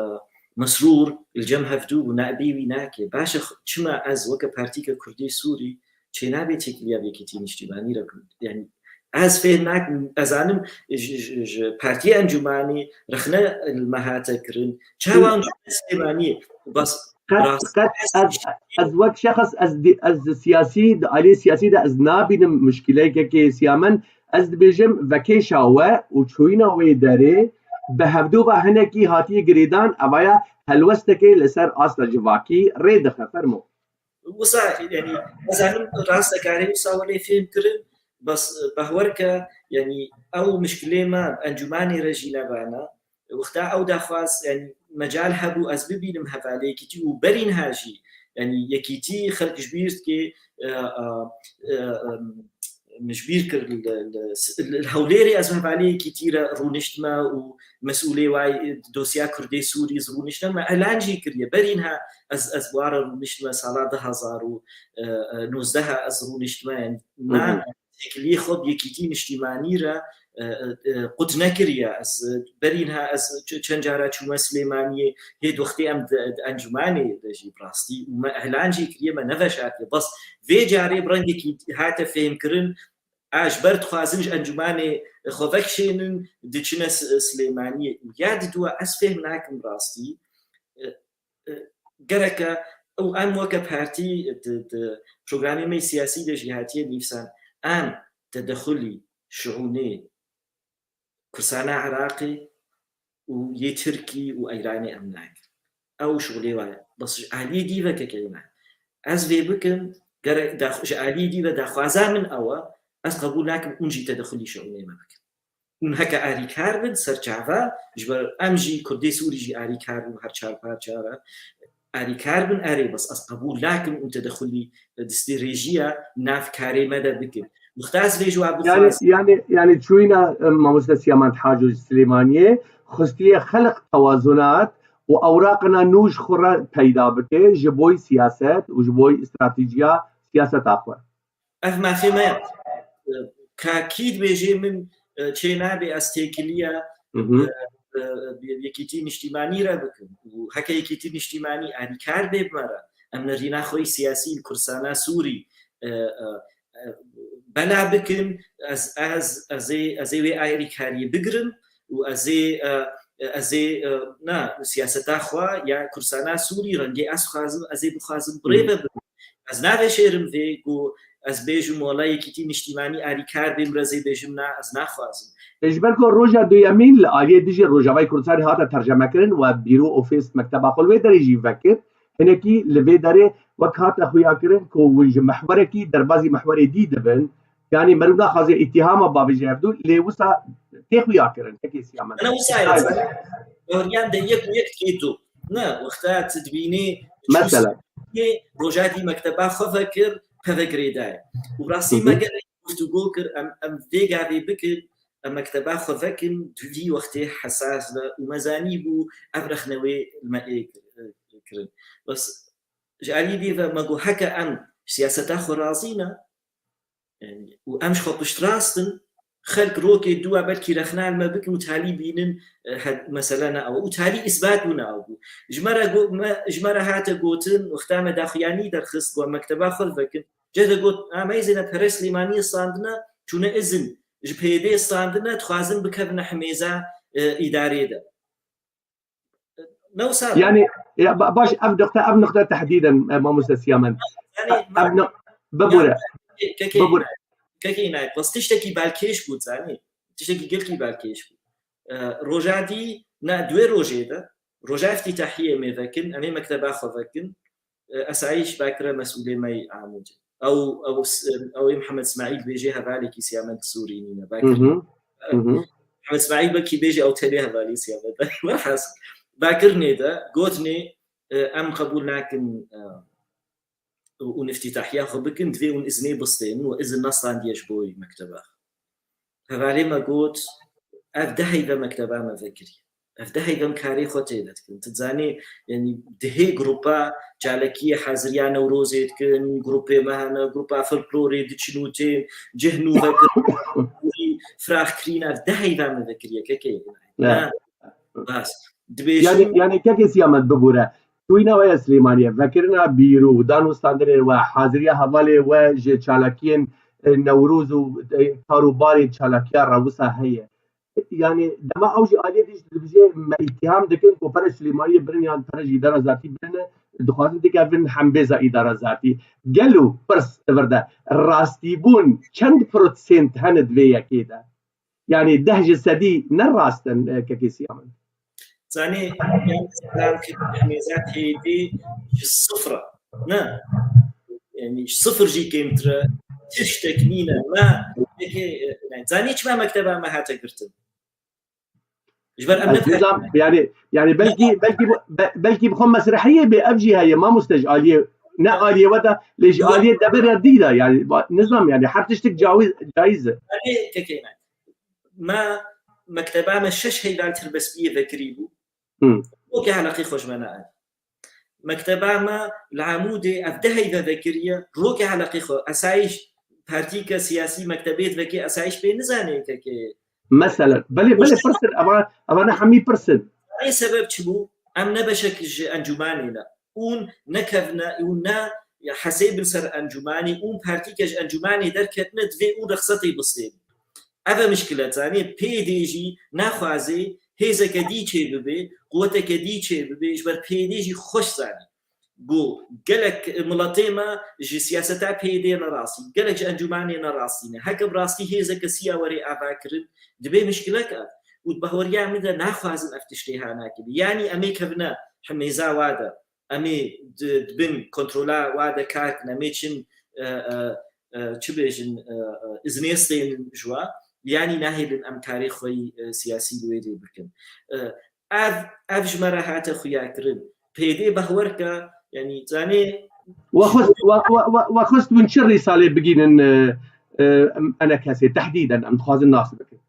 Mesrûr li cem hevdû bû, nabê wî nake. Baş e, çima ez weke partîke Kurdê Sûrî çênabê têkiliya Yekîtî Niştîmanî re bikim? Yanî ez fêhm nakim, ez zanim ji, ji, ji Partîya Encûmanê rexne li me hate kirin. Çawa Encûmena Silêmaniyê? Bas, Qet, rast, qet ez, ez wek şexs, ez di-, ez siyasî, di aliyê siyasî de ez nabînim muşkileyekekê Siyamen. Ez dibêjim vekêşa we û çûyîna wê derê bi hevdû ve hinekî hatiye girêdan, evaya helwestekê li ser asta civakî rê dixe. Fermo. Wisa, yanî, ez zanim rast e, karê wisa welê fêm kirin, bes, e, behwer ke, yanî, ew mişkilê me encûmanê re jî nebana. Wexta ew daxwaz, yanî, mecal hebû ez bibînim hevalê Yekîtî û berî niha jî, yanî, Yekîtî xelk ji bîr dike, e, e, e, em, min ji bîr kir li, li, li Hewlêrê ez hevalê yekîtî re rûniştime û mesûlê wayî dosya Kurdê Sûrî ez rûniştime, me îlan jî kiriye. Berî niha ez, ez bi wan re rûniştime, sala du hezar û nozdeh ez rûniştime, yani na têkiliyê xwe bi yekîtî niştîmanî re e, e, e, qut nekiriye. Ez, e, berî niha ez ç-, çend cara çûme Silêmaniyê, hê wextê em di, di encûmanê de jî bi rastî û me îlan jî kiriye, me neveşartiye. Bes vê carê bi rengekî hate fêhmkirin, a ji ber dixwazin ji encûmanê xwe vekişênin, diçine S-, Silêmaniyê. Û ya diduwa ez fêhm nakim rastî. E, e, gereke ew em weke partî di, di programê me siyasî de jî hatiye nivîsan, em tedexulî şiûnê Kursana Iraqê û yê Tirkî û Îranê em nakin. Ew şixulê wa ye. Bes ji aliyê dî ve kekeyna. Ez vê bikim, gerek dax-, ji aliyê dî ve daxwaza min ew e, ez qebûl nakim hûn jî tedexulî şiûnê me bikin. Hûn heke alîkar bin, serçava, ji ber em jî, Kurdê Sûrî jî alîkar bin her çar parça re. Alîkar bin, erê, bes ez qebûl nakim û tedexulî, e, destdirêjiya nav karê me de bikin. Wexta ez vê ji wa Yani, bixwazim. yani, yani çûyîna, e, mamoste Siyamend Haco ji Silêmaniyê xistiye xelq tewazunat û ewraqina nû ji xwe re peyda bike, ji boy siyaset û ji boy stratejiya siyaseta xwe. Ev mafê me ye. E, ka kî dibêjê min, e, çê nabe ez têkiliya, Hı hı. e, e, yekîtî niştîmanî re bikim. Û heke yekîtî niştîmanî alîkar bê bi me re, em nerîna xwe yî siyasî li Kursana Sûrî, e, e, e, bela bikin, ez, ez, ez ê, ez ê wê alîkariyê bigirim û ez ê, e, ez ê, e, na, siyaseta xwe ya Kursana Sûrî rengê ez xwazim, ez ê bixwazim bi rê ve bikim. Ez naveşêrim vê ku ez bêjim wela yekîtî niştîmanî alîkar bê, min re ez ê bêjim na, ez naxwazim. E, ji ber ku roja duyemîn li aliyê dijî Rojavayê Kurdistanê hate terceme kirin we bîro ofîs mekteba xwe li wê derê jî vekir, hinekî li vê derê wek hate xuya kirin ku hûn ji mehwerekî derbazî mehwerê dî dibin, yanî meriv naxwaze îtîhama bavêje hevdû, lê wisa tê xuya kirin, kekê Siyamend. Ana wisa ye, Ay. Baweriyan de yek û yek tê du. Ne, wexta tu dibînî Mesela. Yê Rojadî mekteba xwe vekir, peve girêdayê. Û rastî Hı hı. me gelek guftûgo kir, em, em vê gavê bikin, em mekteba xwe vekin, di vî wextê hesas de û me zanîbû ev rexne wê li me ê kir-, kirin. Bes ji alî dî ve me got, heke em siyaseta xwe razî ne, Yani, û em ji xwe piştrast in, xelk rokê dû a belkî rexna li me bikin û talî bînin, e, he-, mesele ne ew. Û talî îsbat bûne ew bû. Ji me re got, me, ji me re hate gotin, wexta me daxuyanî derxist, ku em mekteba xwe vekin. Ceh de got, a, me zêne pere Silêmaniyê standine, çûne izin ji P Y D'ê standine, dixwazin bikevine himêza, e, îdarê de. Ne wisa be. Yani, ya, ba-, baş, ev nokta, ev nokta tehdiden, e, mamoste Siyamend. Yani, Ev no-, bibûre. Yani, kekê, Bibûre. Kekê Înayet, bas tiştekî balkêş bû, zanî. Tiştekî gelkî balkêş bû. E, roja dî, ne, duê rojê de, roja iftîtahiyê em ê vekin, em ê mekteba xwe vekin, e, esayîş bakire mesûlê me yî Amûdê. Ew, ew s-, ew ê Mihemed Îsmaîl bêjê hevalekî Siyamend Sûrî nîne. Bakir. Hı hı. Hı hı. Mihemed Îsmaîl belkî bêjê ew tenê hevalî Siyamend e. Welhasil, Bakir nê de, got nê, e, em qebûl nakin, e, û, û iftîtahiya xwe bikin, divê hûn iznê bistênin û izin nestandiye ji bo mekteba. Hevalê me got, ev deheyve mekteba me vekiriye. Ev deheyve em karê xwe tê de dikin. Tu dizanî, yani, dihê grupa çalakiyê haziriya Newrozê dikin, grûpê me hene, grupa folklorê diçin û tên, cih nû vekirin, firaxkirîn, ev deheyve me vekiriye, kekê. Ya. Ha, bas. Dibêjin Yani, yani kekê Siyamend bibûre. Çûyîna we ya Silêmaniyê, vekirina bîr û danûstandinên we, haziriya hevalê we ji çalakiyên, e, Newroz û, e, kar û barê çalakiya re wisa heye. Yani dema ew jî aliyê dî dibêje me îtîham dikin ku pere Silêmaniyê birin yan pere ji îdara zatî birin, dixwazin dikevin hembêza îdara zatî. Gelo pirs li vir de rastîbûn çend prosent hene di vê yekê de? Yani deh ji sedî ne rast in, e, kekê Siyamend? Zanî, yani, selam ki hemêza têdî ji sifir e. Ne? Yani, ji sifir jî kêmtir e. Tiştek nîne. Me, peki, e, yani, zanî çima mekteba me hate girtin? Ji ber em Ez ne nizam, yani, yani belkî, belkî bu, be-, belkî bi xwe mesrehiyê bê, ev jî heye, mamoste ji aliyê ne aliyê we de, lê ji Yok. aliyê deverê dî de, yani, ba- nizam, yani, her tiştik cawiz, caiz e. Erê kekeyne. Me mekteba me şeş heyval tirbespiyê vekirî bû. Hı. Rokê heleqê xwe ji me neanî. Mekteba me li Amûdê ev deh heyve vekiriye, rokê heleqê xwe. Esayîş partîke siyasî mektebê divekê, esayîş pê nizane kekê. Mesela, belê, belê pirsin, eva, eva ne hemî pirsin. Ê sebeb çi bû? Em ne beşek ji encûmanê ne. Ûn nekevne, ûn ne ya hesê bin ser encûmanê, ûn partîke ji encûmanê derketine, divê ûn rexsetê bistên. Ev e mişkile, zanê, P D jî naxwaze hêzeke dî çê bibe, quweteke dî çê bibe, ji ber P D jî xweş zanî. Got, gelek miletê me ji siyaseta P D ne rastî, gelek ji encûmanê ne rastî ne. Heke bi rastî hêzeke siya were avakirin, dibe mişkilek e. Û di bahweriya min de naxwazin ev tiştê hana kibe. Yanî em ê kevine himêza wa de. Em ê di, di bin kontrola wa de kar kin. Em ê çin, e, e, e, çi bêjin, e, e, iznê stênin ji wa. Yanî nahêlin em karê xwe yî, e, siyasî li wê dê bikin. E, ev, ev ji me re hate xuyakirin. P D bahwer ke, yanî, zanê We xwest, we, we, we, we xwest hûn çi rîsalê bigînin, e, e, enekesê? Tehdîden em dixwazin nas bikin.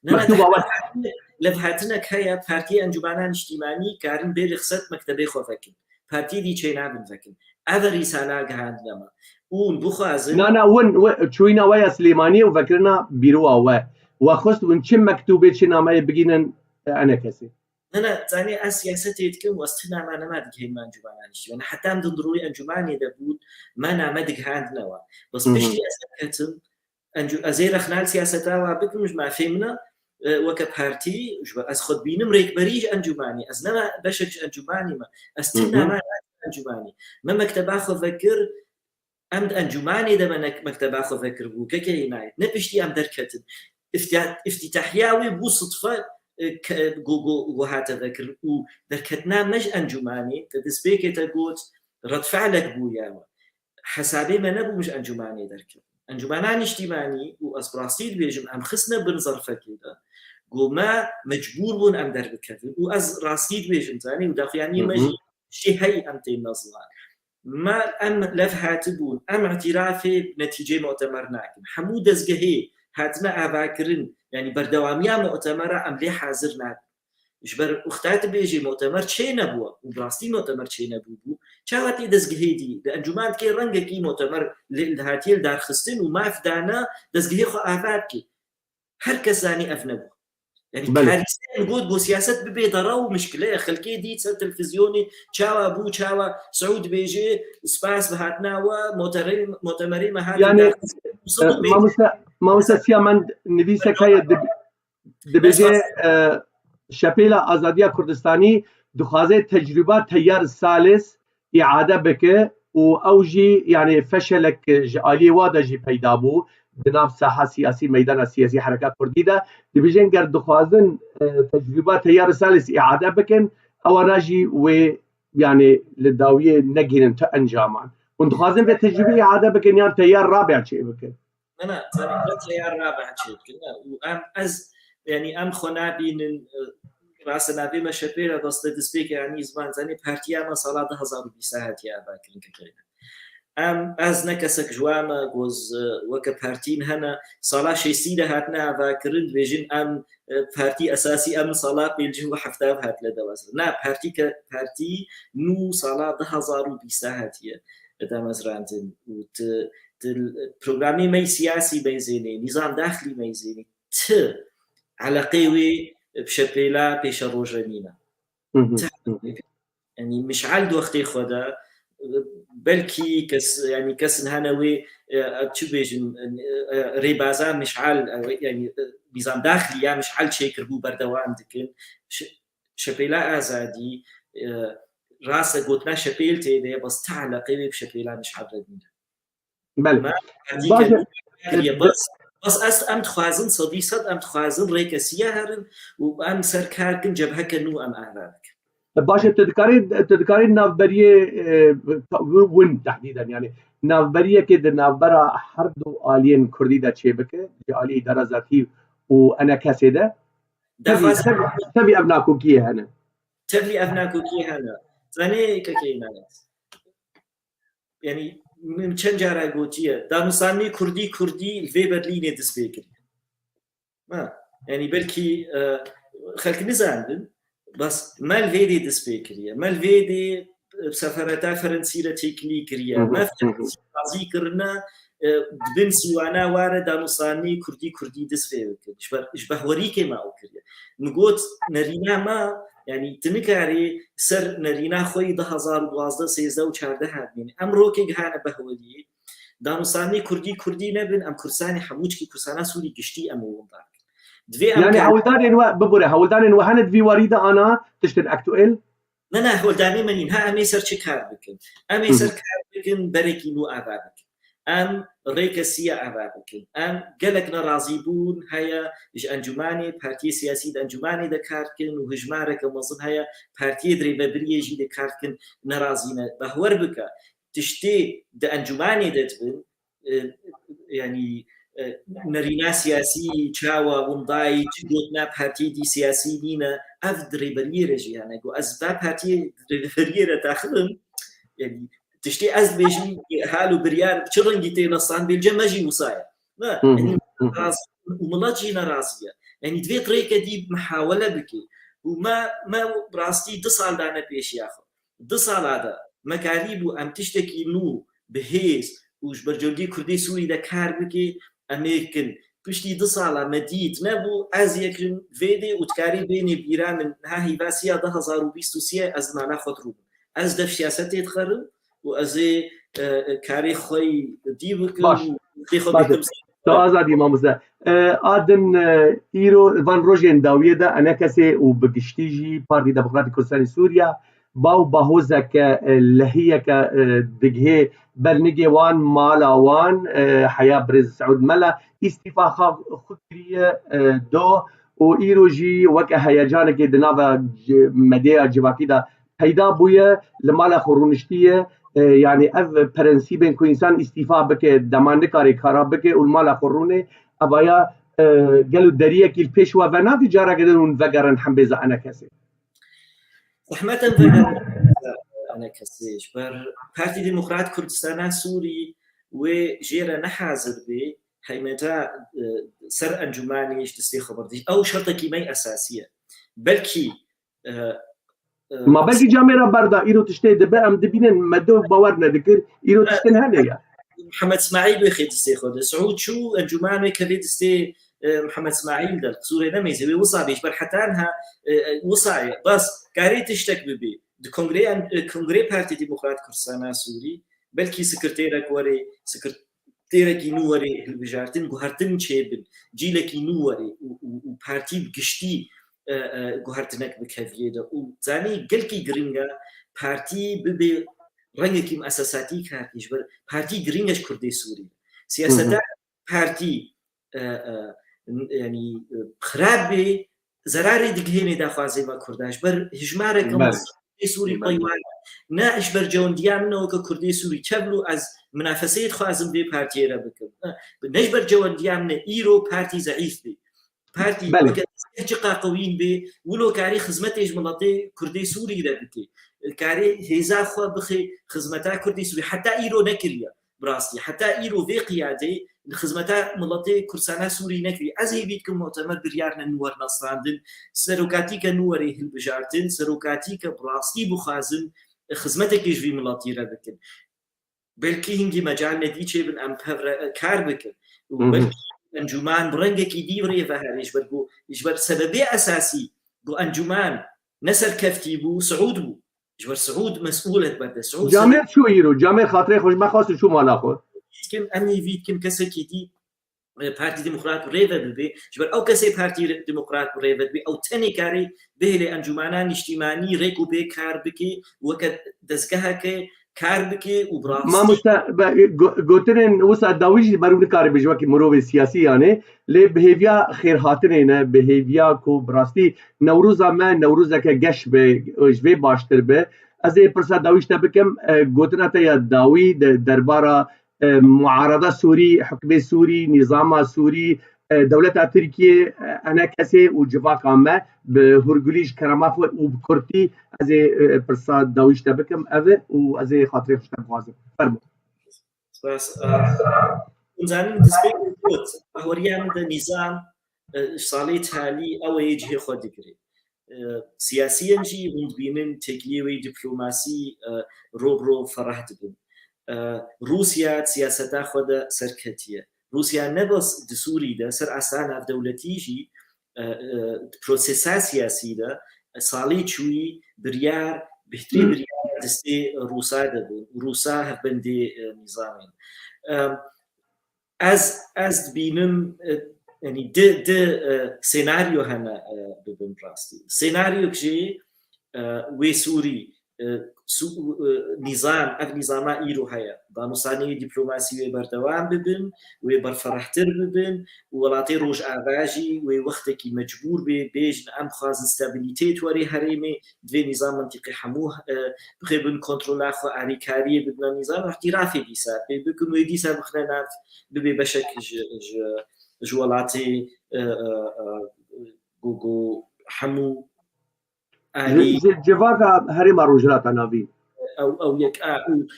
Ne, ne, Mektuba we levhatinek heye, Partî Encûmena Niştîmanî karin bê rixset mektebê xwe vekin. Partî dî çê nabin vekin. Ev e rîsala gihandine me. Ûn bixwazin Na, na, win, wi-, çûyîna we ya Silêmaniyê û vekirina bîrowa we. We xwest hûn çi mektûbê, çi nameyê bigînin, e, enekesê? Ne, ne, zanê ez siyasetê dikim û ez ti name nema digihînim encûmena niştîmanî. Heta em di hundirûyê encûmanê de bûn, me name digihandine we. Bes Hı hı. Piştî ez derketim, encû-, ez ê rexna li siyaseta we bikim, ji me fêm ne, e, weke partî, ji ber ez xwe dibînim rêkberî ji encûmanî. Ez ne beşek ji encûmanî me. Ez ti Hı hı. name encûmanî. Me mekteba xwe vekir, em di encûmanê de me nek-, mekteba xwe vekiribû, keke Înayet. Ne piştî em derketin. Îftiha-, îftîtahiya wê bû sidfe, e, ke-, go-, go-, go hate vekirin û derketina me ji encûmanê, te destpêkê te got, redfe'lek bû ya we. Hesabê me nebû min ji encûmanê derket. Encûmena Niştîmanî û ez bi rastî dibêjim, em xistine bin zerfekê de. Go me mecbûr bûn em derbikevin. Û ez rastî dibêjim, zanî, û daxuyaniyê me Hı hı. jî jî hey em tên nezilan. Me em lev hatibûn, em îtîrafê netîceyê mu'temer nakin. Hemû dezgehê hatine avakirin, yanî berdewamiya mu'temera em lê hazir nabin. Ji ber wexta tu bêjî mu'temer çê nebû û bi rastî mu'temer çê nebûbû. Çawa tê dezgehê dî? Di encûman dikê rengekî mu'temer li, li hatiye li darxistin û maf dane dezgehê xwe ava bike. Her kes zanî ev nebû. Yani Belê. Karîsên got, got siyaset bibê dara û mişkile ye. Xelkê dît ser televîzyonê, çawa bû, çawa Siûd dibêje, spas bi hatina we, moterê-, motemerê me hatin Yani, daxistin. E, mamoste, mamoste Siyamend nivîsek heye dib-, dibêje, e, Şepêla Azadiya Kurdistanî dixwaze tecrûba Teyar Salis îade bike û ew jî, yani, feşelek ji aliyê wa de jî peyda bû di nav saha siyasî, meydana siyasî hereka kurdî de. Dibêjin ger dixwazin, e, tecrûba Teyar Salis îade bikin, ewana jî wê, yani, li dawiyê negihînin tu encaman. Hûn dixwazin vê tecrûbê îade bikin yan Teyar Rabia çê bikin? Ne, ne, tabii, ne Teyar Rabia çê bikin, ne. Û em, ez, yani, em xwe nabînin, e, rastî navê me Şepêla, bes te destpêkê, yani, ziman, zanî, partiya me sala du hazar û bîst hatiye avakirin, kekeyne. Em, ez ne kesek ji wan me, goz, e, weke partîn hene, sala şêstî de hatine avakirin, dibêjin em, e, partî esasî em sala pêncî û hefta hatine dewazin. Na, partî ke, partî nû sala du hazar û bîst hatiye damezrandin û ti, ti programê me siyasî meyzênê, nîzam daxilî meyzênê, ti eleqê wê bi Şepêla pêşeroje nîne. Hı hı, hı hı. Yani mişal di wextê xwe de, belkî kes, yani kesin hene wê, e, çi bêjin, e, e, rêbaza mişal, e, yani, e, nîzam daxilî ya mişal çêkiribû berdewam dikin. Ş-, Şepêla Azadî, e, rast e gotina Şepêl tê de, bes ti eleqê wê bi Şepêla mişal re nîne. Belê. Me Baş e. Kiriye. Bes, bes ez em dixwazin, sedî sed em dixwazin rêke siya herin û em ser kar kin cebheke nû em ava bikin. Baş e, tu dikarî, tu dikarî navberiyê, e, win tehdîden, yani navberiyekê di navbera her du aliyên kurdî de çêbike, ji aliyê îdara zatî û enekesê de? Tevî, tevî, tevî ev nakokiyê hene. Tevî ev nakokiyê hene. Zanê kekê Înayet. yanî min çend cara gotiye, danûstandinê kurdî kurdî li vê Berlînê dest pê kiriye. Ha, yanî belkî, e, xelk nizandin, bes me li vê dê dest pê kiriye. Me li vê dê, e, sefereta Ferensî re têkilî kiriye. Hı hı, Me hı hı. Ferensî razî kirine, e, di bin sîwana ware danûstandinê kurdî kurdî dest pê bikin. Ji ber, ji behwerîkê me ew kiriye. Min got nerîna me, yanî tu nikarî ser nerîna xwe yî du hezar û duwazdeh, sêzdeh û çardeh hebînî. Em rokê gihane behweriyê. Danûstandinê kurdî kurdî nebin, em Kurdistanê hemû çikî Kurdistana Sûrî giştî em ê winda bikin. Divê em Yani kar- hewldanên we, bibûre, hewldanên we hene di vî warî de ana tiştin aktuel? Ne, ne, hewldanê me nîn. Ha, em ê ser çi kar bikin? Em ê Hı hı. ser kar bikin, berekî nû ava bikin. Em rêkesiya ava bikin. Em gelek nerazîbûn heye ji encûmanê, partiyê siyasî di encûmanê de kar dikin û hijmareke mezin heye partiyê di rêvebiriyê jî de kar dikin, nerazî ne. Behwer bike, tiştê di encûmanê de dibin, e, yanî, e, nerîna siyasî çawa windayî, çi gotina partiyê dî siyasî nîne, ev di rêberiyê re jî hene. Got, ez va partiyê di rêberiyê re daxil im, yanî tiştê ez dibêjim, hal û biryar bi çi rengî tê nesan, bêlce me jî wisa ye. Ne, Hı hı, yanî hı hı. Rast û milet jî nerazî ye. Yanî divê rêke dî mihawele bike. Û me, me bi rastî du sal dane pêşiya xwe. Du sala de me karîbû em tiştekî nû bi hêz û ji ber cewlgê Kurdê Sûrî de kar bike, em ê kin. Piştî du sala me dît nebû, ez yek jin vê dê û dikarî bênê bîra min niha hîvasiya du hezar û bîst û sê ez mala xwe dirûbim. Ez dev siyasetê dixerim û ez ê, e, e, karê xwe yî dî bikim Baş. û tê xwe Baş. bêkim ser. Te azadî mamoste. E, a din, e, îro van rojên dawiyê de enekesê û bi giştî jî Partî Demokratîk Kurdistanê Sûriya baw bahozeke, e, lehiyeke, e, digihê bernigê wan, mala wan, e, heya birêz Seûd Mela îstîfa xwe xwe kiriye, e, do û îro jî weke heyecanekê di nava ci-, medyaya civakî de peyda bûye, li mala xwe rûniştiye. E, yanî ev prensîbên ku însan îstîfa bike, dema nikare kara bike û li mala xwe rûne, evaya, e, gelo deriyekî li pêş we venavî careke din hûn vegerin hembêza enekesê? Zehmet em vegerin enekesê. Ji ber Partî Demokrat Kurdistana Sûrî wê jê re nehazir bê, heymeta, e, ser encûmanê ji destê xwe berdê. Ew şertekî me esasî ye. Belkî, e, e, Ma belkî camêra berda, îro tiştê dibe, em dibînin, me do bawer nedikir, îro tiştin hene ya. Mihemed Smaîl wê xê distê xwe de. Siûd çû, encûman wê kevê distê, e, Mihemed Smaîl de. Qisûrê nemeyze, wê wisa bê, ji ber heta niha, e, e, wisa ye. Bas, karê tiştek bibê. Di kongreyan, e, Kongrê Partî Demokrat Kurdistana Sûrî, belkî sekreterek were, sekret-, têrekî nû were hilbijartin, guhertin çêbin, cîlekî nû were û, û, û partî bi giştî, e, e, guhertinek bikeviyê de. Û zanî gelkî giring e partî bibe rengekî muesesatî kar kî ji ber partî giring e ji Kurdê Sûrî. Siyaseta Hı hı. partî, e, e, n-, yanî, e, xirab bê, zerarê digihênê daxwazê me Kurda. Ji ber hijmareke Belê. mezin Kurdê Sûrî Belê. peywan e. Ne ji ber cewendiya min e weke Kurdê Sûrî. Çevlo ez minafeseyê dixwazim vê partiyê re bikim. Ne, ne ji ber cewendiya min e. Îro partî zeîf bê. Partî Belê. weke destgeh çiqa qewîn bê, wilo karî xizmetê ji miletê Kurdê Sûrî re bike. Karê hêza xwe bixê xizmeta Kurdê Sûrî. Heta îro nekiriye. Bi rastî, heta îro vê qiyadê li xizmeta miletê Kurdistana Sûrî nekirî. Ez hêvî dikim mutemer biryar ne nû werne strandin, serokatîke nû were hilbijartin, serokatîke bi rastî bixwazin xizmetekê ji vî miletî re bikin. Belkî hingî mecal nedî çêbin em bi hev re kar bikin. Û Hı hı. belkî encûman bi rengekî dî rê ve herê ji ber ku, ji ber sebebê esasî ku encûman ne serkeftî bû, Siûd bû. Ji ber Siûd mesûl e berde. Siûd Camêr çû îro, camêr xatirê xwe ji me xwest û çû mala xwe. Dikim, em hêvî dikin kesekî dî, e, Partî Demokrat rêve bibe. Ji ber ew kesê Partî Demokrat rêve dibe, ew tenê karê bihêle encûmana niştîmanî rêk û pêk kar bike, weke dezgeheke kar bike û bi rastî Mamoste, be, go-, gotinên wisa dawî jî ber û nikare bêje wekî mirovê siyasî yanê, lê bi hêviya xêrhatinê ne, bi hêviya ku bi rastî Newroza me Newrozeke geş be, ji vê baştir be. Ez ê pirsa dawî ji te bikim, e, gotina te ya dawî de-, derbara, e, muarada Sûrî, hikmê Sûrî, nîzama Sûrî, e, dewleta Tirkiyê, e, enekesê û civaka me bi hûrgulî ji kerema xwe û bi kurtî ez ê, e, pirsa dawî ji te bikim, ev e û ez ê xatirê xwe ji te bixwazim. Fermo. Spas. Hûn zanin, destpêk min got, bahweriya min de nîzam, e, salê talî ew ê cihê xwe digire. E, siyasiyen jî hûn dibînin têkiliyê wê diplomasî, e, ro bi ro fereh dibin. E, Rûsya di siyaseta xwe de serketiye. Rûsya ne bes di Sûrî de ser asta navdewletî jî, e, e, di prosesa siyasî de salê çûyî biryar, bihtirî biryar destê Rûsa de bûn. Rûsa hevbendê, e, nîzamê ne. E, ez, ez dibînim, e, yanî di, di, e, senaryo hene, e, bibin rastî. Senaryok jî, e, wê Sûrî, e, Sû-, e, nîzam, ev nîzama îro heye. Danûstanê dîplomasî wê berdewam bibin, wê berferehtir bibin û welatê Rojava jî wê wextekî mecbûr bê, bêjin em dixwazin stabiliteyê di warê herêmê, divê nîzam mintîqê hemû, e, bixê bin kontrola xwe, alîkariyê bidine nîzam, îhtirafê dîsa pê bikin, wê dîsa bixine nav, bibê beşek ji, ji, ji welatê, e, e, e, ku, ku hemû Ji, alî ji civaka herêma Rojhilata Navîn. Ew, ew yek a û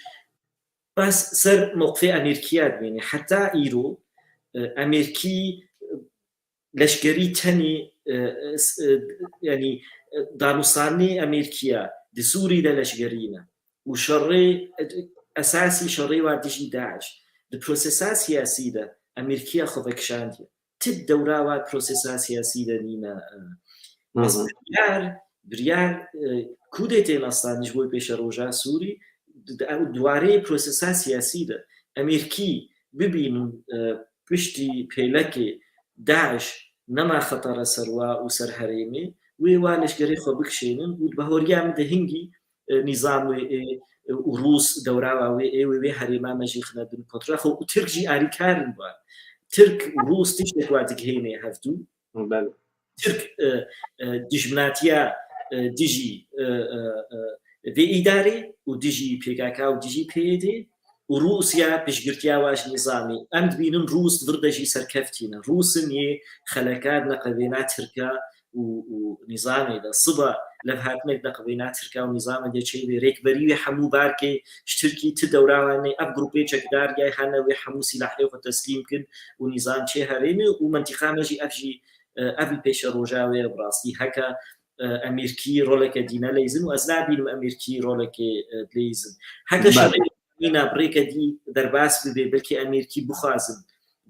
bes ser mewqifê Amerîkiya dimêne. Heta îro, e, Amerîkî, e, leşkerî tenê, e, e, s-, e, yanî, e, danûstanê Amerîkiya di Sûrî de leşkerî ne. Û şerê, e, esasî şerê wa dijî DAIŞ. Di prosesa siyasî de Amerîkiya xwe vekişandiye. Ti dewra wa prosesa siyasî de nîne, e, Hı ez hı. biryar, biryar, e, kudetê nastaniş boy pêşeroja Sûrî, di, di, di warê prosesa siyasî de Amerîkî bibînin, e, piştî pêlekê DAIŞ nema xetera ser wa û ser herêmê, wê wa leşkerê xwe bikişênin û di bahweriya min de hingî, e, nîzam wê ê, e, û Rûs dewrawa wê ê, wê, wê herêma me jî xine bin kontrola xwe û Tirk jî alîkar in wa. Tirk û Rûs tiştek wa digihêne hevdû. Belê. Tirk, e, e, dijminatiya, e, dijî, e, e, e, vê îdarê û dijî P K K û dijî P Y D û Rûsya piştgirtiya wa ji nîzamê. Em dibînin Rûs di vir de jî serkeftî ne. Rûs in yê xeleka di neqevêna Tirka û, û nîzamê de. Siba levhatinek neqevêna Tirka û nîzamê de çêbê rêkberî wê hemû barkê ji Tirkî ti dewra wan ê. Ev grûpê çekdar yay hene wê hemû sîlahê xwe teslîm kin û nîzam çê herêne û mentîqa me jî ev jî, e, ev li pêşeroja wê ye bi rastî. Heke, e, Amerîkî roleke dî neleyzin û ez nabînim Amerîkî rolekê, e, dileyzin. Heke Belê. şerê mîna bi rêke dî derbas bibe, belkî Amerîkî bixwazin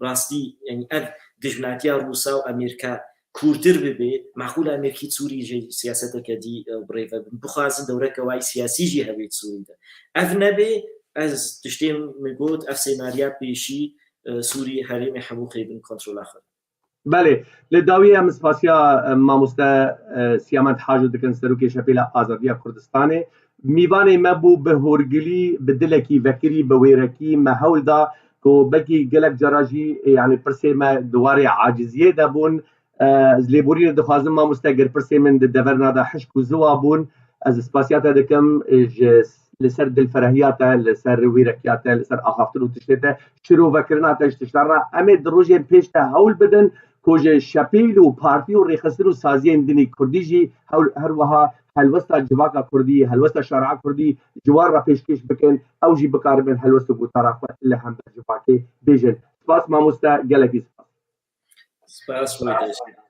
rastî, yanî ev dijminatiya Rûsa û Amerîka kûrtir bibe, maqûl e Amerîkî Sûrî jî siyaseteke dî, e, bi rê ve bin. Bixwazin dewreke wayî siyasî jî hebe di Sûrî de. Ev nebe, ez tiştê min got, ev senarya pêşî, e, Sûrî herêmê hemû xêbin kontrola xwe. Belê, li dawiyê em spasiya, e, mamoste, e, Siyamend Haco dikin, serokê Şepêla Azadiya Kurdistanê. Mîvanê me bû bi horgilî, bi dilekî vekirî, bi wêrekî me hewl da ku belkî gelek cara jî, e, yanî pirsê me di warê aciziyê de bûn. E, ez lêborînê dixwazim mamoste, ger pirsê min di deverna de hişk û ziwa bûn, ez spasiya te dikim, e, ji, li ser dilferehiya te, li ser wêrekiya te, li ser axaftin û tiştê te, şirovekirina te ji tiştan re. Em ê di rojên pêş de hewl bidin ku ji Şepêl û partî û rêxistin û saziyên din ê kurdî jî hewl, her wiha helwesta civaka kurdî, helwesta şareya kurdî ji wan re pêşkêş bikin, ew jî bikaribin helwest û gotara xwe li hember civakê bêjin. Spas mamoste, gelekî spas. Spas wê deşê.